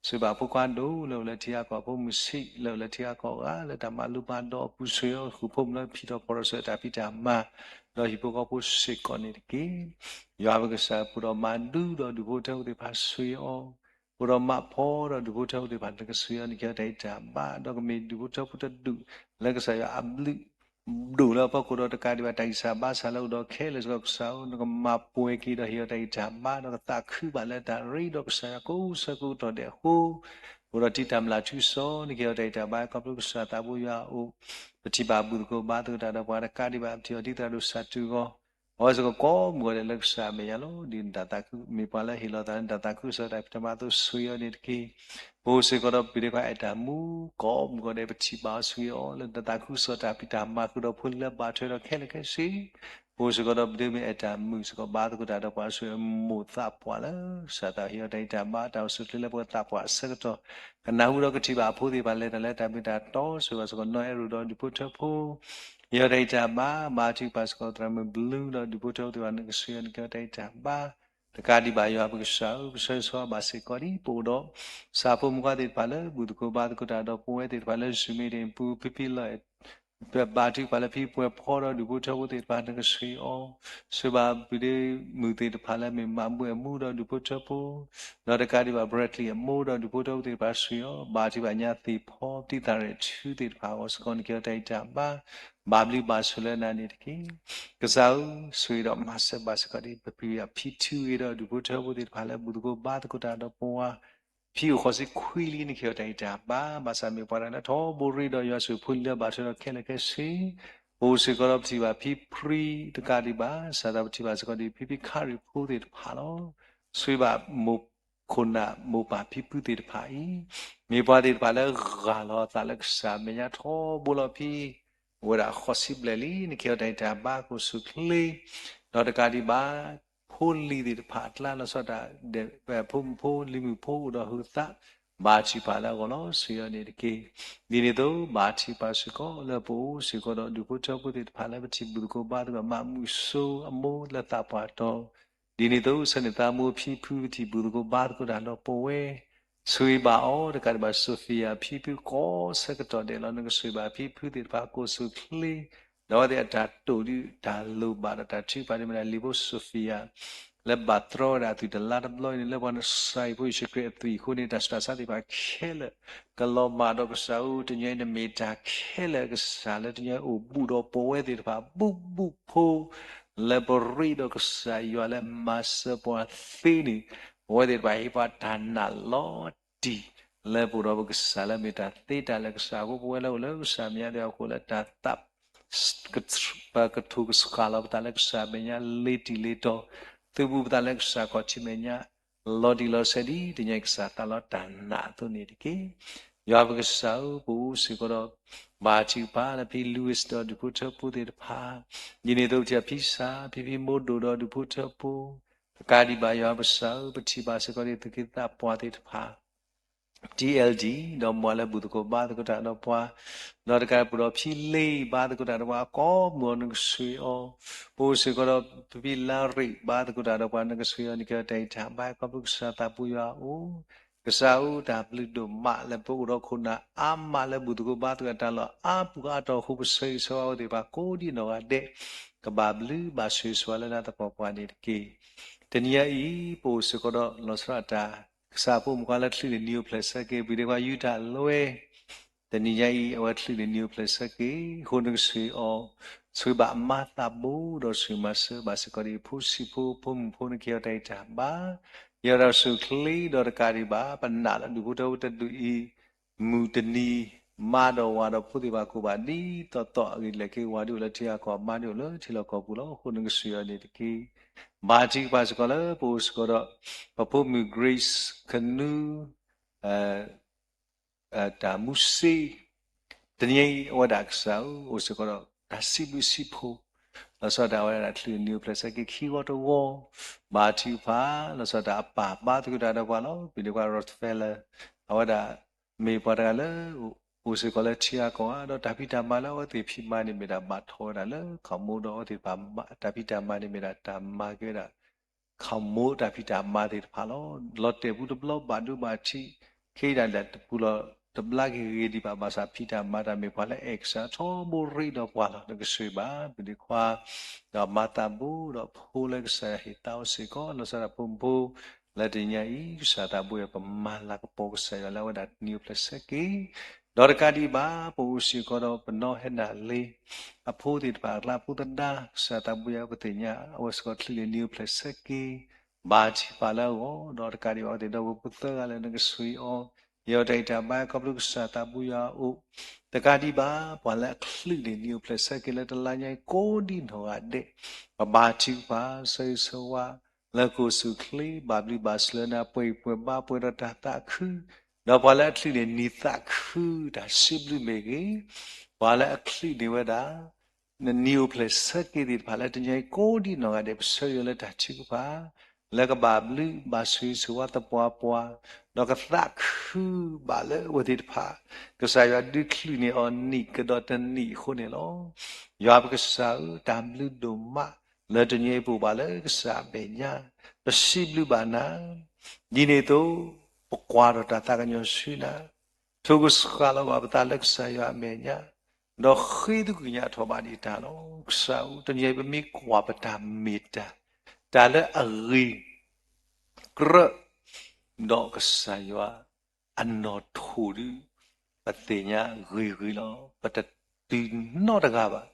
ဆိၣ်ဂ့ၤဘၣ်အဖိခွါဒိၣ်လၢအိၣ်လၢထံဂၤကီၢ်, အဖိမုၣ်ဆံးလၢအိၣ်လၢထံဂၤကီၢ်ဂၤ လၢတၢ်မၤလိမၤဒိးအပူၤ, ဆိၣ်ဂ့ၤအီၤဃုာ်ဖိမုၣ်လၢဖံးထီၣ်ဖီၣ်ထီၣ်ဆူတၢ်ဖံးတၢ်မၤ, ဒီးဟံၣ်ဖိဃီဖိစ့ၢ်ကီးန့ၣ်တက့ၢ်. ယွၤပကစၢ် ပှၤဒီးမၤဒူဒီးဒူၣ်ဖိထၢဖိသ့ၣ်တဖၣ် ဆိၣ်ဂ့ၤအီၤ, ပှၤဒီးမၤဖှီၣ်ဒီးဒူၣ်ဖိထၢဖိသ့ၣ်တဖၣ် နကဆိၣ်ဂ့ၤအီၤ နကဟ့ၣ်အီၤတၢ်ဂံၢ်တၢ်ဘါ, ဒီးကမ့ၢ်ဒူၣ်ဖိထၢဖိတဒူၣ်လၢကစၢ်ယွၤအဘျုး ဒိၣ်လၢအဖီခိၣ်ဒီး တကးဒံးဘၣ်တၢ်ဂံၢ်စၢ်ဘါစၢ်လၢအအိၣ်ဒီးခဲလၢာ်စ့ၢ်ကီး ကစၢ်ဧၢ, နကမၤပှဲၤက့ၤဒီးဟ့ၣ်အီၤတၢ်ဂံၢ်တၢ်ဘါ, ဒီးကသးခုဘၣ်လၢတၢ်ရ့ဒီးကစၢ်ယွၤကိးဆၢကတီၢ်ဒဲးအဃိ, အိၣ်ဒီးတံၤတၢ်မျၢ်ထူစီၤ နကဟ့ၣ်အီၤတၢ်ဂံၢ်တၢ်ဘါ ခီဖျိကစၢ်သးဘိယွၤအအိၣ်, ပထံၣ်ဘၣ်ဘူၣ်သကိးဘါသကိးတၢ်ဒီးပှၤ တကးဒံးဘၣ် ပထံၣ်အီၤဒ်သရၣ်ဒိၣ်စၢ်တူၢ်ဂီၤ အဝဲစ့ၢ်ကီးကိးမုၢ်ဂီၤဒဲးလၢကစၢ်အမဲာ်ညါလီၤ. ဒ်နတၢ်သးခု မ့ၢ်ပှၤလၢဟ့ၣ်လီၤသးလၢနတၢ်သးခုကစီၣ်တၢ်ဖံးတၢ်မၤအသိး ဆိၣ်ဂ့ၤအီၤန့ၣ်တက့ၢ်. ပအိၣ်စ့ၢ်ကီးဒီးပဒ့ခွါအဲၣ်တၢ်မူ ကိးမုၢ်ဂီၤဒဲး ပထံၣ်ဘၣ်အီၤ ဆိၣ်ဂ့ၤအီၤလၢနတၢ်သးခုကစီၣ်တၢ်ဖံးတၢ်မၤဃုာ်ဒီးဖိလံၤလၢဘၣ်ထွဲဒီးခဲလၢာ်ခဲဆ့ ပအိၣ်စ့ၢ်ကီးဒီးပဒ့မုၣ်အဲၣ်တၢ်မုၣ်စ့ၢ်ကီး ဘါသကိးတၢ်ဒီးပှၤ ဆိၣ်ဂ့ၤအမိၢ်သးပှၢ်လၢ ကစၢ်သးဟ့ၣ်အီၤတၢ်ဂံၢ်တၢ်ဘါ တၢ်အိၣ်ဆူၣ်အိၣ်ချ့လၢပှၤသးပှၢ်အဆၢကတီၢ် ကနၢ်ဟူဒီးကထံၣ်ဘၣ်အဖိသ့ၣ်တဖၣ်လဲၤတၢ်လၢတၢ်မ့ၢ်တၢ်တီ ဆိၣ်ဂ့ၤဘၣ်စ့ၢ်ကီးနီၢ်အဲၣ်ရိၣ်ဒီးဒူၣ်ဖိထၢဖိ ဟ့ၣ်အီၤတၢ်ဂံၢ်တၢ်ဘါ ဘါထုကဖၣ်စ့ၢ်ကီးသရၣ်မုၣ်ဘျုးဒီးဒူၣ်ဖိထၢဖိသ့ၣ်တဖၣ် နကဆိၣ်ဂ့ၤအီၤ နကဟ့ၣ်အီၤတၢ်ဂံၢ်တၢ်ဘါ တကးဒံးဘၣ်ယွၤပကစၢ်ဧၢ, ပဆၢဂ့ၤဆၢဝါဘၣ်စ့ၢ်ကီးဒ်ပအိၣ်ဒီး ကစၢ်ဖိမုၣ်ခွါသ့ၣ်တဖၣ်လၢဘူၣ်သကိးဘါသကိးတၢ်ဒီးပဝဲသ့ၣ်တဖၣ်လၢ Zoom meeting ပူၤ ဖံဖံလီၤအဲၣ် ဘါထုကဖၣ်လၢဖံပှဲၤဖီဒီးဒူၣ်ဖိထၢဖိသ့ၣ်တဖၣ် နကဆိၣ်ဂ့ၤအီၤ, ဆိၣ်ဂ့ၤဘၣ်ပဒ့မုၣ်သ့ၣ်တဖၣ်လၢမ့ၢ်မၤဘူၣ်အဲၣ်မူဒီးဒူၣ်ဖိထၢဖိ ဒီးတကးဒံးဘၣ် Bradley အမိၢ်ဒီးဒူၣ်ဖိထၢဖိသ့ၣ်တဖၣ် ဆိၣ်ဂ့ၤအီၤ, ဘါထုကဖၣ်ညါသ့ၣ်ဖီ ပတံၤသၣ်ရဲၣ်ထူသ့ၣ်တဖၣ်အဂီၢ်စ့ၢ်ကီး နကဟ့ၣ်အီၤတၢ်ဂံၢ်တၢ်ဘါ ဘၣ်ဘျုးဘၣ်ဆိၣ်လၢနၤန့ၣ်တက့ၢ်. ကစၢ်ဧၢ, ဆိၣ်ဂ့ၤဒီးမၤစၢၤဘၣ်စ့ၢ်ကီးဒ်ပဖံဖံဖံထူဂ့ၤဒီးဒူၣ်ဖိထၢဖိသ့ၣ်တဖၣ်လၢဘူၣ်သကိးဘါသကိးတၢ်ဒီးပဝဲ ဖံအိၣ်ဃိးဆံခွံလံ နကဟ့ၣ်အီၤတၢ်ဂံၢ်တၢ်ဘါ, ဘၣ်ဆၣ်မ့ၢ်ပှၤတဂၤလၢထီဘိရ့ဒီးယွၤဆိၣ်ဖိလံၤလၢဘၣ်ထွဲဒီးခဲလၢာ်ခဲဆ့, ပအိၣ်စ့ၢ်ကီးဒီးပထံၣ်ဘၣ်ဖံပြံတကးဒံးဘၣ်, စၤသးပထံၣ်ဘၣ်စ့ၢ်ကီးဒ်ဖံဖံခါရံၣ်ဖိသ့ၣ်တဖၣ်လီၤ. ဆိၣ်ဂ့ၤဘၣ်မိၢ်ခိၣ်နၢ်မိၢ်ပၢ်ဖံဖုသ့ၣ်တဖၣ်အံၤ, မ့ၢ်ပှၤသ့ၣ်တဖၣ်လၢဂၢ်လီၤအသးလၢကစၢ်မဲာ်ညါထီဘိလီၤဖံ အိၣ်ဝဲဒၣ်ဃိးဆံဘျဲၣ်လံ, နကဟ့ၣ်အီၤတၢ်ဂံၢ်တၢ်ဘါ ကိၣ်ဆူၣ်ချ့, ဒီးတကးဒံးဘၣ် ဖိလံၤသ့ၣ်တဖၣ်အကျါ လီၤဆီဒၣ်တၢ် ဖိမုၣ်ဖိလံၤမုၣ်ဖိအိၣ်ဒီးဟုးသး ဘါထုကဖၣ်လၢအဂီၢ်လီၤ. ဆိၣ်ဂ့ၤအီၤန့ၣ်တက့ၢ်. ဒ်န့ၣ်အသိး ဘါထုကဖၣ်စ့ၢ်ကီးလၢပအိၣ်စ့ၢ်ကီးဒီးဒူၣ်ဖိထၢဖိသ့ၣ်တဖၣ်လၢပထံၣ်ဘူၣ်သကိးဘါသကိး မၤမုၢ်စိအမိၢ်လၢသးပှၢ်တီၤ ဒ်န့ၣ်အသိး ဆၢန့ၣ်သးမိၢ်ဖံဖု ပထံၣ်ဘူၣ်သကိးဘါသကိးတၢ်ဒီးပဝဲ, ဆိၣ်ဂ့ၤဘၣ်အီၤ တကးဒံးဘၣ် Sophia ဖံဖုကိးဆၢကတီၢ်ဒဲးလီၤ. နကဆိၣ်ဂ့ၤဘၣ်ဖံဖုသ့ၣ်တဖၣ် ကိၣ်ဆူၣ်ချ့, ဒီးအဝဲသ့ၣ်အတၢ်တိာ်ဒုးတၢ်လိၣ်ဘၣ်ဒီးတၢ်ထုကဖၣ်န့ၣ်မ့ၢ်ဒၣ် လံာ်ဖိ Sophia လၢဘၣ်တြီဝဲဒၣ်အသွံၣ်တလါတဘျီအံၤန့ၣ် လၢပှၤနစၢ်ဟံၣ်ဖိယ့ၣ်ၡူးခရံာ်အသွံၣ်အဃိန့ၣ် တၢ်ဆူးတၢ်ဆါသ့ၣ်တဖၣ်ခဲလၢာ် ကလီၤမၢ်ဒီးကစၢ်ဧၢ, တညီအံၤနမ့ၢ်တၢ်ခဲလၢာ်ကစၢ်လၢတညီအံၤအိၣ်ဘူးဒီးပဝဲသ့ၣ်တဖၣ် ဘူးဘူးဖိ လၢပရ့ဒီးကစၢ်ယွၤလၢမၤစၢၤပှၤသ့န့ၣ် ပဝဲသ့ၣ်တဖၣ်ဟ့ၣ်ပှၤတၢ်နာ်လီၤတံၢ် လၢပအိၣ်ဒီးပကစၢ်လၢမ့ၢ်တၢ်သ့တၢ်လၢာ်ကစၢ်အဃိ ပဝဲလၢအိၣ်လၢကစၢ်မဲာ်ညါသ့ၣ်အဃိလၢတၢ်သး ပကထိၣ်ကဆှၣ်လီၤပသးလၢကစၢ်မဲာ်ညါ လ့ၤတံၢ်လ့ၤတီၤ သုးဘူးပသးလၢကစၢ်ခီၣ်ထံးမဲာ်ညါ လီၤတံၢ်လီၤဆဲးဒ်တညီအံၤကစၢ်သးလီတၢ်နာ်အသိးန့ၣ်တက့ၢ်. ယွၤပကစၢ်ဧၢ, ပအိၣ်စ့ၢ်ကီးဒီး ဘါထုကဖၣ်လၢဖံ Louis ဒီးဒူၣ်ဖိထၢဖိသ့ၣ်တဖၣ်, ဒ်န့ၣ်အသိးပထံၣ်ဘၣ်ဖံစၢ် ဖံဖံမိၢ်ဒိၣ်ဒီးဒူၣ်ဖိထၢဖိ, တကးဒံးဘၣ်ယွၤပကစၢ်ဧၢ, ပထံၣ်ဘၣ်စ့ၢ်ကီးဒ်သူၣ်က့သးပှၢ်သ့ၣ်တဖၣ် TLD ဒီးမ့ၢ်လၢဘူၣ်သကိးဘါသကိးတၢ်ဒီးပှၤ, ဒီးတကးပူၤဒီးဖံလ့ၤဘါသကိးတၢ်ဒီးပှၤ ကိးမုၢ်ဂီၤနကဆိၣ်ဂ့ၤအီၤ, ပအိၣ်စ့ၢ်ကီးဒီးဖံလါရ့းဘါသကိးတၢ်ဒီးပှၤ နကဆိၣ်ဂ့ၤအီၤ နကဟ့ၣ်အီၤတၢ်ဂံၢ်တၢ်ဘါ ခီဖျိကစၢ်သးပူၤယွၤအအိၣ်, ကစၢ်ဧၢ တၢ်ဘျုးဒိၣ်မးလၢပအိၣ်ဒီးခိၣ်နၢ်အါမးလၢဘူၣ်သကိးဘါသကိးတၢ်လီၢ် အါပူၤအါတီၢ်အဃိ ပဆၢဂ့ၤဆၢဝါအဝဲသ့ၣ်တဖၣ်ကိးဒ်နီၢ်ဂၤဒဲး, ကဘၣ်ဘျုးဘၣ်ဆိၣ်ဂ့ၤဆိၣ်ဝါလၢနၤသပှၢ်ပှၢ်န့ၣ်တက့ၢ်. တနံၤညါအံၤ ပအိၣ်စ့ၢ်ကီးဒီးလီၤဆီဒၣ်တၢ် ကစၢ်ဖိမုၣ်ခွါလၢချုးန့ၢ်နံၤအိၣ်ဖျဲၣ်ဆၢက့ၤ ပှၤဒ့ခွါယူတၢ်လွဲ, တနံၤညါအံၤ အဝဲချုးန့ၢ်နံၤအိၣ်ဖျဲၣ်ဆၢက့ၤ အဃိနကဆိၣ်ဂ့ၤအီၤ, ဆိၣ်ဂ့ၤဘၣ်အမါသးဘိ ဒီးဆိၣ်ဂ့ၤမၤစၢၤဘၣ်စ့ၢ်ကီးဒ်ဖိဆံးဖိ ဖိမုၣ်ဖိ နကဟ့ၣ်အီၤတၢ်ဂံၢ်တၢ်ဘါ, ဟ့ၣ်အီၤတၢ်ဆိၣ်ချ့ဒီးတကးဒံးဘၣ် ပနာ်လၢဒူၣ်ဖိထၢဖိတဒူၣ်အံၤ မုၢ်တနံၤ မါဒီးဝၤဒီးဖိသ့ၣ်တဖၣ်ကအိၣ်ဘၣ်ဒ်သိးသိးအဂ့ၢ် လဲၤက့ၤဝၤဒ်အိၣ်လၢထံဂၤကီၢ် မါဒ်အိၣ်လၢထံလီၢ်ကီၢ်ပူၤလီၤ. အဃိနကဆိၣ်ဂ့ၤအီၤန့ၣ်တက့ၢ်. ဘါထုကဖၣ်စ့ၢ်ကီးလၢပအိၣ်စ့ၢ်ကီးဒီး ပဖိမုၣ် Grace ခနူ တၢ်မူစ့, တနံၤအံၤ အဝဲဒၣ်ကစၢ်ဧၢ အိၣ်စ့ၢ်ကီးဒီးတၢ်စံးဘျုးစံးဖှိၣ်, လီၤဆီဒၣ်တၢ်အဝဲဒၣ်ချုးန့ၢ်အိၣ်ဖျဲၣ်ဆၢက့ၤခံဂီၤတဂီၤ, ဘါထုကဖၣ် လီၤဆီဒၣ်တၢ်အပၢ်ဘါသကိးတၢ်ဒီးပှၤလီၤ. ပှၤဒ့ခွါ Rockefeller အဝဲဒၣ် မ့ၢ်ပှၤတဂၤလၢ အိၣ်စ့ၢ်ကီးလၢထံဂၤကီၢ်ဂၤ ဒီးတၢ်ဖံးတၢ်မၤလၢအဝဲသ့ၣ်ဖံးမၤန့ၣ် မ့ၢ်ဒၣ်ဘၣ်ထီၣ်ဝဲဒၣ်လၢ ခီၣ်မိၣ်ဒီးအဝဲသ့ၣ်တဖၣ် တၢ်ဖံးတၢ်မၤန့ၣ် မ့ၢ်ဒၣ်တၢ်မၤက့ၤဝဲဒၣ် ခီၣ်မိၣ်တၢ်ဖံးတၢ်မၤသ့ၣ်တဖၣ်လီၤ. လီၤတဲာ်ပူၤတဘျီဘၣ်ဒိဘၣ်ထံး ခဲအံၤဒၣ်လဲာ်တပူၤလီၤ တဘျါက့ၤဂ့ၤဒံးဘၣ် ဘၣ်ဆၣ်ဖံးတၢ်မၤတၢ်မ့ၢ်ပှၤလၢအဲၣ်ကစၢ်ထီဘိရ့ဒီးပှၤလီၤ. နကဆိၣ်ဂ့ၤဘၣ် ပုၢ်ဒီးခွါ ဒီးမၤသးဘိဒီးဖိလၢကစၢ်ယွၤဟ့ၣ်သးအိၣ်စ့ၢ်ကီး လီၤဆီဒၣ်တၢ်ဖိမုၣ်ဖိ လၢတနံၤညါအံၤ ကစၢ်သးဘိယွၤ ပမၤလၤကပီၤကစၢ်ယွၤလၢအဝဲဒၣ်နံၤအိၣ်ဖျဲၣ်ဆၢက့ၤ ဒီးတကးဒံးဘၣ် ပအိၣ်စ့ၢ်ကီးဒီးပနီၢ်ဟဲနၤလ့ အဖိသ့ၣ်တဖၣ်အကျါဖိသဒါ ကစၢ်သးဘိယွၤပသ့ၣ်ညါ အဝဲစ့ၢ်ကီးချုးန့ၢ်နံၤအိၣ်ဖျဲၣ်ဆၢက့ၤ ဘၣ်ထံပာ်လၢအဂီၢ် ဒီးတကးဒံးဘၣ် အဝဲသ့ၣ်ဒီပုၢ်ဝဲၢ်သၢဂၤလၢနကဆိၣ်ဂ့ၤအီၤ ဟ့ၣ်အီၤတၢ်အံၣ်တၢ်ဘါခီဖျိကစၢ်သးဘိယွၤအအိၣ် တကးဒံးဘၣ် ပှၤလၢအချုးန့ၢ်နံၤအိၣ်ဖျဲၣ်ဆၢက့ၤလၢတလါညါအံၤကိးဒံနီၢ်ဂၤဒဲး ပဘါထုကဖၣ် ဆၢဂ့ၤဆၢဝါ လၢကအိၣ်ဆူၣ်အိၣ်ချ့ ဘၣ်ဘျုးဘၣ်ဆိၣ်လၢနၤ ပှဲၤဂံၢ်ပှဲၤဘါ ပှဲၤဒီးတၢ်သးခု ဒီးပှၤလၢအချုးန့ၢ်နံၤသးခု တၢ်စံးဘျုးမ့ၢ်ဂ့ၤ ပှၤလၢအချုးန့ၢ်ဝဲဒၣ် နနံၤအိၣ်ဖျဲၣ်ဆၢက့ၤသ့ၣ်တဖၣ်လၢတနံၤအံၤကိးဒံနီၢ်ဂၤဒဲး ပဆၢဂ့ၤလၢတၢ်ထုကဖၣ် လၢကဘၣ်ဘျုးဘၣ်ဆိၣ်ဂ့ၤဆိၣ်ဝါသပှၢ်ပှၢ် ဒီးကသးခုဘၣ်လၢအဝဲသ့ၣ်တဖၣ် ကစၢ်ယွၤဒုးချုးန့ၢ်အီၤနံၣ်ကဒီးတနံၣ်အဃိန့ၣ်လီၤ. ယွၤပကစၢ်ဧၢ တၢ်ဘျုးဒိၣ်မး လၢတနံၤအံၤပအိၣ်ဘၣ်လၢကစၢ်အမဲာ်ညါ ပစံးဘျုးဘၣ်နၤ ဒ်န့ၣ်အသိး ပကွၢ်ဒီးတၢ်သးကညီၤဆူနၤ ထိၣ်ကစှၤလီၤဘၣ်ပသးလၢကစၢ်ယွၤအမဲာ်ညါ ဒီးဃ့သကွံာ်ညါထီၣ်ဘၣ်ဒံးတၢ်လီၤ. ကစၢ်ဧၢ တနံၤအံၤပမ့ၢ်ကွၢ်ပတၢ်မ့ၢ်တၢ် တၢ်လၢအဂ့ၤကြၢး ဒီးကစၢ်ယွၤအနီၣ်ထိၣ်ဒုး ပသ့ၣ်ညါဂ့ၤဂ့ၤလီၤ. ပတတုၤနီတဂၤဘၣ်.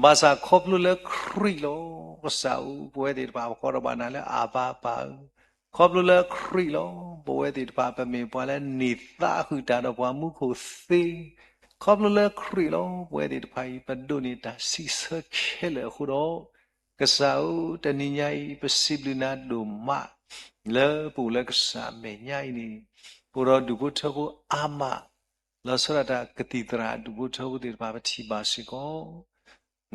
ဘၣ်ဆၣ်ခီဖျိလၢခရံာ်လီၤ. ကစၢ်ဧၢ ပဝဲသ့ၣ်တဖၣ် ပကိးထီၣ်ဘၣ်နၤလၢအဘၤပၢ်ဧၢ, ခီဖျိလၢခရံာ်လီၤ. ပဝဲသ့ၣ်တဖၣ် ပမ့ၢ်ပှၤလၢန့ၢ်သါဃုာ်တၢ်ဒီးပှၤမူခိၣ်သ့, ခီဖျိလၢခရံာ်လီၤ. ပဝဲသ့ၣ်တဖၣ်အံၤ ပဒိးန့ၢ်တၢ်စံးဆၢခဲလၢာ်အဃိဒီး, ကစၢ်ဧၢ, တနံၤညါအံၤ ပစံးဘျုးနၤဒိၣ်မး, လၢပအိၣ်လၢကစၢ်အမဲာ်ညါအံၤန့ၣ်, ပအိၣ်ဒီးဒူၣ်ဖိထၢဖိအါမး, လီၤဆီဒၣ်တၢ်ကသံၣ်သရၣ်ဒူၣ်ဖိထၢဖိသ့ၣ်တဖၣ် ပထံၣ်ဘၣ်စ့ၢ်ကီး,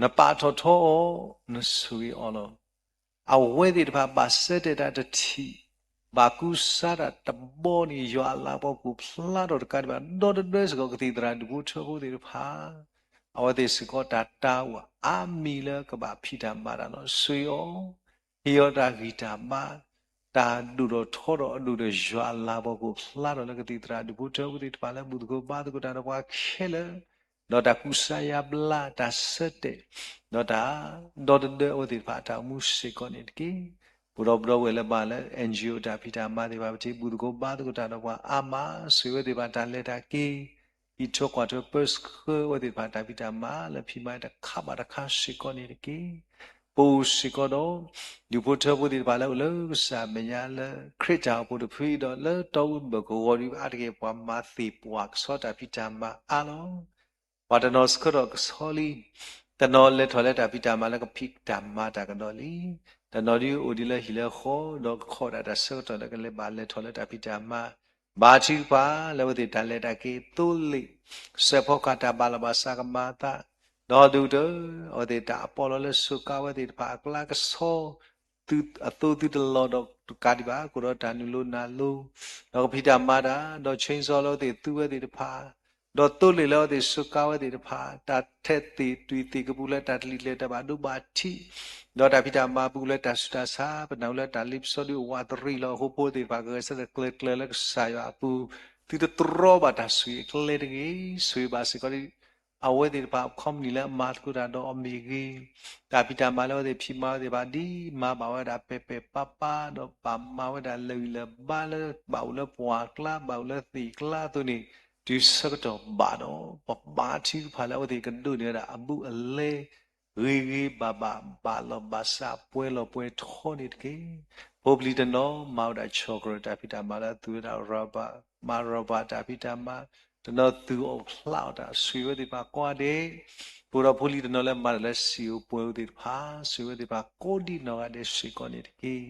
နပာ်ထီၣ်ထီအီၤ, နဆိၣ်ဂ့ၤအီၤလီၤ. အဝဲသ့ၣ်တဖၣ်ဘၣ်ဆၢတဲာ်တၢ်တထံၣ်, ဘၣ်ကူစါတၢ်တဘီန့ၣ် ယွၤအလၤကပီၤကအိၣ်ဖျါထီၣ်တကးဒံးဘၣ်, ဒီတဒၢစ့ၢ်ကီးကသံၣ်သရၣ်ဒူၣ်ဖိထၢဖိသ့ၣ်တဖၣ်, အဝဲသ့ၣ်စ့ၢ်ကီးတၢ်တၢ်အိၣ်အါမံၤလၢကဘၣ်ဖံးတၢ်မၤတၢ်လီၤ. ဆိၣ်ဂ့ၤအီၤ, ဟ့ၣ်အီၤတၢ်ဂံၢ်တၢ်ဘါ, တၢ်ဒိၣ်ထီၣ်ထီထီၣ်အဒိၣ်ဒီးယွၤအလၤကပီၤကအိၣ်ဖျါထီၣ်လၢကသံၣ်သရၣ်ဒူၣ်ဖိထၢဖိသ့ၣ်တဖၣ်လၢဘူၣ်သကိးဘါသကိးတၢ်ဒီးပှၤခဲလၢာ်, ဒီးတၢ်ကူစါယါဘျါ တၢ်ဆၢတဲာ်, ဒီးတၢ်ဒီတဒၢအဝဲသ့ၣ်တဖၣ်အတၢ်အိၣ်မူစ့ၢ်ကီးန့ၣ်တက့ၢ်. ပဒီပုၢ်ဝဲၢ်လၢဘၣ်လၢ NGO တၢ်ဖံးတၢ်မၤသ့ၣ်တဖၣ် ပထံၣ်ဘူၣ်သကိးဘါသကိးတၢ်ဒီးပှၤအါမး, ဆိၣ်ဂ့ၤဝဲသ့ၣ်တဖၣ်တၢ်လဲၤတၢ်က့ၤ, ဟံးထီၣ်ကွၢ်ထီၣ်ပၢဆှၢဝဲသ့ၣ်တဖၣ်တၢ်ဖံးတၢ်မၤလၢဖံးမၤတခါဘၣ်တခါစ့ၢ်ကီးန့ၣ်တက့ၢ်. ပအိၣ်စ့ၢ်ကီးဒီး ဒူၣ်ဖိထၢဖိသ့ၣ်တဖၣ်လၢအိၣ်လၢကစၢ်အမဲာ်ညါလၢခရံာ်တၢ်အိၣ်ဖှိၣ်တဖုအံၤဒီး လၢတီအူဘၢၣ်ကဝီၤဒုးအါတက့ၢ် ပှၤမၤသ့ၣ်ပှၢ်ကဆှီတၢ်ဖံးတၢ်မၤအါလီၤ. ပှၤတနီၤဆှၢထီၣ်ကဆှီလံ, တနီၤလဲၤထီၣ်လၢတၢ်ဖံးတၢ်မၤလၢကဖံးတၢ်မၤတၢ်ကဒီးလံ, တနီၤဒုးအိၣ်ဒံးလၢဟံၣ်လၢဃီ ဒီးကခီၣ်ဒၣ်တၢ်ဆၢကတီၢ်လၢကလဲၤဘၣ်လဲၤထီၣ်လၢတၢ်ဖံးတၢ်မၤ, ဘါထုကဖၣ်လၢအဝဲသ့ၣ်တၢ်လဲၤတၢ်က့ၤသိလ့ၣ်, စဲးဖီကဟၣ်တၢ်ဘၣ်လီၤဘၣ်စးကမၤအသး, ဒီးဒုးကတၢၢ် အဝဲသ့ၣ်တၢ်အပီးလီၤလၢစူးကါဝဲသ့ၣ်တဖၣ်အကျါကဆှီ အသိသုတလီၤဒီးတကးဒံးဘၣ် ကအိၣ်ဒီးတၢ်နုာ်လိၤနၤလိၤ, ဒီးကဖံးတၢ်မၤတၢ်, ဒီး chainsaw လၢအဝဲသ့ၣ်သူဝဲသ့ၣ်တဖၣ်, ဒီးသိလ့ၣ်လၢအဝဲသ့ၣ်စူးကါဝဲသ့ၣ်တဖၣ်, တၢ်ထဲးသ့ၣ်တွံၢ်သ့ၣ်ကပူၤလၢတၢ်တလံၤကျဲၤတၢ်ဘၣ်ဒိဘၣ်ထံး, ဒီးတၢ်ဖံးတၢ်မၤပူၤလၢတၢ်ဆူးတၢ်ဆါ, ပနၢ်ဟူလၢတၢ်လ့ပစီဒုးဝးတရံးလီၤ. အဃိဖိသ့ၣ်တဖၣ် ကဂဲၤဆၢထၢၣ်ကျၢၤကျၢၤလၢကစၢ်ယွၤအပူၤ, သုတတြီဘၣ်တၢ်ဆိၣ်ဂ့ၤအကျဲတဂ့ၤ, ဆိၣ်ဂ့ၤဘၣ်စ့ၢ်ကီး အဝဲသ့ၣ်တဖၣ် ခီပနံၣ်လၢအမၤသကိးတၢ်ဒီးအီၤမ့ၢ်ဂ့ၤ, တၢ်ဖံးတၢ်မၤလၢအဝဲသ့ၣ်ဖံးမၤဝဲသ့ၣ်တဖၣ် ဒ်မၤဘၣ်ဝဲဒၣ်ပဲာ်ပဲာ်ပါပါ, ဒီးဘၣ်မၤဝဲဒၣ်လၢာ်ဂံၢ်လၢာ်ဘါလၢ ဘၣ်အိၣ်လၢပှၢ်ကျါ ဘၣ်အိၣ်လၢသ့ၣ်ကျါအသိးန့ၣ်, တုၤဆၢကတီၢ်ဘၣ်ဒီး ပဘါထုကဖၣ်လၢအဝဲသ့ၣ်ကဒိးန့ၢ်ဝဲဒၣ်အဘူးအလဲ ဂ့ၤဂ့ၤဘၣ်ဘၣ် ဘၣ်လီၤဘၣ်စး ပှဲၤလီၤပှဲၤထီန့ၣ်တက့ၢ်. ဖိပလံၤတနီၤ မၤဝဲဒၣ် chocolate တၢ်ဖံးတၢ်မၤလၢသူဝဲဒၣ် rubber, မၤ rubber တၢ်ဖံးတၢ်မၤ, တနီၤသူအီၣ်ဖျးအီၣ်တၢ် ဆိၣ်ဂ့ၤဝဲသ့ၣ်တဖၣ်ကိးဂၤဒဲး, ပအိၣ်ဒီးဖိလံၤတနီၤလၢမၤတၢ်လၢစံာ်ဧိၤပှဲၤဧိၤသ့ၣ်တဖၣ် ဆိၣ်ဂ့ၤဝဲသ့ၣ်တဖၣ်ကိးဒံနီၢ်ဂၤဒဲးစ့ၢ်ကီးန့ၣ်တက့ၢ်.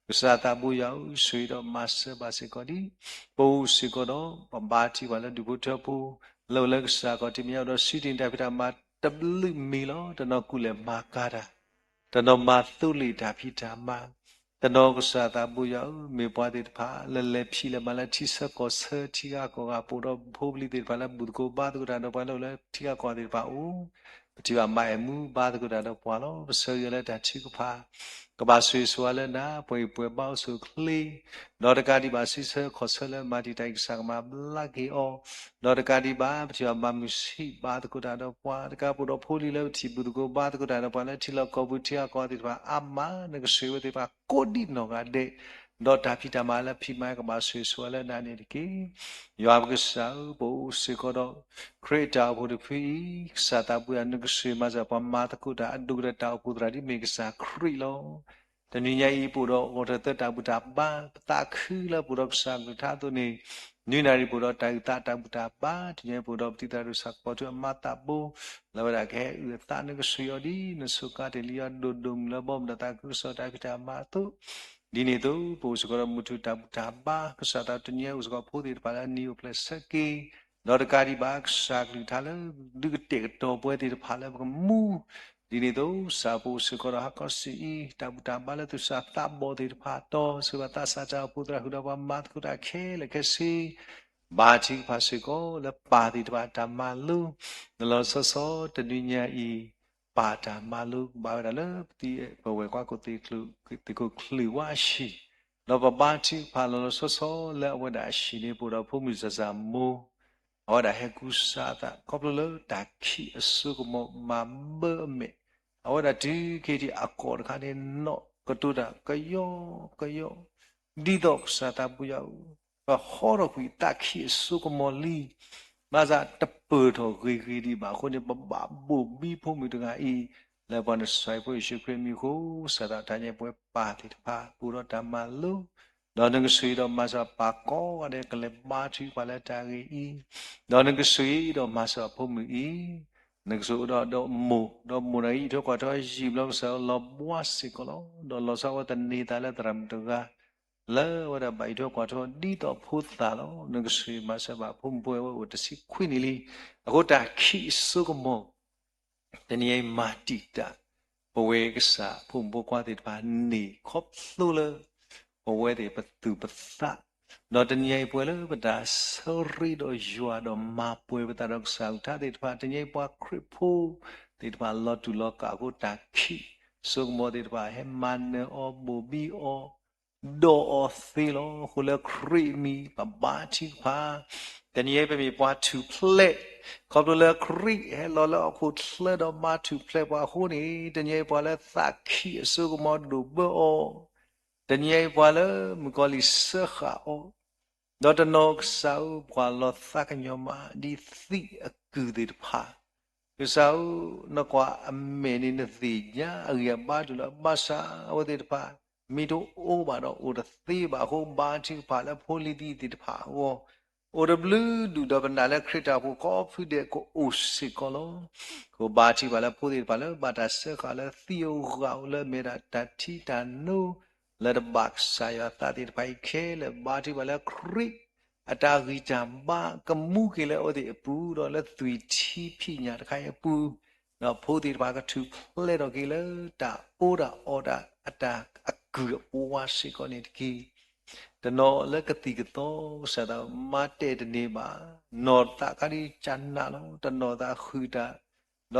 ကစၢ်သးဘိယွၤဧၢ, ဆိၣ်ဂ့ၤဒီးမၤစၢၤဘၣ်စ့ၢ်ကီးဒံး, ပအိၣ်စ့ၢ်ကီးဒီး ပဘါထုကဖၣ်လၢဒူၣ်ဖိထၢဖိ လၢအိၣ်လၢကစၢ်ခီၣ်ထံးမဲာ်ညါဒီး စူၢ်တ့ၢ်တၢ်ဖံးတၢ်မၤတဘျုးမံၤလီၤ. တနီၤကူၣ်လဲၤမၤကၤတၢ်, တနီၤမၤသိလ့ၣ်တၢ်ဖံးတၢ်မၤ, တနီၤကစၢ်သးဘိယွၤဧၢ, မ့ၢ်ပှၤသ့ၣ်တဖၣ် လၢလဲၤဖံးလဲၤမၤလၢထံဆၢကီၢ်ဆၢ ထံဂၤကီၢ်ဂၤ ပအိၣ်ဒီးဖိပလံၤသ့ၣ်တဖၣ်လၢဘူၣ်သကိးဘါသကိးတၢ်ဒီးပှၤလၢအိၣ်လၢထံဂၤကီၢ်ဂၤသ့ၣ်တဖၣ်အိၣ်, ပထံၣ်ဘၣ်မၤအဲၣ်မူဘါသကိးတၢ်ဒီးပှၤလီၤ. ပဆၢဂ့ၤလၢတၢ်ထုကဖၣ် ကဘၣ်ဆိၣ်ဂ့ၤဆိၣ်ဝါလၢနၤ ပှၤအံၤပှဲၤဘါအိၣ်ဆူၣ်အိၣ်ချ့, ဒီးတကးဒံးဘၣ်စံးဆၢခီၣ်ဆၢလၢမၤတံာ်တာ်အံၤကစၢ်ကမၤဘျါက့ၤအီၤ, ဒီးတကးဒံးဘၣ် ပထံၣ်ဘၣ်မၤမုာ်ဆံးဘါသကိးတၢ်ဒီးပှၤ, တကးပအိၣ်ဒီးဖိလံၤလၢပထံၣ်ဘူၣ်သကိးဘါသကိးတၢ်ဒီးပှၤလၢထံလီၢ်ကီၢ်ပူၤထံဂၤကီၢ်ဂၤသ့ၣ်တဖၣ်အါမး နကဆိၣ်ဂ့ၤဝဲသ့ၣ်တဖၣ်ကိးဒံးနီၢ်ဂၤဒဲး, ဒီးတၢ်ဖံးတၢ်မၤလၢဖံးမၤကဘၣ်ဆိၣ်ဂ့ၤဆိၣ်ဝါလၢနၤန့ၣ်တက့ၢ်. ယွၤပကစၢ်ဧၢ, ပအိၣ်စ့ၢ်ကီးဒီး ခရံာ်အတၢ်အိၣ်ဖှိၣ်တဖုအံၤ, ကစၢ်သးပူၤယၤ နကဆိၣ်ဂ့ၤမၤစၢၤပှၤမၤသကိးတၢ်အဒိၣ်ကတၢၢ်တၢ်အိၣ်ဖှိၣ်သရၣ်ဒ်မ့ၢ်ကစၢ်ခရံာ်လီၤ. တနံၤညါအံၤ ပအိၣ်ဒီးဂီၤထၢၣ်သၢတၢ်ဘူၣ်တၢ်ဘါ, ပသးခုလၢပအိၣ်ဒီးကစၢ်အကလုၢ်ကထါအသိးန့ၣ်, နွံနၣ်ရံၣ်ပအိၣ်ဒီးတၢ်အုၣ်သးတၢ်ဘူၣ်တၢ်ဘါ, တနံၤညါအံၤပအိၣ်ဒီးပတံၤသရၣ်ဒိၣ်ဆၣ်ကပီၤထူအမါသးဘိ, လၢအဝဲဒၣ်ကဟဲအုၣ်အသး နကဆိၣ်ဂ့ၤအီၤဒ် နဆိၣ်ကါတ့ၢ်လံအီၤဒိၣ်ဒိၣ်မုၢ်လၢဘီမုၢ် ဒီးသးခုကစီၣ်တၢ်ဖံးတၢ်မၤအသိး, ဒ်န့ၣ်အသိး ပအိၣ်စ့ၢ်ကီးဒီးမုၢ်ထူၣ်တၢ်ဘူၣ်တၢ်ဘါ, ကစၢ်သးတနံၤညါအံၤအိၣ်စ့ၢ်ကီးဖိသ့ၣ်တဖၣ်လၢအနံၤအိၣ်ဖျဲၣ်ဆၢက့ၤ, ဒီးတကးဒံးဘၣ် ကစၢ်ကလုၢ်ကထါလၢ ဒုးကတဲာ်ကတီၤပဝဲသ့ၣ်တဖၣ်လၢပကမူ, ဒ်န့ၣ်အသိး ကစၢ်ပအိၣ်စ့ၢ်ကီးဒီးဟါခီဆူအံၤ တၢ်ဘူၣ်တၢ်ဘါလၢသူၣ်စၢ်သးဘီၣ်သ့ၣ်တဖၣ်တီၤ, စံးဘၣ်သးစၢ်တၢ်အိၣ်ဖှိၣ်သရၣ်ဃုာ်ဒီးပှၤမၤသကိးတၢ်ခဲလၢာ်ခဲဆ့ ဘါထုကဖၣ်စ့ၢ်ကီးလၢပၢ်သ့ၣ်တဖၣ်အတၢ်မၤလိ, လီၤလီၤဆီဆီတနံၤညါအံၤ, ပၢ်တၢ်မၤလိကဘၣ်ဝဲဒၣ်လၢပသံပဝဲၢ်ကွၢ်ကိး သ့ၣ်ခိၣ်ကလုာ်ဝါအဟံၣ်, ဒီးပဘါထုကဖၣ်လီၤလီၤဆီဆီလၢအဝဲဒၣ်အဟံၣ်န့ၣ် ပအိၣ်ဒီးဖိမုၣ်စၢ်စၢ်မိၢ်, အဝဲဒၣ်ဟဲကူစါအသး ခီဖျိလၢတၢ်ခံးအစိကမီၤမၤဘၢအမဲာ်, အဝဲဒၣ်တုၤက့ၤထံၣ်အကီၢ်တခါန့ၣ် နီၣ်ကတိၤတၢ်ကယီကယီ, ဒ်သိးကစၢ်သးပူၤယၤဧၢ, ပဟီထီၣ်ကွံာ်သးခံးအစိကမီၤလံ, ဘၣ်ဆၣ်တပၢၢ်ထီၣ်ဂ့ၤဂ့ၤဒံးဘၣ်အဃိန့ၣ် ပဘၣ်ဘိၣ်ဘံဖိမုၣ်တဂၤအံၤ, လၢပှၤနစၢ်ဖိယ့ၣ်ၡူးခရံာ်အမံၤအဃိ, စၢ်သးတၢ်ညါပဝဲပၢ်သ့ၣ်တဖၣ် ပအိၣ်ဒီးတၢ်မၤလိ, ဒီးနကဆိၣ်ဂ့ၤဒီးမၤစၢၤပၢ်ကိးဂၤဒဲးကလဲၤဘါထုကဖၣ်လၢတၢ်ဂ့ၢ်အံၤ, ဒီးနကဆိၣ်ဂ့ၤဒီးမၤစၢၤဖိမုၣ်အံၤ, နကဆိၣ်ဂ့ၤဒီးဒီးမိၢ်, ဒီးမိၢ်န့ၣ်အံၤ အံးထွဲကွၢ်ထွဲယံာ်ဘျီကစၢ်လီၤဘှါစ့ၢ်ကီးလီၤ. ဒီးလီၤဆီအဝဲသန့ၤသးလၢသရၣ်မုၣ်တဂၤ လၢအဝဲဒၣ်ဘၣ်အံးထွဲကွၢ်ထွဲဒ်သိးဖိသၣ်လီၤ. နကဆိၣ်ဂ့ၤမၤစၢၤဘၣ်ဖိမုၣ်ဖိဝဲအိၣ်တဆံခွံနံၣ်လံ. အဃိတၢ်ခံးအစိကမီၤ တနံၤအံၤမၤတံာ်တာ် ပဝဲကစၢ်ဖိမုၣ်ဖိခွါသ့ၣ်တဖၣ်န့ၣ် ခီဖျိလၢ ပဝဲသ့ၣ်ပသူၣ်ပသး, ဒီးတနံၤအံၤပဝဲလၢပတၢ်ဆၢရ့ဒီးယွၤဒီးမၤပှဲၤပသးဒီးကစၢ်အကလုၢ်ကထါသ့ၣ်တဖၣ်, တနံၤအံၤပှၤခရံာ်ဖိသ့ၣ်တဖၣ်လီၤတူၢ်လီၤကာ်အဃိ တၢ်ခံးစိကမီၤသ့ၣ်တဖၣ် ဟဲမၤနၢၤအီၤဘိၣ်ဘံအီၤ ဒီးအီၤသ့လီၤ. အဃိလၢခရံာ်အမံၤ ပဘါထုကဖၣ်, တနံၤအံၤပမ့ၢ်ပှၤထူၣ်ဖျဲး, ခီဖျိလၢခရံာ်ဟဲလီၤလၢဟီၣ်ခိၣ်ချၢဒီးမၤထူၣ်ဖျဲးပှၤအဃိန့ၣ်, တနံၤအံၤပှၤလၢသးခံးအစိကမီၤဒိၣ်ဘၢအီၤ, တနံၤအံၤပှၤလၢမုၣ်ကီၤလံၢ်စၢဃာ်အီၤ, ဒီးတနီၤကစၢ်ဧၢ ပှၤလီၤသးကညီၤမးဒ်သံးအကုၢ်သ့ၣ်တဖၣ်, ကစၢ်ဧၢ နကွၢ်အမဲာ်န့ၣ်နသ့ၣ်ညါအဂံၢ်အဘါတုၤလီၤ, ဘၣ်ဆၣ်အဝဲသ့ၣ်တဖၣ် မ့ၢ်တအိၣ်ဘၣ်ဒီးအိၣ်တသ့ဘၣ်အဃိ ဘါထုကဖၣ်လၢဖိလံၤသံးသ့ၣ်တဖၣ်အဂီၢ်, အိၣ်တဘျုးဒူၣ်ဒီးပနာ်လၢခရံာ်တၢ်အိၣ်ဖှိၣ်ကိးဖုဒဲးကအိၣ်စ့ၢ်ကီးလီၤ. ကဘါထုကဖၣ်လၢဖိသ့ၣ်တဖၣ်လၢဘၣ်တၢ်စၢဃာ်လၢသံးဧိၤဂၤဧိၤလၢအမ့ၢ်ဒၣ်တၢ်ထံတၢ်နိ လၢတဘၣ်ကစၢ်ယွၤအသးသ့ၣ်တဖၣ်အံၤခဲလၢာ်, ဘါထုကဖၣ်လၢခရံာ်အတၢ်ဂံၢ်တၢ်ဘါကမူက့ၤလၢအဝဲသ့ၣ်အပူၤ, ဒီးလၢသွံၣ်ထံဖံးညၣ်တခါအံၤအပူၤ, ဒီးဖိသ့ၣ်တဖၣ်ကထူၣ်ဖျဲးထီၣ်က့ၤလၢတၢ်အီတၢ်အီတၢ်အတၢ်အကုၢ်အပှၤစ့ၢ်ကီးန့ၣ်တက့ၢ်. တနီၤလၢကသံၣ်ကသီ ကစၢ်သးမၤတဲာ်တန့ၢ်ဘၣ်, နီၢ်သးခါဒ်ကနၣ်လီၤ, တနီၤသးဃုာ်တၢ်, ဒီး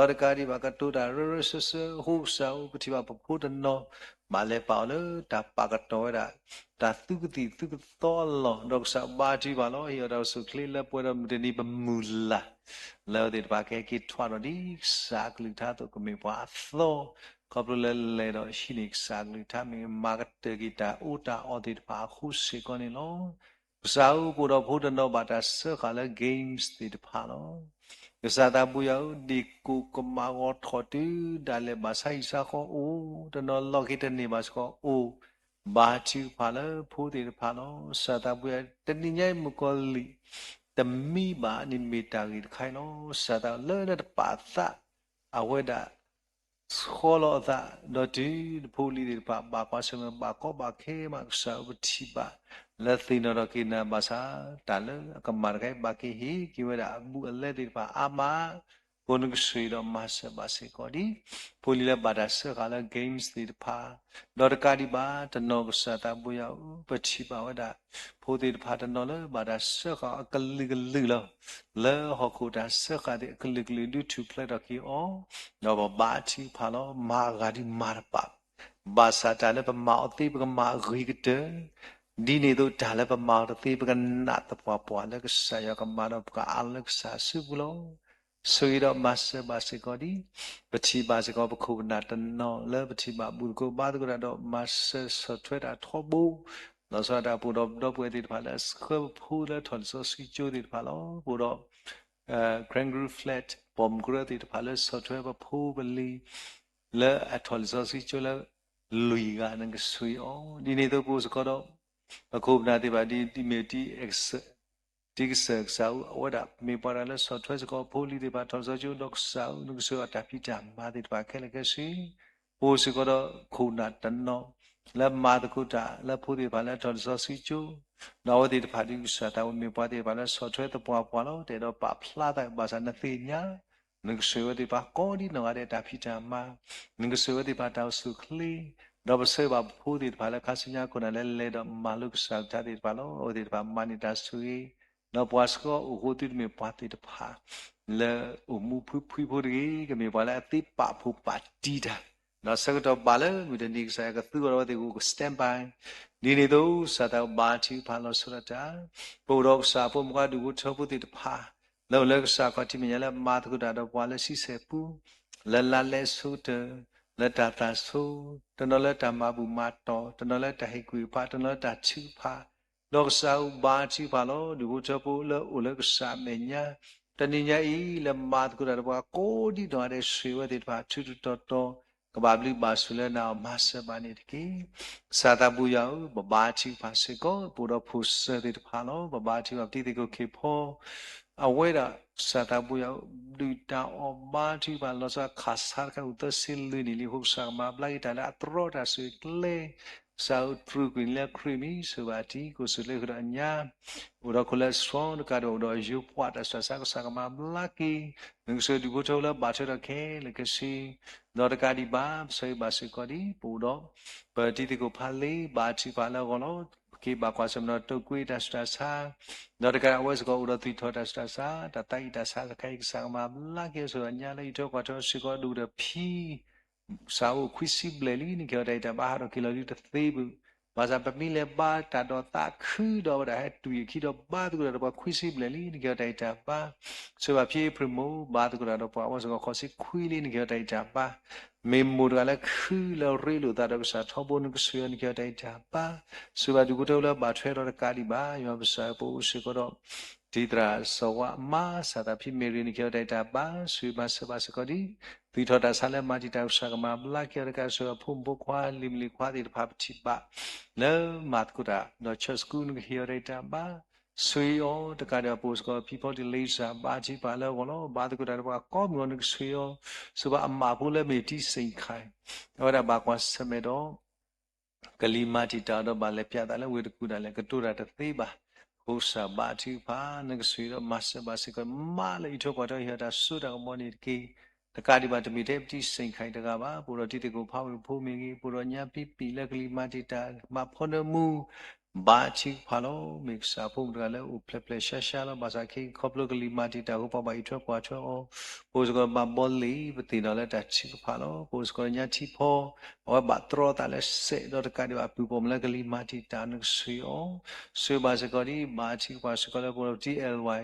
တကးဒံးဘၣ်ကတိၤတၢ်ရၢရၢစၢၢ်စၢ်အဃိ ကစၢ်ဧၢ ပထံၣ်ဘၣ်ပဖိတနီၤ ဘၣ်လဲၤပာ်အီၤလၢတၢ်ပာ်ကတီၤဝဲဒၣ် တၢ်သူကသံၣ်သူကသီအလီၢ်, ဒီးကစၢ်ဘါထုကဖၣ်လီၤ, ဟ့ၣ်အီၤတၢ်အိၣ်ဆူၣ်အိၣ်ချ့လၢပှဲၤဒီးမုၢ်တနံၤပမုၢ်လၢ် လၢအဝဲသ့ၣ်တဖၣ်ကဟဲက့ၤထွဲဒီးဒ်ကစၢ်အကလုၢ်ကထါအသိး ကမ့ၢ်ပှၤအသီ, ခီဖျိလၢလဲၤဒီးဟံးန့ၢ်ကစၢ်အကလုၢ်ကထါ မ့ၢ်မၤကတၢၢ်က့ၤတၢ်အီတၢ်အီသ့ၣ်တဖၣ်အဃိစ့ၢ်ကီးန့ၣ်လီၤ. ကစၢ်ဧၢ ပအိၣ်ဒီးဖိတနီၤဘၣ်တၢ်စၢဃာ်လၢ games သ့ၣ်တဖၣ်လီၤ. ကစၢ်သးပူၤယၤဧၢ, ဒ့ၣ်ကိၣ်ကမၣ်ဂီၤထီၣ်တုၤဒၣ်လဲာ် ဘၣ်ဆါဟံၣ်ဆါဃီအိၣ်, တနီၤလီၤက့ၤတန့ၢ်ဘၣ်စ့ၢ်ကီးအိၣ်, ဘါထုကဖၣ်လၢဖိသ့ၣ်တဖၣ်လီၤ. ကစၢ်သးပူၤယၤ တနံၤညါအံၤမုၣ်ကီၤလံၢ် တမံဘၣ်န့ၣ်မ့ၢ်တၢ်ဂ့ၢ်တခါအံၤလီၤ. ကစၢ်သးလၢနတပာ်သး အဝဲဒၣ် ဆီလီၤအသး, ဒီးတုၤဖိလံၤသ့ၣ်တဖၣ် ဘၣ်ကွၢ်ဆၢၣ်မဲာ်ဘၣ်ကီဘၣ်ခဲမး ကစၢ်ဧၢ ပထံၣ်ဘၣ်လၢသ့ၣ်နီၣ်ထီၣ်က့ၤနၤဘၣ်ဆၣ် တၢ်လၢအကမၣ်တခါအံၤ ဘၣ်က့ၤဟ့ၣ်က့ၤဝဲဒၣ်အဘူးအလဲသ့ၣ်တဖၣ်အါမး, ဖိနကဆှၢဒီးမၤစၢၤဘၣ်စ့ၢ်ကီးဒံး ဖိလံၤလၢဘၣ်တၢ်စၢဃာ်လၢ games သ့ၣ်တဖၣ်, ဒီးတကးဒံးဘၣ် တနီၤကစၢ်သးဘိယွၤဧၢ, ပထံၣ်ဘၣ်ဝဲဒၣ် ဖိသ့ၣ်တဖၣ်တနီၤလၢဘၣ်တၢ်စၢဃာ်အီၤအကလုာ်ကလုာ်လီၤ. လၢဟီၣ်ခိၣ်တၢ်စၢဃာ်သ့ၣ်အကလုာ်ကလုာ်ဒုးထူၣ်ဖျဲးထီၣ်က့ၤအီၤ, ဒီးပဘါထုကဖၣ်လီၤ. မၤအဂၤဒုးမၤတပာ်, ဘၣ်ဆၣ်တၢ်လၢပမၤအီၤသ့ ပကမၤအဂ့ၤကတၢၢ်, ဒ်န့ၣ်အသိးတၢ်လၢပမၤအီၤတသ့ ပကနးသပှၢ်ပှၢ်လၢကစၢ်ယွၤကမၤဒီးပကအးလီၤလၢကစၢ်အစုပူၤလီၤ. ဆိၣ်ဂ့ၤဒီးမၤစၢၤဘၣ်စ့ၢ်ကီးဒံး, ပထံၣ်ဘၣ်စ့ၢ်ကီးပခိၣ်ပနၢ်တနီၤလၢပထံၣ်ဘၣ်ဘူၣ်သကိးဘါသကိးတၢ်ဒီးမၤစၢၤဆီၣ်ထွဲတၢ်ထီဘိ, လီၤဆီဒၣ်တၢ်ပအိၣ်ဒီးပဒီပုၢ်ဝဲၢ်သ့ၣ်တဖၣ်လၢဆှၢပဖိလၢထီၣ်လံာ်စီဆှံကၠိသ့ၣ်တဖၣ်လီၤ. ပအိၣ်ဒီး Kangaroo Flat ပိာ်မုၣ်ကရၢသ့ၣ်တဖၣ်လၢဆီၣ်ထွဲပဖိပလံၤ လၢအထီၣ်လံာ်စီဆှံကၠိလၢ လွံၢ်ဂၤနကဆှၢအီၤ, ဒ်န့ၣ်အသိးပအိၣ်စ့ၢ်ကီးဒီး ပခိၣ်ပနၢ်သ့ၣ်တဖၣ်ဒ်မ့ၢ် တံၤကစၢၢ်ကစၢ်အူ အဝဲဒၣ်မ့ၢ်ပှၤတဂၤလၢဆီၣ်ထွဲစ့ၢ်ကီးဖိလံၤသ့ၣ်တဖၣ် ထီၣ်လံာ်စီဆှံကၠိဒီးကစၢ်အူ နကဆှၢအီၤတၢ်ဖံးတၢ်မၤသ့ၣ်တဖၣ်ခဲလၢာ်ခဲဆ့, ပအိၣ်စ့ၢ်ကီးဒီးခိၣ်နၢ်တနီၤ လၢမၤသကိးတၢ်လၢဖိသ့ၣ်တဖၣ်လၢထီၣ်လံာ်စီဆှံကၠိ, ဒီးအဝဲသ့ၣ်တဖၣ်ဒ်ကစၢ်သးဝဲမ့ၢ်ပှၤသ့ၣ်တဖၣ်လၢဆီၣ်ထွဲသပှၢ်ပှၢ်လီၤ. တအဲၣ်ဒိးပာ်ဖျါသးဘၣ်ဆၣ်နသ့ၣ်ညါ နကဆှၢဝဲသ့ၣ်တဖၣ်ကိးဒံနီၢ်ဂၤဒဲးတၢ်ဖံးတၢ်မၤ, နကဆှၢဝဲသ့ၣ်တဖၣ်တၢ်အိၣ်ဆူၣ်အိၣ်ချ့, ဒီးပဆၢဂ့ၤဘၣ်ပဖိသ့ၣ်တဖၣ်လၢခါဆူညါခိၣ်နၢ်လၢလဲၤဒီးမၤလိကစၢ်ကထါသ့ၣ်တဖၣ်လီၤ. အဝဲသ့ၣ်တဖၣ်မၤန့ၢ်တၢ်ဆိၣ်ဂ့ၤ, ဒီးပှၤစ့ၢ်ကီးအိၣ်ဃိသုတမ့ၢ်ပှၤသ့ၣ်တဖၣ် လၢအိၣ်မူဖှံဖှံဖိတဂ့ၤ, ကမ့ၢ်ပှၤလၢအသ့ပာ်ဖှိၣ်ပာ်တံၢ်တၢ်, ဒီးဆၢကတီၢ်ဘၣ်လၢမုၢ်တနံၤကစၢ်ယွၤကသူအီၤဒီးအဝဲသ့ၣ်ကအိၣ်က standby, ဒ်န့ၣ်အသိး ကစၢ်သးဘါထုကဖၣ်လီၤဆီဒၣ်တၢ်, ပအိၣ်ဒီးကစၢ်ဖိမုၣ်ခွါဒူၣ်ဖိထၢဖိသ့ၣ်တဖၣ် လၢအိၣ်လၢကစၢ်ခီၣ်ထံးမဲာ်ညါလၢမၤသကိးတၢ်ဒီးပှၤလၢဆံဆဲၣ်ပူ, လၢလါလဲဆိကတၢၢ်, လၢတၢ်သၣ်ဆိ, တနီၤလၢတၢ်မၤဘူၣ်မၤတီၢ်, တနီၤလၢတၢ်ဟ့ၣ်ကူၣ်ဖး, တနီၤလၢတၢ်ထုကဖၣ်, ဒီးကစၢ်ဧၢဘါထုကဖၣ်လီၤ. ဒူၣ်ဖိထၢဖိလၢအိၣ်လၢကစၢ်မဲာ်ညါ တနံၤညါအံၤ လၢမၤသကိးတၢ်ဒီးပှၤကိးဒံနီၢ်ဂၤဒဲး ဆှၢဝဲသ့ၣ်တဖၣ် ထူးထူးတီၤတီၤ ကဘၣ်ဘျုးဘၣ်ဆိၣ်လၢနၤအီၤ မၤစၢၤဘၣ်န့ၣ်တက့ၢ်. ကစၢ်သးဘိယွၤဧၢ, ပဘါထုကဖၣ်စ့ၢ်ကီး ပအိၣ်ဒီးဖိစၢၤသ့ၣ်တဖၣ်လီၤ. ပဘါထုကဖၣ်ပတံၤသကိးခ့ၣ်ဖီ အဝဲဒၣ်ကစၢ်သးဘိယွၤဧၢ, ဒုၣ်တၢ်အီၣ်ဘါထုကဖၣ် လီၤဆီခးဆါတခါအိၣ်သၢဆံလွံၢ်နံၣ်လံအဃိ ကစၢ်ကမၤဘျါက့ၤတၢ်လၢအသရီတၢ်ဆိၣ်ဂ့ၤကျဲ ကစၢ်ဧၢ တြူာ်ကွံာ်န့ၣ်လၢခရံာ်မံၤ ဆိၣ်ဂ့ၤဘၣ်တံၤ ကိးဆူၣ်လၢဃုာ်ဒီးအညါ အိၣ်ဒီးခိၣ်လၢအဆှီတကးဒံး အိၣ်ဒီးယိၤပှၢ်တၢ်စူၢ်တၢ်ဆါ ကစၢ်ကမၤဘျါက့ၤ နကဆှၢဒူၣ်ဖိထၢဖိလၢဘၣ်ထွဲဒီးခဲလၢာ်ခဲဆ့ ဒီးတကးဒံးဘၣ် ပဆၢဂ့ၤဘၣ်စ့ၢ်ကီးဒံး ပအိၣ်ဒီး ပတံၤသကိးဖးလ့ ဘါထုကဖၣ်လၢအဂီၢ်လီၤ. က့ၤဘၣ်ကွၢ်ဆၢၣ်မဲာ်ဒီးတိာ်ကွံာ်တၢ်စူၢ်တၢ်ဆါ ဒီးတကးဒံးအဝဲစ့ၢ်ကီးအိၣ်ဒီးသွံၣ်ထီၣ်တၢ်စူၢ်တၢ်ဆါ တၢ်သးအံၣ်တၢ်ဆါတခါအံၤ ကစၢ်ကမၤဘျါက့ၤ ဆိၣ်ဂ့ၤအညါလၢအံးထွဲကွၢ်ထွဲစ့ၢ်ကီး ဒူၣ်ဒီးဖံ ကစၢ်အိၣ်ခွံဆံဘျဲၣ်လံ နကဟ့ၣ်အီၤတၢ်အံးတၢ်ဘါ ဟးထီၣ်က့ၤလီၤဒုးတသ့ဘၣ်. ဘၣ်ဆၣ်ပမ့ၢ်လဲၤဘါတၢ်ဒီးသးခုဒီးဝဲဒၣ်ဟဲတုၤအခံဒီးဘါသကိးတၢ်ဒီးပှၤခွံဆံဘျဲၣ်လံ နကဟ့ၣ်အီၤတၢ်အံးတၢ်ဘါ. ဆိၣ်ဂ့ၤဘၣ်ဖံအ့ဖြ့ၣ်မိၢ် ဘါသကိးတၢ်ဒီးပှၤအဝဲစ့ၢ်ကီးဃိးဆံခွံလံ နကဟ့ၣ်အီၤတၢ်အံးတၢ်ဘါ. မ့ၢ်မိၢ်တဂၤလၢခုလၢအရ့လိာ်သးဒီးကစၢ်ထီဘိ နကဆှၢအီၤ နကဟ့ၣ်အီၤတၢ်အံးတၢ်ဘါ. ဆိၣ်ဂ့ၤဘၣ်ဒူၣ်ဖိထၢဖိလၢဘၣ်ထွဲဒီးတကးဒံးဘၣ် ယွၤပကစၢ်ပအိၣ်စ့ၢ်ကီးဒီး တံၤသရၣ်စီၤဝါအမါ စၢ်သးဖံမ့ၢ်ရံ နကဟ့ၣ်အီၤတၢ်အံးတၢ်ဘါ ဆိၣ်ဂ့ၤမၤစၢၤဘၣ်စ့ၢ်ကီးဒံး သွံၣ်ထီၣ်တၢ်ဆါလၢမၤတံာ်တာ် ကစၢ်ကမၤဘျါက့ၤအီၤတကး ဆိၣ်ဂ့ၤအဖိမုၣ်ဖိခွါ လံၤမုၣ်လံၤခွါသ့ၣ်တဖၣ်ပထံၣ်ဘၣ် လၢမၤသကိးတၢ် ဒီး church school နကဟ့ၣ်အီၤတၢ်အံးတၢ်ဘါ ဆိၣ်ဂ့ၤအီၤတကးဒံး ပအိၣ်စ့ၢ်ကီးဖံဖီတံၢ်လံစၢ် ဘါထုကဖၣ်လၢအဂီၢ်လီၤ. ဘါသကိးတၢ်ဒီးပှၤကိးမုၢ်ဂီၤ နကဆှၢအီၤ ဆိၣ်ဂ့ၤဘၣ်အမါဖိလၢမ့ၢ်တံၤစ့ၣ်ခါ အဝဲဒၣ်ဘၣ်ကွၢ်ဆၢၣ်မဲာ်ဒီး ကလံၤမၤတံာ်တာ်အီၤဒီးဘၣ်လဲၤပျးသးလၢဝ့ၢ်တကူၣ်ဒၣ်လဲာ် ကတိၤတၢ်တသ့ဘၣ်. အဃိကစၢ်ဘါထုကဖၣ် နကဆိၣ်ဂ့ၤဒီးမၤစၢၤဘၣ်စ့ၢ်ကီး မါလၢအံးထွဲကွၢ်ထွဲဟ့ၣ်အီၤတၢ်စိတၢ်ကမီၤန့ၣ်တက့ၢ်. တကးဒံးဘၣ်တမ့ၢ်ထဲပတံၤစ့ၣ်ခါအံၤတဂၤဘၣ် ပအိၣ်ဒီးတံၤသကိးဖးဝ့ၢ်ဖိမ့ၢ်ဂ့ၤ ပအိၣ်ဒီးညါဖံပံာ်လၢကလံၤမၤတံာ်တာ် မၤဖီနၢမူ ဘါထုကဖၣ်လီၤ. မ့ၢ်ကစၢ်ဖိမုၣ်တဂၤလၢအိၣ်ဖျဲၣ်ဖျဲၣ်ရှါရှါလီၤ. ဘၣ်ဆၣ်ခဲအံၤခီဖျိကလံၤမၤတံာ်တာ်အဃိ ပှၤဘၣ်အံးထွဲကွၢ်ထွဲအီၤ ပအိၣ်စ့ၢ်ကီးဘၣ်ဘီလ့ၣ် ပသ့ၣ်နီၣ်လၢတၢ်ထုကဖၣ်လီၤ. ပအိၣ်စ့ၢ်ကီးညါထံဖီ အဝဲဘၣ်တြီသးလၢစဲးဒီးတကးဒံးဘၣ်အပုၢ်ပိာ်မုၣ်လၢကလံၤမၤတံာ်တာ် နကဆိၣ်ဂ့ၤအီၤ ဆိၣ်ဂ့ၤဘၣ်စ့ၢ်ကီးဒံး ဘါထုကဖၣ်စ့ၢ်ကီးလၢပအိၣ်ဒီးပတံၤအဲၣ်ဝဲ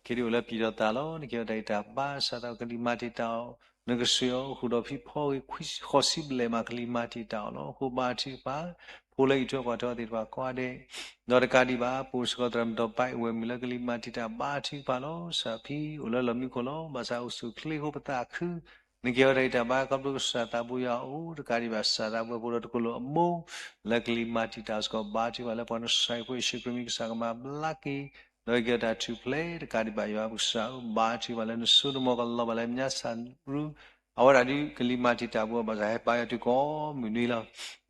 က့ၤဒ်အိၣ်လၢပျံၤဒီးတၢ်လီၤ နကဟ့ၣ်အီၤတၢ်အံးတၢ်ဘါ စၢ်သးကလံၤမၤတံာ်တာ်အီၤ နကဆိၣ်ဂ့ၤအီၤ ဃုာ်ဒီးဖံဖီဂ့ၤ ဃိးဆံဘျဲၣ်မးကလံၤမၤတံာ်တာ်အီၤလီၤ. အဃိဘါထုကဖၣ် ဖိလၢအံးထွဲကွၢ်ထွဲအီၤသ့ၣ်တဖၣ်ကိးဂၤဒဲး ဒီးတကးဒံးဘၣ် ပအိၣ်စ့ၢ်ကီးသရၣ်မုၣ်ဒီးပၢ်အဝဲၢ်မုၣ်လၢကလံၤမၤတံာ်တာ် ဘါထုကဖၣ်လီၤ. စၢ်ဖံအိၣ်လၢလီၢ်မံခိၣ်လီၤ. ဘၣ်ဆၣ်အိၣ်ဆူၣ်ချ့အဃိပသးခု နကဟ့ၣ်အီၤတၢ်အံးတၢ်ဘါ ခီဖျိကစၢ်သးဘိယွၤအအိၣ် တကးဒံးဘၣ် စၢ်သးဘိယွၤဖိဒီးတကလုာ်အမိၢ် လၢကလံၤမၤတံာ်တာ်စ့ၢ်ကီး ဘါထုကဖၣ်လၢပှၤနစၤရ့းဖိယ့ၣ်ၡူးခရံာ်မံၤ ကစၢ်ကမၤဘျါက့ၤ ဒီးက့ၤအီၤတၢ်ထူၣ်ဖျဲး တကးဒံးဘၣ်ယွၤပကစၢ်ဧၢ ဘါထုကဖၣ်လၢနစိနမီၤကလီၤဘၣ်လၢညါစၢ်ရူ အဝဲဒၣ်ဒုးကလံၤမၤတံာ်တာ်ပူၤအီၤ ဘၣ်ဆၣ်ဟဲပာ်ယွၤတုၤကိးမုၢ်နွံလီၤ.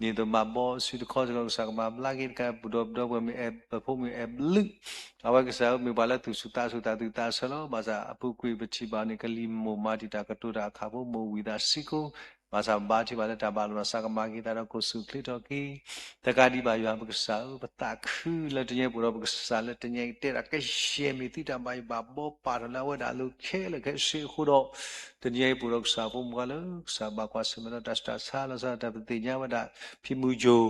န့ၣ်သိးမၤဘီစုတခီစ့ၢ်ကီး ကစၢ်ကမၤဘျါက့ၤတကး ပူၤဒီးပဒီပုၢ်ဝဲၢ်မ့ၢ်အဲၣ် ပဖိမုၣ်အဲၣ်ဘျုး အဝဲကစၢ်ဧၢ မ့ၢ်ပှၤလၢသူၣ်ဆူၣ်သးဆူၣ် သးသူၣ်သးဆၢလီၤ. ဘၣ်ဆၣ်အပူၤကွံာ်ပထံၣ်ဘၣ်န့ၣ် ကလံၤမိၢ်မၤတံာ်တာ် ကတိၤတၢ်အခၣ်ဖိ မိၢ်ဝံသးစူၤကိး ဘၣ်ဆၣ်ဘါထုကဖၣ်လၢတၢ်ဘၣ်လိာ်ဘၣ်စးကမၤက့ၤသးဒီး ကိးဆူၣ်ချ့ထီၣ်က့ၤ တကးဒံးဘၣ်ယွၤပကစၢ်ဧၢ ပသးခုလၢတနံၤအံၤ ပအိၣ်ဒီးပကစၢ်လၢတနံၤအံၤ ကတဲဒၣ်ကယဲၢ်မ့ၢ်သုတၢ်ဘၣ်ယိၣ်ဘၣ်ဘီ ပာ်ထီၣ်လၢအဝဲဒၣ်အလိၤခဲလၢာ်ခဲဆ့အဃိဒီး တနံၤအံၤပအိၣ်ဒီးကစၢ်ဖိမုၣ်ခွါလၢ ကစၢ်ဘၣ်ကွၢ်ဆၢၣ်မဲာ်ဒီးတၢ်ဆူးတၢ်ဆါ လီၤဆီဒၣ်တၢ်ပသ့ၣ်ညါဝဲဒၣ် ဖံမူယိၤ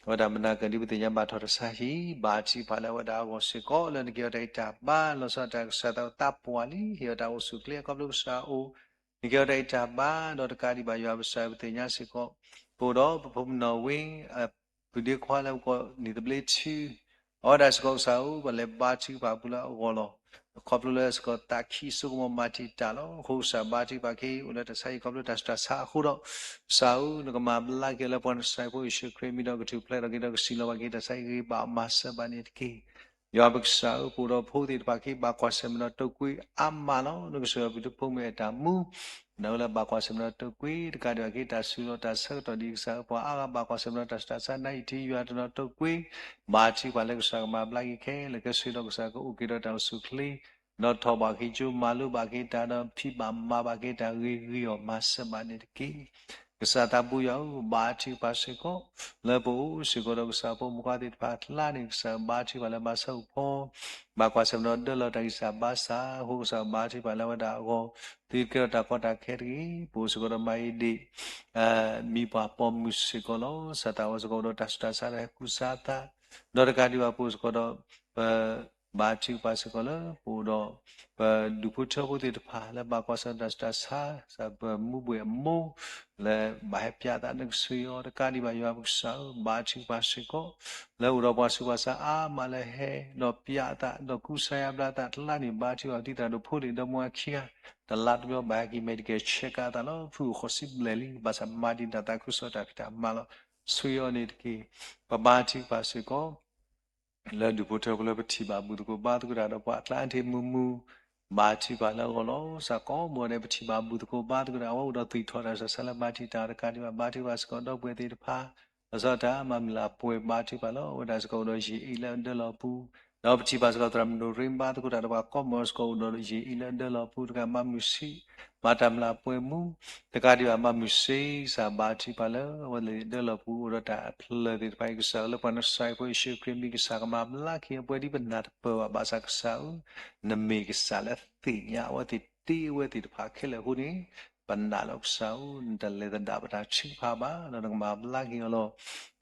အဝဲဒၣ်မနၤကဒုးပသ့ၣ်ညါဘၣ်ထီၣ်တစါဟံၣ် ဘါထုကဖၣ်လၢအဝဲဒၣ်အဂီၢ်စ့ၢ်ကီး လၢနကဟ့ၣ်အီၤတၢ်အံးတၢ်ဘါ လီၤဆီဒၣ်တၢ်ကစၢ်သးသးပှၢ်လံ ဟ့ၣ်အီၤတၢ်အိၣ်ဆူၣ်ချ့ ခီဖျိကစၢ်အအိၣ် နကဟ့ၣ်အီၤတၢ်အံးတၢ်ဘါ ဒီးတကးဒံးဘၣ်ယွၤပကစၢ်ပသ့ၣ်ညါစ့ၢ်ကီး ပအိၣ်ဒီးပဖိပနီၢ်ဝ့ ပုၢ်ဒ့ခွါလၢပကိးနံၣ်သဘျ့ထူ အဝဲဒၣ်စ့ၢ်ကီးကစၢ်ဧၢ ပလဲၤဘါထုကဖၣ်ပူၤလၢအဂီၢ်လီၤ. ခီဖျိလၢစ့ၢ်ကီးသးခံစိကမီၤမၤတံာ်တာ်လီၤ. အဃိကစၢ်ဘါထုကဖၣ်က့ၤ အိၣ်လၢတၢ်ဆါဟံၣ်ခီဖျိတၢ်ဆူးတၢ်ဆါအဃိဒီး ကစၢ်ဧၢ နကမၤဘျါက့ၤလၢပှၤနစဲးဖိယ့ၣ်ၡူးခရံာ်မံၤဒီး ကထူၣ်ဖျဲးထီၣ်က့ၤဒီးကစံးလီၤဘၣ်က့ၤတၢ်ဆါဟံၣ်ဂ့ၤဘၣ်မၤစၢၤဘၣ်န့ၣ်တက့ၢ်. ယွၤပကစၢ်ဧၢ ပအိၣ်ဒီးဖိသ့ၣ်တဖၣ်က့ၤ ဘၣ်ကွၢ်ဆၢၣ်မဲာ်ဒီးတိာ်ကွံာ်အါမးလီၤ. နကစၢ်ယွၤပဖိမုၣ်အဲၣ်တၢ်မူ နဝဲလၢဘၣ်ကွၢ်ဆၢၣ်မဲာ်ဒီးတိာ်ကွံာ် တကးဒံးဘၣ်က့ၤတၢ်ဆူးလီၤတၢ်ဆၢကတီၢ်ဒ်ကစၢ်ဧၢ ပှၤအါဂၤဘၣ်ကွၢ်ဆၢၣ်မဲာ်ဒီးတၢ်ဆူးတၢ်ဆါ နအံၤထံယွၤတနီၤတိာ်ကွံာ် ဘါထုကဖၣ်လၢကစၢ်ကမၤဘျါက့ၤခဲလၢာ်ခဲဆ့ဒီးကစၢ်ကအိၣ်က့ၤဒီးတၢ်အိၣ်ဆူၣ်ချ့ ဒီးထီၣ်ဘၣ်က့ၤကၠိ မၤလိဘၣ်က့ၤတၢ်ဒီး ဖံးဘၣ်မၤဘၣ်က့ၤတၢ်ဂ့ၤဂ့ၤအီၤ မၤစၢၤဘၣ်န့ၣ်တက့ၢ်. ကစၢ်သးဘိယွၤဧၢ ဘါထုကဖၣ်စ့ၢ်ကီး လၢပအိၣ်စ့ၢ်ကီးဒီးကစၢ်ဖိမုၣ်ခွါသ့ၣ်တဖၣ်အကျါန့ၣ် ကစၢ်ဘါထုကဖၣ်လၢဘၣ်ဆၣ်အိၣ်ဖီ ဘၣ်ကွၢ်ဆၢၣ်မဲာ်ဒီးဒၢလီၤတၢ်ဂံၢ်စၢ်ဘါစၢ် အဃိကစၢ်ဘါထုကဖၣ်လၢအဝဲဒၣ်အဂီၢ် သုတကဲထီၣ်တၢ်ကီတၢ်ခဲတဂ့ၤ. ပအိၣ်စ့ၢ်ကီးဒီးမၤအ့ဒ့ၣ် မံၤပှၢ်ပိာ်မုၣ်စ့ၢ်ကီးလီၤ. ကစၢ်သးဝဲစ့ၢ်ကီးအိၣ်ဒီးတၢ်ဆူးတၢ်ဆါဒီးဟဲကူစါအသး ဒီးတကးဒံးဘၣ်ပအိၣ်စ့ၢ်ကီးဒီး ပ ဘါထုကဖၣ်စ့ၢ်ကီးလၢ ပအိၣ်ဒီး ပဒူၣ်ဖိထၢဖိသ့ၣ်တဖၣ်လၢဘၣ်ကွၢ်ဆၢၣ်မဲာ်တၢ်ဆူးတၢ်ဆါ စၢ်ပမူဘှ့ၣ်အမိၢ် လၢဘၣ်ဟဲပျးအသး နကစၢ်ယွၤတကးဒံးဘၣ်ယွၤပကစၢ်ဧၢ ဘါထုကဖၣ်စ့ၢ်ကီး လၢအိၣ်ဒီးပှၤဆူးပှၤဆါအါမးလၢဟဲ ဒီးပျးအသးဒီးကူစါယါဘျါအသးတလါန့ၣ် ဘါထုကဖၣ်ဒ်သိးဒီးဖိလံၤဒီမါဝၤခံဂၤ တလါတဘျီဘၣ်ဟဲက့ၤ Medicare check အသးလီၤ ဖုအိၣ်ဃိးဆံဘျဲၣ်လံ ဘၣ်ဆၣ်မၤဒံးတၢ်သးခုကစီၣ်တၢ်ဖံးတၢ်မၤလီၤ. ဆူယီၤန့ၣ်တက့ၢ်. ပဘါထုကဖၣ်စ့ၢ်ကီး လၢဒူၣ်ဖိထၢဖိလၢပထံၣ်ဘၣ်ဘူၣ်သကိးဘါသကိးတၢ်ဒီးပှၤအကျါ အါတက့ၢ်မုာ်မုာ် ဘါထုကဖၣ်လၢအဂီၢ်လီၤ. စ့ၢ်ကီးမိၢ်န့ၣ် ပထံၣ်ဘၣ်ဘူၣ်သကိးဘါသကိးတၢ် အဝဲအိၣ်ဒီးသွံၣ်ထီၣ်တၢ်ဆူးတၢ်ဆါလၢမၤတံာ်တာ်တကးဒံးဘၣ် ဘါထုကဖၣ်စ့ၢ်ကီးဒီပုၢ်ဝဲၢ်သ့ၣ်တဖၣ် လီၤဆီဒၣ်တၢ်မၤမုာ်လၤပှဲၤ ဘါထုကဖၣ်လၢအဝဲဒၣ်စ့ၢ်ကီးအိၣ်ဒီးယံာ်အ့လၢအဒၢလီၤပူၤ ဒီးပထံၣ်ဘၣ်စ့ၢ်ကီးသရၣ်မုၣ်ဒိၣ်ရ့ဘါသကိးတၢ်ဒီးပှၤကိးမုၢ်စ့ၢ်ကီးအိၣ်ဒီးယံာ်အ့လၢအဒၢလီၤပူၤတကး မၤမုာ်ဆံး မၤတၢ်မုာ်လၤပှဲၤမူ တကးဒံးဘၣ်မၤမုာ်ဆံး ကစၢ်ဘါထုကဖၣ်လၢအဝဲသ့ၣ်အဒၢလီၤပူၤ အိၣ်ဒီးတၢ်အဖျၢၣ်သ့ၣ်တဖၣ်အံၤ ကစၢ်လၢပှၤနစဲးဖိယ့ၣ်ၡူးခရံာ်မံၤ ကစၢ်ကမၤဘျါက့ၤအပှဲၤဒ်ပနၢ်တပၢၢ်ဘၣ် ဘၣ်ဆၣ်ကစၢ်ဧၢ နမ့ၢ်ကစၢ်လၢသ့ၣ်ညါအဝဲသ့ၣ်တ့အဝဲသ့ၣ်တဖၣ်ခဲလၢာ်အဃိန့ၣ် ပနာ်လီၤကစၢ်ဧၢ နတလဲၤသဒၣ်ပတၢ်ထုကဖၣ်ဘၣ် ဒီးနကမၤဘျါက့ၤအီၤလီၤ.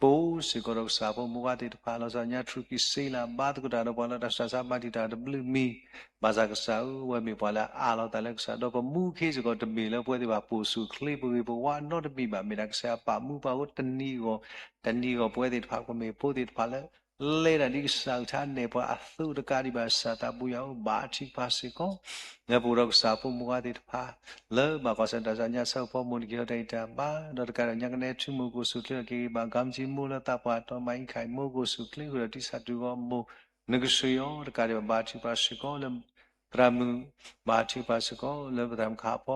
ပအိၣ်စ့ၢ်ကီးဒီးကစၢ်ဖိမုၣ်ခွါသ့ၣ်တဖၣ် လီၤဆီဒၣ်ညါ ထြူးကံစ့လး ဘါသကိးတၢ်ဒီးပှၤလၢတၢ်ဆူးတၢ်ဆါမၤတံာ်တာ်တဘျုးမံၤ ဘၣ်ဆၣ်ကစၢ်ဧၢ အဝဲမ့ၢ်ပှၤလၢအအးလီၤသးလၢကစၢ် ဒီးပမူခ့စ့ၢ်ကီးတမ့ၢ်လၢပဝဲသ့ၣ်တဖၣ်ပိာ်ဆူၣ်ချ့ပဂ့ၤပဝါနီတမံၤဘၣ် မ့ၢ်ဒၣ်ကစၢ်ယွၤပာ်မူပှၤအဃိ တနံၤအဂီၢ် တနံၤအဂီၢ် ပဝဲသ့ၣ်တဖၣ်ကမ့ၢ်ဖိသ့ၣ်တဖၣ်လၢ လဲၤတၢ်ဒ်ကစၢ်အကလုၢ်ကထါနဲၣ်ပှၤအသိးတကးဒံးဘၣ် ကစၢ်သးဘိယွၤဧၢ ဘါထုကဖၣ်စ့ၢ်ကီး လၢပအိၣ်ဒီးကစၢ်ဖိမုၣ်ခွါသ့ၣ်တဖၣ် လၢဘၣ်ကွၢ်ဆၢၣ်မဲာ်တၢ်ဆူးတၢ်ဆါ ဆၢဖိမိၢ် နကဟ့ၣ်အီၤတၢ်ဂံၢ်တၢ်ဘါ ဒီးတကးဒံးဘၣ်ညါကနဲထူမိၢ် ကိးဆူၣ်ချ့ထီၣ်က့ၤဂ့ၤဘၣ် ကၢ်မကၠံမိၢ်လၢသးပှၢ်တီ မၤအံခါအံမိၢ် ကိးဆူၣ်ချ့ဃုာ်ဒီးတံၢ်စၢ်တူၢ်ဂီၢ်မိၢ် နကစၢ်ယွၤတကးဒံးဘၣ် ဘါထုကဖၣ်စ့ၢ်ကီးလၢ သရၣ်မုၣ် ဘါထုကဖၣ်စ့ၢ်ကီး လၢပသရၣ်မုၣ်ခးဖီ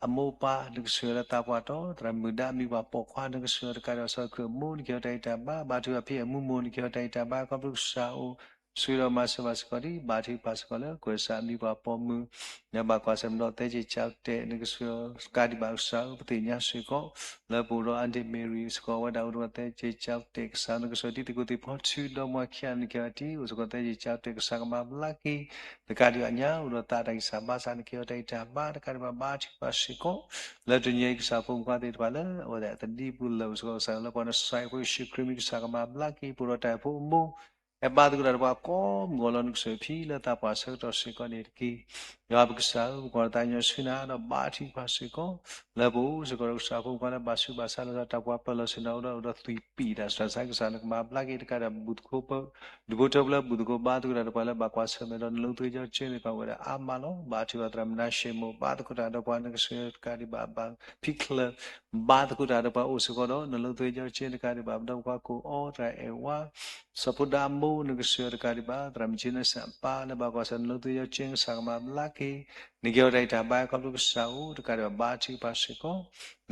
အမိၢ်ပၢ် နကစၢ်ယွၤလၢသးပှၢ်တီ သရၣ်မုၣ်ဒါမံၤပှၢ်ပိာ်ခွါ နကစၢ်ယွၤတကးဒံးဘၣ် စီၤခရံာ်အမိၢ် နကဟ့ၣ်အီၤတၢ်ဂံၢ်တၢ်ဘါ ဘါထုကဖၣ်ဖံအမူမိၢ် နကဟ့ၣ်အီၤတၢ်ဂံၢ်တၢ်ဘါ ခီဖျိကစၢ်အိၣ် ဆိၣ်ဂ့ၤဒီးမၤစၢၤဘၣ်စ့ၢ်ကီးဒ် ဘါထုကဖၣ်စ့ၢ်ကီးလၢ ကွဲးစၢ်မံၤပှၢ်ပိာ်မုၣ် လၢဘၣ်ကွၢ်ဆၢၣ်မဲာ်ဒီးသဲက့ၤကၠီတဲာ် နကစၢ်ယွၤတကးဒံးဘၣ်ကစၢ်ဧၢ ပသ့ၣ်ညါစ့ၢ်ကီး လၢပအိၣ်ဒီး Aunty Mary စ့ၢ်ကီး အဝဲဒၣ်အိၣ်ဒီးသဲက့ၤကၠီတဲာ် ကစၢ် နကစၢ်ယွၤတံၤသကိးသ့ၣ်ဖီထု ဒီမါဝၤခံဂၤ နကဟ့ၣ်အီၤတံၤ အိၣ်စ့ၢ်ကီးသဲက့ၤကၠီတဲာ် ကစၢ်ကမၤဘျါက့ၤ တကးဒံးဘၣ်ညါ အိၣ်ဒီးသးတၢ်ဂံၢ်စၢ်ဘါစၢ် နကဟ့ၣ်အီၤတၢ်ဂံၢ်တၢ်ဘါ တကးဒံးဘၣ် ဘါထုကဖၣ်စ့ၢ်ကီး လၢတနံၤအံၤ ကစၢ်ဖိမုၣ်ခွါသ့ၣ်တဖၣ်လၢ အဝဲသ့ၣ်အသဒံပူၤလၢာ် အိၣ်စ့ၢ်ကီးကစၢ် လၢပှၤနစဲးဖိယ့ၣ်ၡူးခရံာ်မံၤ ကစၢ်ကမၤဘျါက့ၤ ပအိၣ်ဒီးတၢ်အိၣ်ဖှိၣ်အမိၢ် ဟဲဘါသကိးတၢ်ဒီးပှၤကိးမုၢ်ဂီၤလီၤ နကစၢ်ယွၤဖံလၢသးပှၢ်ဆၢကတီၢ်စ့ၢ်ကီးန့ၣ်တက့ၢ်. ယွၤပကစၢ်ဧၢ ပကွၢ်လၢသးကညီၤဆူနၤ ဒီးဘါထုကဖၣ်စ့ၢ်ကီး လၢပအိၣ်စ့ၢ်ကီးဒီးကစၢ်ဖိမုၣ်ခွါလၢဘၣ်ဆူးဘၣ်ဆါ လီၤဆီဒၣ်တၢ်ပှၤပၢၤလီၢ်ဆ့ၣ်နီၤ အိၣ်ဒီးအိၣ်ဒီးသွံၣ်ပံာ်တၢ်ဆူးတၢ်ဆါ ကစၢ်နကမၤဘျါက့ၤ တကးဒံးဘၣ်ဘူၣ်သကိး ဒူၣ်ဖိထၢဖိလၢဘူၣ်သကိးဘါသကိးတၢ်ဒီးပှၤလၢ ဘၣ်ကွၢ်ဆၢၣ်မဲာ်ဒီးနလိၤသဂၢၢ်ကၠီကၢသ့ၣ်တဖၣ် အိၣ်ဝဲဒၣ်အါမးလီၤ. ဘါထုကဖၣ်သရၣ်မုၣ်နါၡ့ၣ်မိၣ် ဘါသကိးတၢ်ဒီးပှၤ နကစၢ်ယွၤတကးဒံးဘၣ် ဘၣ်ဖံးချၢ ဘါသကိးတၢ်ဒီးပှၤအိၣ်စ့ၢ်ကီးဒီး နလိသ့ယီက့တကးဒံးဘၣ် ပဒီပုၢ်ဝဲၢ်ကိးအီၤ သရၣ်အဲၣ်ဝါ စီၤဖိဒါမိၢ် နကစၢ်ယွၤတကးဒံးဘၣ် သရၣ်မုၣ်က့နၢ်စၢ်ပၢ် လၢဘၣ်ကွၢ်ဆၢၣ် နလိသ့ယီက့ ကစၢ်ကမၤဘျါက့ၤ နက့ၤအီၤတၢ်အံၤတၢ်ဘါ ခီဖျိကစၢ်အိၣ်တကးဒံးဘၣ် ဘါထုကဖၣ်စ့ၢ်ကီး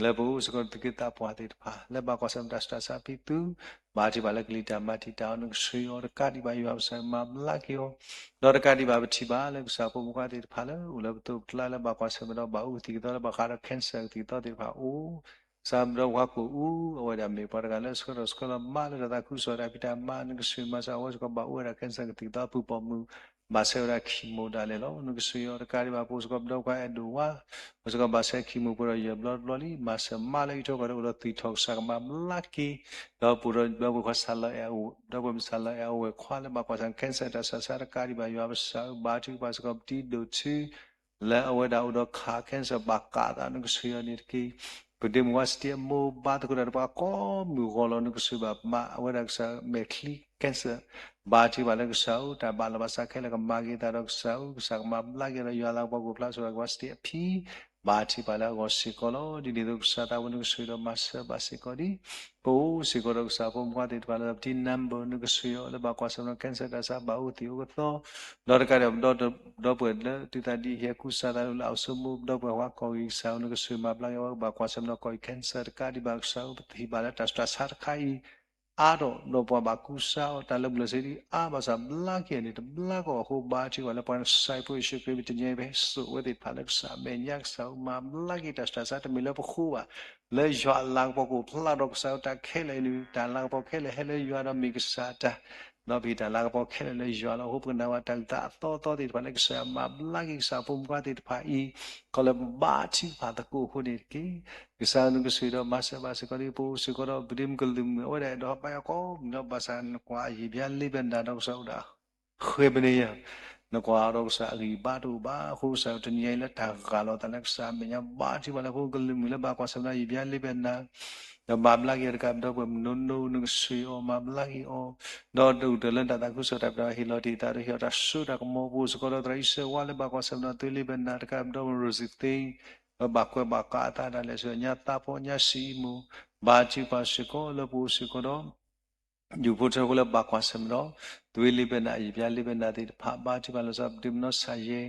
လၢပအိၣ်စ့ၢ်ကီး သူၣ်က့သးပှၢ်သ့ၣ်တဖၣ် လၢဘၣ်ကွၢ်ဆၢၣ် မတၤစတၢ်ဆါဖံးသူ ဘါထုကဖၣ်လၢကလံၤတၢ်မၤတံာ်တာ်အီၤ နကစၢ်ယွၤတကးဒံးဘၣ် ယွၤကစၢ်မၤဘျါက့ၤအီၤ ဒီးတကးဒံးဘၣ်ပထံၣ်ဘၣ်လၢကစၢ်ဖိမုၣ်ခွါသ့ၣ်တဖၣ်လၢ အိၣ်လၢပသိးပကျါလၢဘၣ်ကွၢ်ဆၢၣ်မဲာ်ဒီး ဘၣ်အူကသံၣ်ကသီလၢဘၣ်ဃးဒီး cancer ကသံၣ်ကသီသ့ၣ်တဖၣ်အိၣ် ကစၢ်ဒီးပှၤကိးအူ အဝဲဒၣ်မ့ၢ်ပှၤတဂၤလၢဆှၢထီၣ်ဆှၢလီၤမၤလၢတၢ်သးခုကစီၣ်တၢ်ဖံးတၢ်မၤ နကစၢ်မၤစၢၤအဝဲစ့ၢ်ကီး ဘၣ်အူဝဲဒၣ် cancer ကသံၣ်ကသီ ပုၢ်ပိာ်မုၣ် ဘၣ်ဆဲးဝဲဒၣ် chemo ဒၣ်လဲာ်လီၤ. နကစၢ်ယွၤတကးဒံးဘၣ် ပအိၣ်စ့ၢ်ကီး ပဒီပုၢ်ဝဲၢ်အဲၣ်ဒိးဝါ အဝဲစ့ၢ်ကီးဘၣ်ဆဲး chemo ပှဲၤဒီးယဲၢ်ဘျီတဘျီလံ မၤစၢၤမၤလၢအံးထွဲကွၢ်ဒီး အိၣ်ဒီးသွံၣ်ထီၣ် ကစၢ်ကမၤဘျါက့ၤ ဒီးပအိၣ်ဒီးပဒီပုၢ်ဝဲၢ်ခွါ စၢ်လီၤအဲၣ်အအိၣ် ဒီးပဒီပုၢ်ဝဲၢ်စၢ်လီၤအဲၣ်အဝဲၢ်ခွါလၢဘၣ်ကွၢ်ဆၢၣ် cancer တၢ်ဆၢဆါတကးဒံးဘၣ် ယွၤကစၢ်ဧၢ ဘါထုကဖၣ်စ့ၢ်ကီး ပတံၤဒိၣ်ထူ လၢအဝဲဒၣ်အိၣ်ဒီးခး cancer ဘၣ်ကးအသး နကစၢ်ယွၤန့ၣ်တက့ၢ်. ပဒ့မုၣ်ဝါစတံအမိၢ် ဘါသကိးတၢ်ဒီးပှၤကိးမုၢ်ဂီၤလီၤ နကစၢ်ဘၣ်မၤအဝဲဒၣ်ကစၢ်မဲာ်ချံ cancer ဘါထုကဖၣ်လၢကစၢ်ဧၢ တၢ်ဘၣ်လီၤဘၣ်စးခဲလၢာ်ကမၤက့ၤအသးဒီးကစၢ်ဧၢ ကစၢ်ကမၤဘျါက့ၤဒီးယွၤလၤကပီၤကအိၣ်ဖျါဆိဝဲကဝါစတံအဖံ ဘါထုကဖၣ်လၢအဂီၢ်စ့ၢ်ကီးလီၤ. ဒ်န့ၣ်အသိးကစၢ်သးဝဲ နကစၢ်ဒီးမၤစၢၤဘၣ်စ့ၢ်ကီးဒ် ပအိၣ်စ့ၢ်ကီးဒီးကစၢ်ဖိမုၣ်ခွါသ့ၣ်တဖၣ်လၢပတံၤ number နကစၢ်ယွၤလၢဘၣ်ကွၢ်ဆၢၣ်မဲာ်ဒီး cancer တၢ်ဆါ ဘၣ်အူသံၣ်အိၣ်ကသီ ဒီးတကးဒံးဘၣ် ပဒီပုၢ်ဝဲၢ်လၢတုၤသးဒ်ဟဲကူစါသးလၢအအိၣ်ဆိးမိၢ် ပဒီပုၢ်ဝဲၢ်ခွါကိးဂၤကစၢ်ဧၢ နကစၢ်မၤဘျါက့ၤအဝဲ ဘၣ်ကွၢ်ဆၢၣ်မဲာ်ဒီးကိးအံၤ cancer တကးဒံးဘၣ်ကစၢ်ဧၢ ပထံၣ်ဘၣ်လၢတၢ်ဆူးတၢ်ဆါတခါအံၤ အါထီၣ်ဒီးပှၤဘၣ်ကူစါအီၤ တၢ်လၢပျၢၤစ့ဒ်အါဘၣ်ဆၣ် ဘျါက့ၤအီၤန့ၣ် တဘျါကီးအဃိ ဘါထုကဖၣ်လၢပှၤ နစၢဖှိၣ်ယ့ၣ်ၡူးခရံာ် ပတညါအံၤ ပဟဲစိာ်ဝဲသ့ၣ်တဖၣ်လၢကစၢ်အမဲာ်ညါ ကစၢ်ဧၢ မၤဘျါက့ၤတၢ်ဆူးတၢ်ဆါ တမ့ၢ်လၢပဃိဘၣ် လၢယွၤအလၤကပီၤကအိၣ်ဖျါဒီးကစၢ်ဧၢ တၢ်ခဲလၢာ်အံၤန့ၣ် တၢ်လၤကပီၤခဲလၢာ်ဟဲလၢယွၤဒီးမ့ၢ်ကစၢ်တၢ် ဒီးပဟ့ၣ်တၢ်လၤကပီၤခဲလၢာ်လၢယွၤလီၤ. အဃိပကနၣ်ဝဲတၢ်အုၣ်သးအသီအသီသ့ၣ်တဖၣ်လၢကစၢ်ယွၤမၤဘျါက့ၤကစၢ်ဖိမုၣ်ခွါသ့ၣ်တဖၣ်အံၤ ခီလၢပဘါထုကဖၣ်သကိးအဃိန့ၣ်တက့ၢ်. ကစၢ်ဧၢ နကစၢ်ဒီးမၤစၢၤဘၣ်စ့ၢ်ကီးဒ် ပအိၣ်စ့ၢ်ကီးဒီး ပဒ့မုၣ်ကလုာ်မုာ် အဝဲဒၣ်အဲၣ်ဒိးဟးဘါယွၤကိးမုၢ်နီၢ် ဘၣ်ဆၣ်နကွၢ်အယံာ်ဘျါလ့ဘဲနၤဒီးကစၢ်အိၣ်ဒၣ် ဃဲၤပန့ၢ်ယၤ နကွၢ်ဒီးကစၢ်အဂံၢ်ဘါတအိၣ်ဘၣ် အဃိကစၢ်တနံၤအံၤလၢတၢ်ဂၢ်လီၤသးလၢကစၢ်အမဲာ်ညါ ဘါထုကဖၣ်လၢဖိကလုာ်မုာ်လၢဘၣ်ကွၢ်ဆၢၣ်မဲာ်ဒီးယံာ်ဘျါလ့ဘဲနၤ ဒီးမၤဘျါက့ၤအီၤတကး ပဒီပုၢ်ဝဲၢ်မုၣ်နိနိ နကစၢ်အီၤ မၤဘျါက့ၤအီၤ ဒီးဒုၣ်ဒါလၢတၢ်သးခုကစီၣ်တၢ်ဖံးတၢ်မၤဟ့ၣ်လီၤတ့ၣ်သးဒီးဟ့ၣ်အီၤတၢ်စိတၢ်ကမီၤ ပအိၣ်စ့ၢ်ကီးဒီးသရၣ်အံၣ်စၢၤဝါလၢဘၣ်ကွၢ်ဆၢၣ်မဲာ်ဒီးသွံၣ်လ့ဘဲနၤတကး ပဒီပုၢ်ဝဲၢ်ရိၤစံၤသ့ ဒီးဘၣ်ကွဲးဘၣ်ကးအသးဒၣ်လဲာ်ဆူညါ သးဖီညါစံးအံၤမိၢ် ဘါထုကဖၣ်စ့ၢ်ကီးလၢပအိၣ်စ့ၢ်ကီးဒီး ဒူၣ်ဖိထၢဖိလၢဘၣ်ကွၢ်ဆၢၣ်မဲာ်ဒီး သွံၣ်လ့ဘဲနၤ ယံာ်ဘျါလ့ဘဲနၤသ့ၣ်တဖၣ် ဘါထုကဖၣ်လီၤစၢ် ပဒ့မုၣ်နီၢ်ဆၣ်ယဲ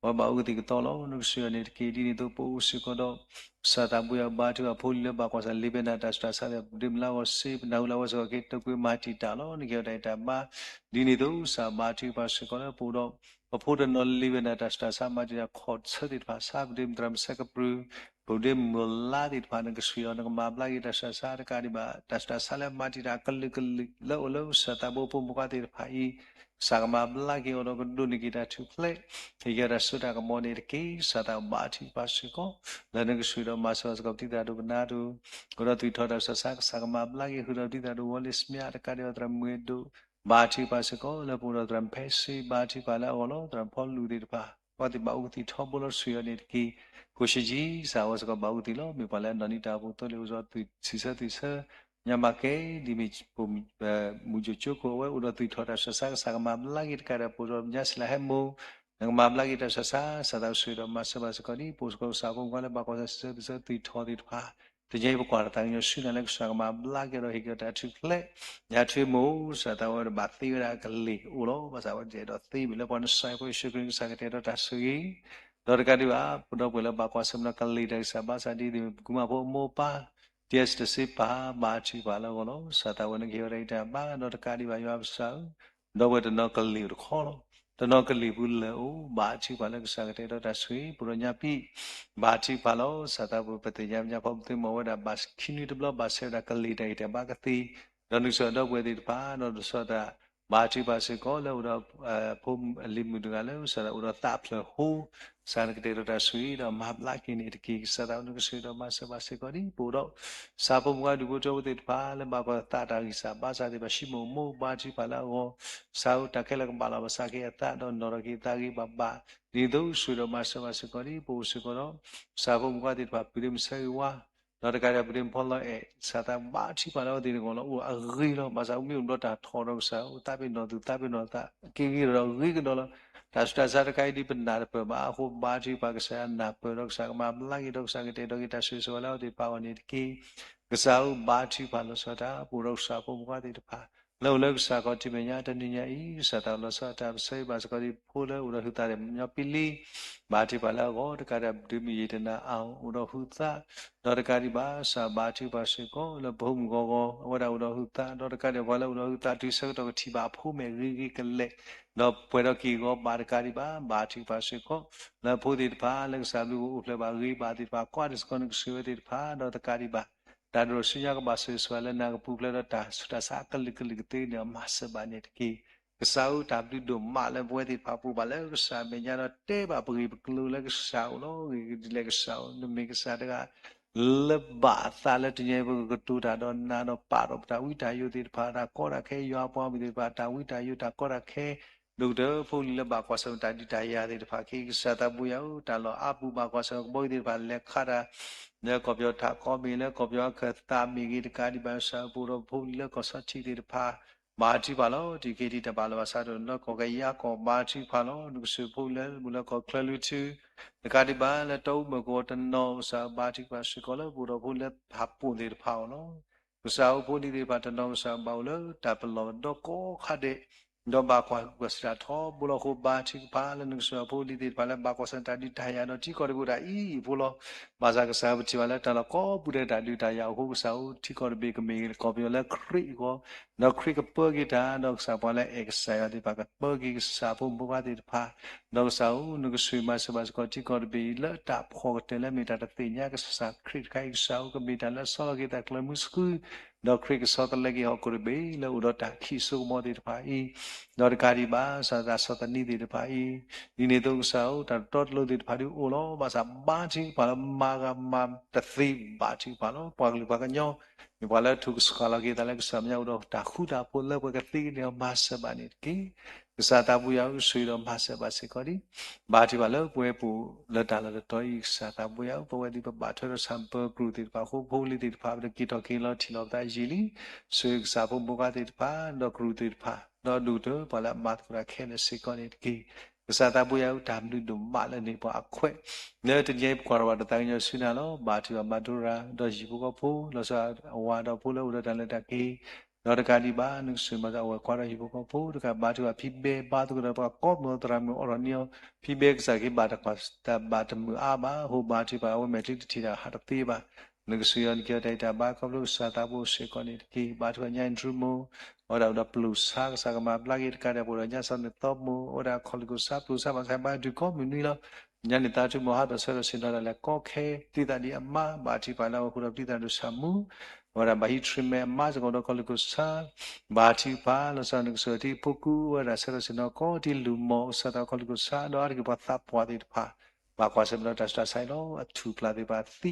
အဝဲဘၣ်အူကသံၣ်ကသီလီၤ. နကစၢ်ယွၤန့ၣ်တက့ၢ်. ဒ်န့ၣ်အသိးပအိၣ်စ့ၢ်ကီးဒီး ကစၢ်သးဘိယွၤဘါထုကဖၣ်ဖိလံၤလၢဘၣ်ကွၢ်ဆၢၣ်လ့ဘဲနၤတၢ်ဆူးတၢ်ဆါသ့ၣ် ပဒ့မုၣ်လၢအဂီၢ်စ့ ပနၢ်ဟူလၢအဝဲစ့ၢ်ကီးက့ၤတိာ်ကွံာ်မၤတံာ်တာ်လီၤ. နကဟ့ၣ်အီၤတၢ်အံၤတၢ်ဘါ ဒ်န့ၣ်အသိးကစၢ်ဘါထုကဖၣ်စ့ၢ်ကီးလၢပအိၣ်ဒီး ပဖိတနီၤလၢလ့ဘဲနၤတၢ်ဆူးတၢ်ဆါ မၤတံာ်တာ်ခီၣ်ဆၢသ့ၣ်တဖၣ် စးပဒ့မုၣ်သရၣ်မုၣ်ဆဲးကပြုၢ် ပဒ့မုၣ်မိၢ်လါသ့ၣ်တဖၣ် နကစၢ်ယွၤ နကမၤဘျါက့ၤတၢ်ဆူးတၢ်ဆါတကးဒံးဘၣ် တၢ်ဆူးတၢ်ဆါလၢမၤတံာ်တာ်ကလုာ်ကလုာ်လၢအိၣ်လၢကစၢ်သးဘိဖိမုၣ်ခွါသ့ၣ်တဖၣ်အံၤ ကစၢ်ကမၤဘျါက့ၤအီၤဒီးကဒိးန့ၢ်က့ၤတၢ်ထူၣ်ဖျဲး ဟ့ၣ်က့ၤတၢ်စိတၢ်ကမီၤန့ၣ်တက့ၢ်. ကစၢ်သးဘါထုကဖၣ်စ့ၢ်ကီး လၢနကစၢ်ယွၤဒီးမၤစၢၤဘၣ်စ့ၢ်ကီးပတံၤသရၣ်ဒိၣ်ပနၢ်ဒိၣ် အိၣ်ဒီးသွံၣ်ထီၣ်တၢ်ဆူးတၢ်ဆါ ကစၢ်ကမၤဘျါက့ၤ ဃုာ်ဒီးပတံၤသရၣ်ဒိၣ်ဝီလ့ၣ်စမ့ၣ် တကးဒံးဘၣ်သရၣ်မုၢ်အဲၣ်ဒိး ဘါထုကဖၣ်စ့ၢ်ကီး လၢပအိၣ်ဒီးသရၣ်မုၣ်ဖဲစ့ ဘါထုကဖၣ်လၢအဂီၢ်လီၤ. သရၣ်မုၣ်ဖီလူၤသ့ၣ်တဖၣ် ပှၤသ့ၣ်ဘၣ်အူကသံၣ်ထီဘိလီၤ ကစၢ်ယွၤန့ၣ်တက့ၢ်. ကိၣ်ဆံးကၠံ ကစၢ်အဝဲစ့ၢ်ကီးဘၣ်အူကသံၣ်လီၤ. မ့ၢ်ပှၤလၢအနီၣ်နံၤတၢ်အိၣ်ဖှိၣ်သိလ့ၣ်အိၣ်ဒီးသွံၣ်ဆံးဆၢသွံၣ်ဆၢ ညါမၤကဲ ဒ်မ့ၢ်ပိာ်မုၣ်ကၠိခိၣ် အဝဲအိၣ်ဒီးသွံၣ်ထီၣ်တၢ်ဆူးတၢ်ဆါ ကစၢ်ကမၤဘျါက့ၤတကးဒံး ပအိၣ်ဒီးညါစံလၤဟဲမိၢ် နကမၤဘျါက့ၤတၢ်ဆူးတၢ်ဆါ ကစၢ်သးကစၢ်ဒီးမၤစၢၤဘၣ်စ့ၢ်ကီးဒ် ပအိၣ်စ့ၢ်ကီးကစၢ်ဖိမုၣ်ခွါလၢဘၣ်ကွၢ်ဆၢၣ် သွံၣ်ထီၣ်သ့ၣ်တဖၣ် တနံၤအံၤပကွၢ်တၢ်သးကညီၤဆူနၤလၢကစၢ်ကမၤဘျါက့ၤဒီးဟ့ၣ်က့ၤတၢ်ထူၣ်ဖျဲး ညါထွ့မိၢ် ကစၢ်သးဝဲဒၣ်ဘၣ်သ့ဝဲဒၣ်ကလံၤအိၣ်လီၤ. ဘၣ်ဆၣ်ဝဲတအဲၣ်ဒိးသ့မ့ၢ်လၢပှၤနစၢ်ဖိယ့ၣ်ၡူးခရံာ် ကစၢ်ကတဲာ်ဒီးတၢ်ဆိၣ်ဂ့ၤ ဒီးတကးဒံးဘၣ် ပဒီပုၢ်ဝဲၢ်လၢဘၣ်ကွၢ်ဆၢၣ်မဲာ်ဒီးကလံၤတၢ်ဂံၢ်စၢ်ဘါစၢ် ဒ်သိးမ့ၢ်ပကုမၣ်ဖိအမိၢ်ပၢ် တံၢ်စတစ့ပၢ် ဘါထုကဖၣ်လၢအဂီၢ်လီၤ. ကစၢ်သးဝဲ နကဟ့ၣ်ဝဲဒၣ်အံၤတၢ်ဘါ ဒီးတကးဒံးဘၣ်ယွၤကစၢ်ဧၢ ဒီပုၢ်ဝဲၢ်တနီၤကလံၤအိၣ်တခီလီၤ. တနီၤကလံၤပူၤလၢာ်အိၣ် ဘါထုကဖၣ်လၢကစၢ်ကတဲာ်ဒီးတၢ်ဆိၣ်ဂ့ၤ ပဒီးညါပံာ် ဘါထုကဖၣ်လီၤ. ကစၢ်သးပူၤ ပသ့ၣ်ညါပညါဖီပသ့ၣ်မီၤဝဲဒၣ် ဘၣ်ခံနွံတဘျီ ဘၣ်ဆဲးဝဲဒၣ်ကလံၤတၢ်ဂံၢ်တၢ်ဘါကသ့ ဒီးနကစၢ်ဒီပုၢ်ဝဲၢ်သ့ၣ်တဖၣ် ဒီးတဆီတၢ် ဘါထုကဖၣ်စ့ၢ်ကီးလၢအိၣ်ဒီး ဖိလံၤမုၣ်တဂၤလၢ ကစၢ်ဒၣ်အိၣ်ဒီးသးဖျၢၣ်ဟိ ကစၢ်နကတဲာ်ဒီးတၢ်ဆိၣ်ဂ့ၤဒီးမၤဘျါက့ၤန့ၣ်တက့ၢ်. ကစၢ်သးဝဲ နကစၢ်ဒီးမၤစၢၤဘၣ်စ့ၢ်ကီးဒ် ပအိၣ်ဒီး ကစၢ်ဖိမုၣ်ခွါဒူၣ်ဖိထၢဖိသ့ၣ်တဖၣ် လၢဘၣ်ကွၢ်သးတၢ်ဂံၢ်စၢ်ဘါစၢ်သ့ၣ်တဖၣ် ဟံးမိၢ်မိၢ် ဘါထုကဖၣ်လၢအဂီၢ် ကစၢ်ဧၢ တၢ်ခဲလၢာ်ကဘၣ်လီၤဘၣ်စးက့ၤအသး ဒီးနီၣ်ထီၣ်က့ၤအသးဂ့ၤဘၣ်ဘၣ် ဒ်သိးကစၢ်ဒီးမၤစၢၤဘၣ်စ့ၢ်ကီးဒ် ပအိၣ်စ့ၢ်ကီးဒီး ကစၢ်ဖိမုၣ်ခွါသ့ၣ်တဖၣ် ပုၢ်ဒ့မုၣ်ဆၢဂ့ၤဝါ ဒီးတကးဒံးဘၣ် ပဒ့မုၣ်ဖီလီၤအဲၣ် ကစၢ်သးဘါထုကဖၣ်လၢအဝဲသ့ၣ်တဂီၢ်လီၤ. အိၣ်အဂ့ၤလီၤ. ဘၣ်ဆၣ်အိၣ်မ့ၢ်အိၣ်ဘျီတၢ်ထီၣ်ဒီးကစၢ် အိၣ်သးပ့ၤနီၣ်သူၣ်သးပ့ၤနီၣ်သး က့ၤဂ့ၤဒီးဂ့ၤကဒီးလီၤ. တၢ်ဆူးတၢ်ဆါတခါအံၤဒ်ပနၢ်တပၢၢ်ဘၣ်အဃိ ဘါထုကဖၣ်ကစၢ်ယွၤနၢ်ပၢၢ်ဒီးကစၢ်ကမၤဘျါက့ၤဒီးကစၢ်ကတဲာ်ဒီးက့ၤတၢ်ဆိၣ်ဂ့ၤဆိၣ်ဝါလၢအဝဲသ့ၣ်တဖၣ်အဂီၢ်န့ၣ်တက့ၢ်. ကစၢ်ဧၢ ဘါထုကဖၣ်လီၤဆီဒၣ်တၢ် ပအိၣ်ဒီးကစၢ်ဖိမုၣ်ခွါသ့ၣ်တဖၣ် လၢအိၣ်လၢကစၢ်ခီၣ်ထံးမဲာ်ညါ တနံၤညါအံၤ ကစၢ်သးလီၤဆီဒၣ်တၢ် ပဆၢဂ့ၤဘၣ်စ့ၢ်ကီးဒ်ဖိလၢအိၣ်ဒီးဟုးသးဒီးညီပံလံ ဘါထုကဖၣ်လၢအဂီၢ် တကးဒံးဘၣ် ဒုးမ့ၢ်ယံာ်တနၤအါ အိၣ်ဒီးဟုးသး ဒီးတကးဒံးဘၣ် ကစၢ်ဘါထုကဖၣ်စ့ၢ်ကီး လၢပဖိမုၣ်ဂီၤဂီၤ အဝဲဒၣ်အိၣ်ဒီးဟုးသး ဒီးတကးဒံးဘၣ် ပှၤလၢအိၣ်ဒီးဟုးသးတုၤဆၢကတီၢ်ကထံၣ်ဘၣ်အဖိမဲာ်ဂ့ၤဂ့ၤကလဲာ် ဒီးပှဲၤဒီးက့ၢ်ဂီၤဘၣ်တကးဒံးဘၣ် ဘါထုကဖၣ်စ့ၢ်ကီး လၢအဖိသ့ၣ်တဖၣ် လၢကစၢ်ဘျုးကအိၣ်ဖျဲၣ်ဘၣ်ဂ့ၤဘၣ်သ့ၣ်တဖၣ် ကွၢ်ဒိၣ်စ့ၢ်ကီးနကစၢ်ဝဲသ့ၣ်တဖၣ် ဒီးတကးဒံးဘၣ် တၢ်ဒိၣ်ဆူညါကဘၣ်ဆိၣ်ဂ့ၤဆိၣ်ဝါလၢနၤကပူၤဖျဲးဒီး တၢ်ဆူးတၢ်ဆါအကလုာ်ကလုာ်ကသ့န့ၣ် အမၤစၢၤဘၣ်န့ၣ်တက့ၢ်. ကစၢ်ဧၢ တၢ်ဘျုးဒိၣ်မးလၢပဝဲသ့ၣ်တဖၣ်ပူၤဘၣ်လၢကစၢ်မဲာ်ညါဒီး တဲဘၣ်ပဂ့ၢ်ပကျိၤလၢကစၢ်အိၣ်လီၤ. ဂ့ၤကဒ်လဲၣ်ကစၢ်ဧၢ နမ့ၢ်ကစၢ်တဂၤ လၢဘၣ်အသးလၢတနံၤအံၤ ပကကတိၤတၢ်ဒီးနၤဒီးပာ်ဒီးပတၢ်ဝံတၢ်ယိာ်သ့ၣ်တဖၣ် တၢ်ကီတၢ်ခဲ ယွၤအပှၤဂီၢ်မုၢ်သ့ၣ်တဖၣ် တၢ်ဝံတၢ်ယိာ် တၢ်ကီတၢ်ခဲ ဒိၣ်ကတၢၢ် ဖိလံၤလၢဘၣ်ကွၢ်ဆၢၣ်တၢ်ဒုးတၢ်ယၤသ့ၣ်တဖၣ်က့ ကစၢ်သးဘိယွၤဧၢ တၢ်လီၢ်အါပူၤဘၣ်ကွၢ်ဆၢၣ်ကဘီယူၤသ့ၣ်တဖၣ် လဲၤခးတၢ် လၢကီၢ်ပယီၤထးခီမ့ၢ်ဂ့ၤ လၢကီၢ်ပယီၤအခၢၣ်သးမ့ၢ်ဂ့ၤ တကးဒံးဘၣ် ကစၢ်ပအိၣ်ဒီးဖိလံၤလၢကီၢ်ဆီထံးသ့ၣ်တဖၣ် ဘါထုကဖၣ်လီၤ. တံၤက့ၤတံၤတၢ်ဘၣ်လီၤဘၣ်ဆၣ်ဒီး လၢကီၢ်ကယၤကီၢ်ဘါထုကဖၣ်လီၤ. နကစၢ်ဖိလံၤလၢမုၢ်လၢကီၢ်ချၢလုၢ်ထူ တကးဒံးဘၣ် လၢတီအူမုၢ်ကီၢ်တနီၤ ကစၢ်ဘါထုကဖၣ်စ့ၢ်ကီးလၢပအိၣ်ဒီးဖိလံၤလၢဖးပိာ်သ့ၣ်တဖၣ်အဂီၢ်လီၤ. ကစၢ်ဧၢ ဖိလံၤသ့ၣ်တဖၣ်တနီၤ ကစၢ်ဘၣ်အိၣ်လၢတၢ်ပလီၢ်ဒီးကိးခါဒဲး ဒီးဘၣ်ကွၢ်ဟုၣ်ကွၢ်စးထီဘိလီၤအဃိ ဘါထုကဖၣ်လၢနကစၢ်ဖိလံၤသ့ၣ်တဖၣ်လၢဘၣ်ကွၢ်ဆၢၣ်တၢ်ဒုးတၢ်ယၤဒီးထံကီၢ်တဘ့ၣ်ဒၣ်အံၤအံၤဖိလီၤ. ဘၣ်ဆၣ်ကစၢ်ပထံၣ်ဘၣ်လၢတၢ်လီၢ်ကိးပူၤဒဲးတၢ်ဒုးတၢ်ယၤအဃိ ကစၢ်ဧၢ ထံကီၢ်တဘ့ၣ်ကမ့ၢ်ကီၢ်ပယီၤလၢခရံာ်အဂီၢ် ဒီးခရံာ်ကပၢက့ၤတၢ် ဒီးကစၢ်ပှၤလၢအအဲၣ်ကစၢ်ယွၤသ့ၣ်တဖၣ်ကပၢက့ၤကစၢ်ဖိမုၣ်ဖိခွါသ့ၣ်တဖၣ် ဒီးကစၢ်ဧၢ နကဆိၣ်ဂ့ၤမၤစၢၤဘၣ်စ့ၢ်ကီးထံကီၢ်တဘ့ၣ်အံၤ လၢတၢ်ဖှီၣ်ကတၢၢ်လၢအမ့ၢ်တၢ်တသ့ၣ်ညါကစၢ်ခရံာ်တခါအံၤ ကစၢ်ဧၢ ကမ့ၢ်တၢ်လၢအဆီလီၤက့ၤတၢ်ကျၢၤမုဆူ ဒီးခရံာ်ကဆီတလဲက့ၤဟီၣ်ခိၣ်တဘ့ၣ်လၢအိၣ်ဒီးတၢ်ခံးစိကမီၤသ့ၣ်တဖၣ်အံၤ ဒီးတကးဒံးဘၣ် ကစၢ်တၢ်ဆီၣ်သနံးသ့ၣ်တဖၣ်အံၤ ဒ်န့ၣ်အသိးကစၢ်ဧၢ တၢ်တတီတလိၤသ့ၣ်တဖၣ်ဒုးအိၣ်လီၤ. ဘၣ်ဆၣ်ဘါထုကဖၣ်လၢမၤဂ့ၤမၤတသ့ဘါထုကဖၣ်လီၤ. ပှၤကလုာ်ပှၤကညီ မ့ၢ်ပှၤလၢထုးကဆှီလီၤက့ၤသးလၢကစၢ်မဲာ်ညါ အိၣ်ဒီးတၢ်ဃူတၢ်ဖိးလၢပှဲၤကသ့န့ၣ် မၤစၢၤဘၣ်န့ၣ်တက့ၢ်. ကစၢ်သးဘိယွၤဧၢ ဆိၣ်ဂ့ၤဒီးမၤစၢၤဘၣ်စ့ၢ်ကီးဒံး ဘါထုကဖၣ်လၢပဝဲပူၤလၢတၢ်လီၢ်တတီၤအံၤ ကစၢ်သးဘိယွၤဧၢ ပဝဲသ့ၣ်ပဘၣ်ထွဲဒီးဆၣ်ပၢၤကရူၢ်သ့ၣ်တဖၣ် ဖိဖိလံၤသ့ၣ်တဖၣ် ပတက့ၤထီၣ်က့ၤလီၤထံၣ်လီၤပသးယံာ်လံ ဆိၣ်ဂ့ၤကစၢ်ဖိမုၣ်ဖိခွါသ့ၣ်တဖၣ် ဒီးကရူၢ်သ့ၣ်တဖၣ် ဒီးဒိၣ်ကတၢၢ်ပှၤလၢအမၤသကိးတၢ်ခဲလၢာ်စ့ၢ်ကီးန့ၣ်တက့ၢ်. ကစၢ်သးဘိယွၤဧၢ တၢ်ဘျုးဒိၣ်မးလၢနဟ့ၣ်ပှၤအခွဲး လၢတနံၤအံၤပကွၢ်ထီၣ်ဘၣ်ဒီးသးကညီၤဆူနၤလီၤ. ဘါထုကဖၣ်မၤဒိရၤ ဒီးဟံၣ်ဖိဃီဖိ လီၤဆီဒၣ်တၢ်အဝၤဒီးဖိလၢအိၣ်ဒီးတၢ်လဲၤတၢ်က့ၤ ဒီးတကးဒံးဘၣ် နကဆိၣ်ဂ့ၤမၤစၢၤအဝဲၢ်ခွါဒီးဟံၣ်ဖိဃီဖိ တကးဘါထုကဖၣ်ဖံဘဲ ဘါသကိးဒီးပှၤကိးမုၢ်သရၣ်မုၣ်အိးထီၣ်န့ၢ်အီၤ ဖံဘဲကစၢ်ခ့ဘၣ်တၢ်ကွၢ်တၢ်ဘၣ်တမုာ်အါဘၣ် အဃိဘါထုကဖၣ်အဝဲမဲာ်ချံတထံၣ်တၢ်ဟးတသ့ဘၣ် နကဆိၣ်ဂ့ၤအီၤ နက့ၤအီၤတၢ်အံၤတၢ်ဘါခီဖျိကစၢ်သးဘိစ့ၢ်ကီးန့ၣ်တက့ၢ်. ဘါထုကဖၣ်ညါအ့ဒြူမိၢ် အဝဲဒၣ်အိၣ်ဒီးပျိာ်ဆါ ကစၢ်ကမၤဘျါက့ၤတကးဒံး ပအိၣ်ဒီးညါစီၤနသီမိၢ် အဝဲဒၣ်ခီၣ်လ့ၣ်ခိၣ်ဆါ ပျိာ်ဆါဘၣ်ဆၣ်ဘါဒုးကိးမုၢ်နွံလီၤ. ညါန့ၣ်သးထူမိၢ်ဟါထီၣ်ဆၢထီၣ်ဆ့ၣ်နီၤတၢ်လဲၤကီခဲ သံသးဒ်အမါ ဘါထုကဖၣ်လၢအဝဲဃုာ်ဒီးပျံၤသးဒိၣ်ဆၣ်မူ အဝဲဒၣ်ဘၣ်ဟံး treatment အမါစ့ၢ်ကီးဒီးခီၣ်လ့ၣ်ခိၣ်ဆါ ဘါထုကဖၣ် လီၤဆီဒၣ်တၢ်နကစၢ်ထံဖိကူ အဝဲဒၣ်ဆၢထီၣ်ဆ့ၣ်နီၤကီး ထံလုၢ်မီၢ် ကစၢ်သးခီၣ်လ့ၣ်ခိၣ်ဆါ ဒီးအါတက့ၢ်ပှၤသးပှၢ်သ့ၣ်တဖၣ် ဘၣ်ကွၢ်ဆၢၣ်မဲာ်ဒီးတၢ်ဆူးတၢ်ဆါအံၤလီၤ. အထူၣ်ဖျါသ့ၣ်တဖၣ်သံ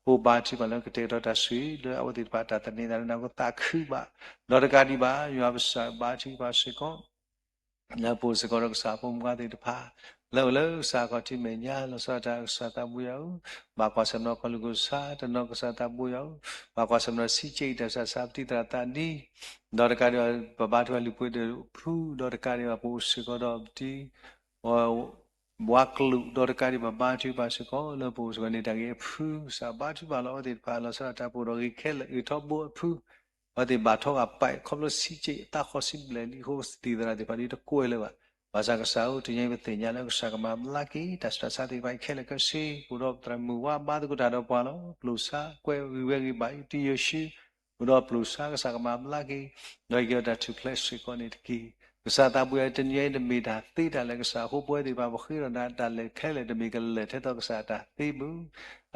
အိၣ်ဘါထုကဖၣ်လၢကတဲာ်ကတီၤတၢ်ဆိၣ်ဂ့ၤ လၢအဝဲသ့ၣ်တဖၣ်တၢ်သန့ၤသးလၢနၤအဃိသးခုဘၣ် ဒီးတကးဒံးဘၣ် ယွၤပစၢ်ဘါထုကဖၣ်စ့ၢ်ကီး လၢပအိၣ်စ့ၢ်ကီးဒီးကစၢ်ဖိမုၣ်ဖိခွါသ့ၣ်တဖၣ် လၢအိၣ်လၢကစၢ်ခီၣ်ထံးမဲာ်ညါ လီၤဆီဒၣ်တၢ်ကစၢ်သးဘိယွၤဧၢ, ဘၣ်ကွၢ်ဆၢၣ်မဲာ်ဒီးခီၣ်လ့ၣ်ခိၣ်ဆါ တနီၤကစၢ်သးဘိယွၤဧၢ, ဘၣ်ကွၢ်ဆၢၣ်မဲာ်ဒီးဆံးက့အံၤတၢ်ဆူးတၢ်ဆါ ပတံၤသရၣ်သးဒ် ဒီးတကးဒံးဘၣ် ပဘါထုကဖၣ်လုၢ်ပှ့ၤဒၢးအဖု ဒီးတကးဒံးဘၣ် ပအိၣ်စ့ၢ်ကီးဒီးပတံၤ ဘှါကလုာ် ဒီးတကးဒံးဘၣ် ဘါထုကဖၣ်စ့ၢ်ကီး လၢပအိၣ်စ့ၢ်ကီးန့ၣ် တၢ်ဂ့ၢ်အဖု ကစၢ်ဘါထုကဖၣ်လီၤအဝဲသ့ၣ်တဖၣ် လီၤဆီဒၣ်တၢ်ပအိၣ်ဒီးဂ့ၢ်ခဲလၢာ် ဂ့ၢ်ထီဘိအဖု အဝဲသ့ၣ်ဘၣ်ထီဂာ်ပာ်ခီဖျိဆံးက့ အသးဃီဆံးဘျဲၣ်လံအဃိ ပတံၤသရၣ်သ့ၣ်တဖၣ်ဒ်တကွဲးလၢၤဘၣ်. ဘၣ်ဆၣ်ကစၢ်ဧၢ တနံၤအံၤပသ့ၣ်ညါလၢ ကစၢ်ကမၤဘျါက့ၤ တၢ်ဆူးတၢ်ဆါသ့ၣ်တဖၣ်အံၤခဲလၢာ်ခဲဆ့ ပအိၣ်ဒီးပသရၣ်မုၣ်ဝါ ဘါသကိးတၢ်ဒီးပှၤလီၤ. ပျိာ်ဆါ ကွဲးဂံၢ်ဝဲဂံၢ်ဘါ တံၤယိၤၡူ အိၣ်ဒီးပျိာ်ဆါ ကစၢ်ကမၤဘျါက့ၤ ဒီးက့ၤအီၤတၢ်ထူၣ်ဖျဲးစ့ၢ်ကီးန့ၣ်တက့ၢ်. ကစၢ်သးဘိယွၤ တနံၤအံၤတမ့ၢ်တၢ်သ့တၢ်လၢကစၢ်အဃိ ပဝဲသ့ၣ်တဖၣ်ပဃ့ဒီးနၤ တၢ်လဲၤခဲလၢာ်တမ့ၢ်ကလဲၤထဲသိးကစၢ်အတၢ်သ့ဘၣ်.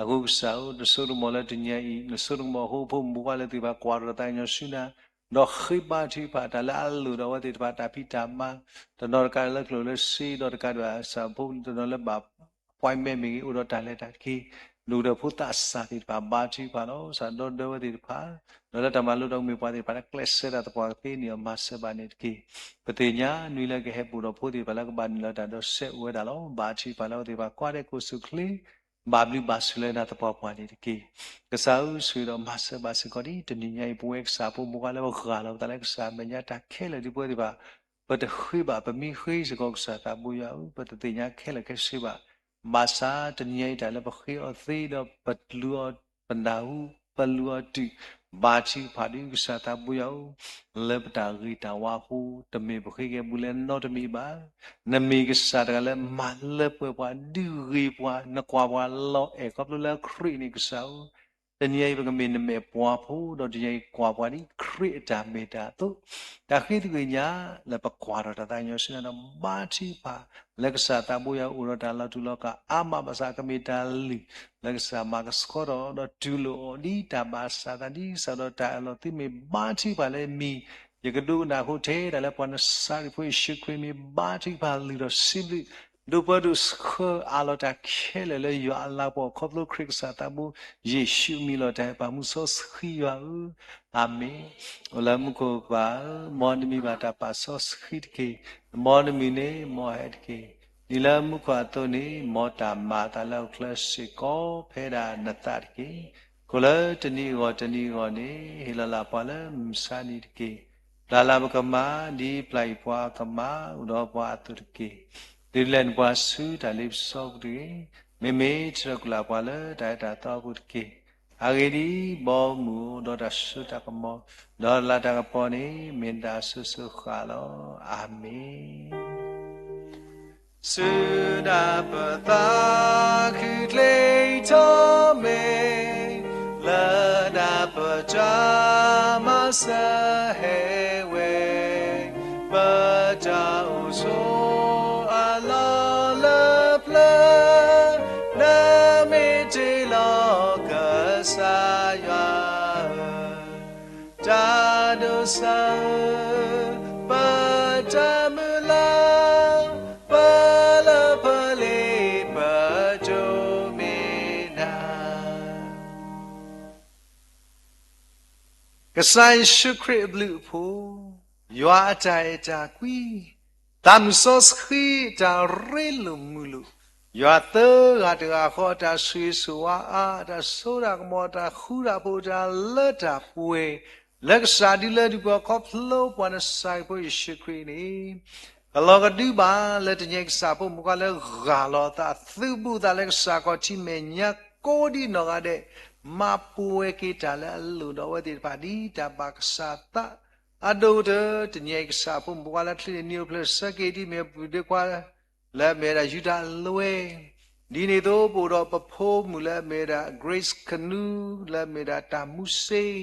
အဃိကစၢ်ဧၢ နဆိကမိၣ်လၢတနံၤအံၤ နဆိကမိၣ်အဃိ ဖိမုၣ်ဖိခွါလၢသ့ၣ်တဖၣ်ကွၢ်ထီၣ်သးကညီၤဆူနၤ ဒီးဃ့ဘါထုကဖၣ်တၢ်လၢအလိၣ်ဒီးအဝဲသ့ၣ်တဖၣ်တၢ်ဖံးတၢ်မၤ တနီၤတကးဒံးလၢကျိၣ်လၢစ့ ဒီးတကးဒံးဘၣ်ကစၢ်ဖိတနီၤလၢဘၣ် appointment မ့ၢ်ဂ့ၤ အိၣ်ဒီးတၢ်လဲၤတၢ်က့ၤ ဒိၣ်ကတၢၢ်ဖိသးစၢ်သ့ၣ်တဖၣ် ဘါထုကဖၣ်လီၤ. ကစၢ်ဒီဒၢဝဲသ့ၣ်တဖၣ် ဒီးလၢတၢ်မၤလိတၢ်ကမ့ၢ်ပှၤသ့ၣ်တဖၣ်လၢကျဲးစၢးတၢ်သပှၢ်ကသ့န့ၣ် မၤစၢၤဘၣ်န့ၣ်တက့ၢ်. ပသ့ၣ်ညါနွံလၢကဟဲပူၤဒီးဖိသ့ၣ်တဖၣ်လၢကဘၣ်နုာ်လီၤတၢ်ဒီးစဲးအိၣ်ဝဲဒၣ်လီၤ. ဘါထုကဖၣ်လၢအဝဲသ့ၣ်တဖၣ်ကွၢ်ဒဲးကိးဆူၣ်ချ့ ဘၣ်ဘျုးဘၣ်ဆိၣ်လၢနၤသပှၢ်ပှၢ်န့ၣ်တက့ၢ်. ကစၢ်ဧၢ, ဆိၣ်ဂ့ၤဒီးမၤစၢၤဘၣ်စ့ၢ်ကီးဒ်တနံၤညါအံၤ ပဝဲကစၢ်ဖိမုၣ်ခွါလၢပဂၢ်လီၤပသးလၢကစၢ်မဲာ်ညါတၢ်ခဲလၢာ်ဒ်ပဝဲသ့ၣ်တဖၣ်, ပတဃ့ဘၣ်, ပမ့ၢ်ဃ့စ့ၢ်ကီးကစၢ်သးဘိယွၤဧၢ, ပတသ့ၣ်ညါခဲလၢာ်ခဲဆ့ဘၣ်. ဘၣ်ဆၣ်တနံၤညါအံၤတၢ်လၢပဃ့အီၤသ့ဒီးပလူၤအီၤ ပနၢ်ဟူ ပလူၤအီၤတုၤ ဘါထုကဖၣ်ဒုးကစၢ်သးဘိယွၤဧၢ, လၢပတၢ်ဂ့ၤတၢ်ဝါအဃိ တမ့ၢ်ပဃ့က့ၤဘူးလၢနီတမံၤဘၣ်. နမ့ၢ်ကစၢ်တဂၤလၢမၤလၢပှဲၤပှၤ ဒုးဂ့ၤပှၤ နကွၢ်ပှၤလီၤအဲၣ်ခီဖျိလၢခရံာ်န့ၣ်ကစၢ်ဧၢ, တနံၤအံၤပကမ့ၢ်နမဲာ်ပှၤဖိ ဒီးတနံၤအံၤကွၢ်ပှၤဒ်ခရံာ်အတၢ်မ့ၢ်တၢ်တီ, တၢ်ဃ့သကွံၢ်ညါလၢပကွၢ်ထီၣ်တၢ်သးကညီၤဆူညါဒီးဘါထုကဖၣ် လၢကစၢ်သးဘိယွၤအိၣ်ဒီးတၢ်လီၤတူာ်လီၤကာ်အါမးဘၣ်ဆၣ် ကမ့ၢ်တၢ်လုၢ် လၢကစၢ်မၤကဆှီထီၣ်ဒီးတူၢ်လိာ်အီၤဒ်တၢ်ဘၣ်ဆၣ်သး ဒ်ကစၢ်ဒီးတၢ်အၢၣ်လီၤသုမ့ၢ်ဘါထုကဖၣ်လၢမံၤ ယကဒိကနၣ်အဃိထဲတၢ်လၢပှၤနစၤရ့းဖိယ့ၣ်ၡူးခရံာ်မ့ၢ်ဘါထုကဖၣ်လုၢ်ထီၣ်စံးဘျုး ဒိးပၢဒိၣ်ဆှၢအးလီၤတၢ်ခဲလၢာ်လၢယွၤအလၤကပီၤခီဖျိခရံာ်ကစၢ်သးဘိ ယ့ၣ်ၡူးအမံၤလီၤတၢ်အဲၣ်ပာ်မူစီဆှံယွၤဧၢ, အၤမ့ၣ်. အိၣ်လၢမူခိၣ်ပၢ်ဧၢ, မ်နမံၤဘၣ်တၢ်ပာ်စီဆှံတက့ၢ်. မ်နမုၢ်န့ၣ်မ်ဟဲတက့ၢ်. ဒ်လၢမူခိၣ်အသိးန့ၣ် မ်တၢ်မၤအသးလၢဟီၣ်ခိၣ်ချၢစ့ၢ်ကီးဖဲဒၣ်နသးတက့ၢ်. ခိၣ်လၢတနံၤအဂီၢ်တနံၤအဂီၢ်န့ၣ် ဟ့ၣ်လီၤလၢ်ပှၤလၢမုၢ်မဆါနံၤတက့ၢ်. ပျၢ်လၢ်ပကမၢ် ဒ်ပျၢ်အံၤပှၤကမၢ် အိၣ်ဒီးပှၤအသိးတက့ၢ်. ဒုးလဲနပှၤဆူတၢ်လ့ပစီပူၤတဂ့ၤ. မ့မ့ၢ်ထုးထီၣ်ကုၢ်လၢ်ပှၤလၢတၢ်အၢတၢ်သီအပူၤတက့ၢ်. အဂ့ၢ်ဒ်အံၤ, ဘီမုၢ်အိၣ်ဒီးတၢ်စိတၢ်ကမီၤ, ဒီးလၤတၢ်ကပီၤန့ၣ် မ့ၢ်နတၢ်အစိၤစိၤဃၣ်လီၤ. အၤမ့ၣ်. စူၢ်ဒၣ်ပသးခုၣ်ချ့ထီၣ်မ့ၢ် လၢဒၣ်ပတၢ်မၤစၢၤဟဲဝဲ, ပတၢ်အိၣ်ဆိးအလီၢ်လၢပျၢၤ, နမ့ၢ်တ့လီၤကစၢ်ယွၤဧၢ, တၢ်ဒိးစၢ်ဧၢ, ပတၢ်မုၢ်လၢ်, ပလၢပလ့ၤပဒိးမ့ၢ်နၤ ကစၢ်ယ့ၣ်ၡူးခရံာ်အဘျုးအဖှိၣ်, ယွၤအတၢ်အဲၣ်တၢ်ကွံ, သးမုၢ်စီဆှံအတၢ်ရ့လိာ်မုာ်လိာ်, ယွၤသၢဂၤတဂၤဃီအတၢ်ဆိၣ်ဂ့ၤဆိၣ်ဝါအါ, အတၢ်စိတၢ်ကမီၤ, အတၢ်ဃူတၢ်ဖိး, တၢ်လၢတၢ်ပှဲၤ, လၢကစၢ်ဒုလၢဒုးပှၤခီဖျိပှၤနစၤရ့းဖိယ့ၣ်ၡူးခရံာ်န့ၣ် ကလီၤကဒုဘၣ်လၢတနံၤအံၤကစၢ်ဖိမုၣ်ခွါလၢဂၢ်လီၤအသး သုးဘူးသးလၢကစၢ်ခီၣ်ထံးမဲာ်ညါကိးဒံနီၢ်ဂၤဒဲး, မၤပူၤဝဲက့ၤတၢ်လၢအလိၣ်ဒီးအဝဲသ့ၣ်တဖၣ်ဒ်တၢ်ဘၣ်ကစၢ်သး, အဒိၣ်ကတၢၢ် တနံၤအံၤကစၢ်ဖိမုၣ်ခွါလၢချ့န့ၢ်နံၤအိၣ်ဖျဲၣ်ဆၢက့ၤဒ်မ့ၢ်ပဒ့ခွါ လၢအမ့ၢ်ဝဲဒၣ်ယူဒၤအလွဲၢ်, ဒ်န့ၣ်အသိးပအိၣ်ဒီးပဖိမုၣ်လၢအမ့ၢ်ဝဲဒၣ် Grace Canoe လၢအမ့ၢ်ဝဲဒၣ်တၢ်မူစ့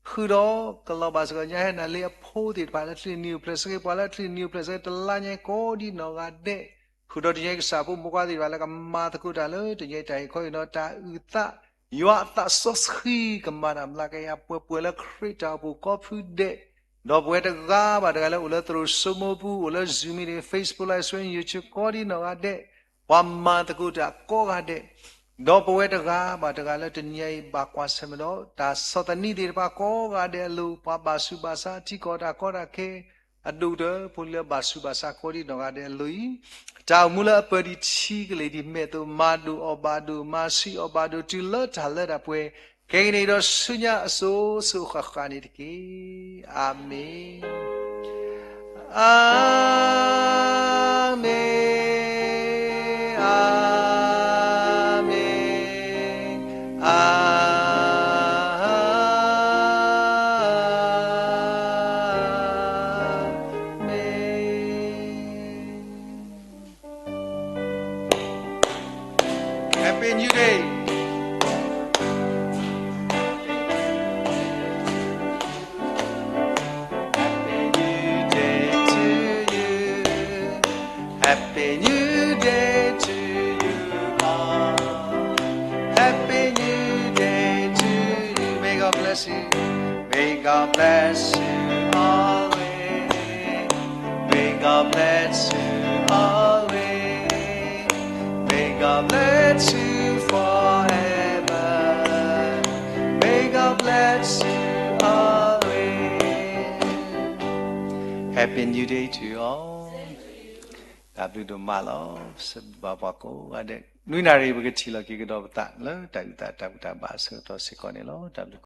ဃုာ်ဒီးကလီၤဘၣ်စ့ၢ်ကီးညါဟဲနၤလံအဖိသ့ၣ်တဖၣ်လၢချ့န့ၢ်နံၤအိၣ်ဖျဲၣ်ဆၢက့ၤ ပှၤလၢချ့န့ၢ်နံၤအိၣ်ဖျဲၣ်ဆၢက့ၤတလါညါကိးဒံနီၢ်ဂၤဒဲး, ဃုာ်ဒီးတနံၤအံၤကစၢ်ဖိမုၣ်ခွါသ့ၣ်တဖၣ်လၢကမၤသကိးတၢ်လၢတနံၤအံၤတၢ်ဟ့ၣ်ခီဟ့ၣ်နီၤတၢ်အုၣ်သး, ယွၤအသးစီဆှံကမၤတၢ်မျးကယၤ ပှဲၤပှဲၤလၢခရံာ်တၢ်အိၣ်ဖှိၣ်ကိးဖုဒဲး, ဒီးပဝဲတဂၤဘၣ်တဂၤလၢအိၣ်လၢသရိာ်စိမိပူၤ အိၣ်လၢ Zoom meeting, Facebook Live Stream, YouTube ကိးဒံနီၢ်ဂၤဒဲး, ပှၤမၤသကိးတၢ်ကိးဂၤဒဲး, ဒီးပဝဲတဂၤဘၣ်တဂၤလၢတနံၤအံၤဘၣ်ကွၢ်ဆၢၣ်မဲာ်ဒီး တၢ်ဆီၣ်သနံးသ့ၣ်တဖၣ်ကိးဂၤဒဲးအလိၤ, ပှၤဘၣ်ဆူးဘၣ်ဆါထံကီၢ်တၢ်ကီတၢ်ခဲ, အဒိၣ်ကတၢၢ်ဖိလၢဘၣ်ဆူးဘၣ်ဆါကိးဒံနီၢ်ဂၤဒဲးအလိၤအံၤ, တၢ်အိၣ်မူလၢအပၢၤဒံးထံကလ့ၤဒံးမဲာ်သိး မၤဒိၣ်အီၣ်ဘၣ်ဒိၣ် မၤဆံးအီၣ်ဘၣ်ဒိၣ် တုၤလၢတၢ်လၢတၢ်ပှဲၤ, ခဲကနံၣ်အံၤဒီးဆူညါအစိၤစိၤဃၣ်ဃၣ်န့ၣ်တက့ၢ်. အၤမ့ၣ်, အၤမ့ၣ်, အၤမ့ၣ်, အၤမ့ၣ်. Happy New Day. Happy New Day to you. Happy New Day to you all. Happy New Day to you. May God bless you. May God bless you always. May God bless you always. May God bless you forever. May God bless you always. Happy New Day to you all. တၢ်ဘျုးဒိၣ်မးလီၤ. စံးဘျုးဘၣ်ပှၤကိးဂၤဒဲး နွံနၣ်ရံၣ် ပကထံၣ်လီၤက့ၤကဒီးပသးလၢတၢ်အုၣ်သးတၢ်ဘူၣ်တၢ်ဘါအဆၢကတီၢ်စ့ၢ်ကီးန့ၣ်လီၤ. တၢ်ဘျုး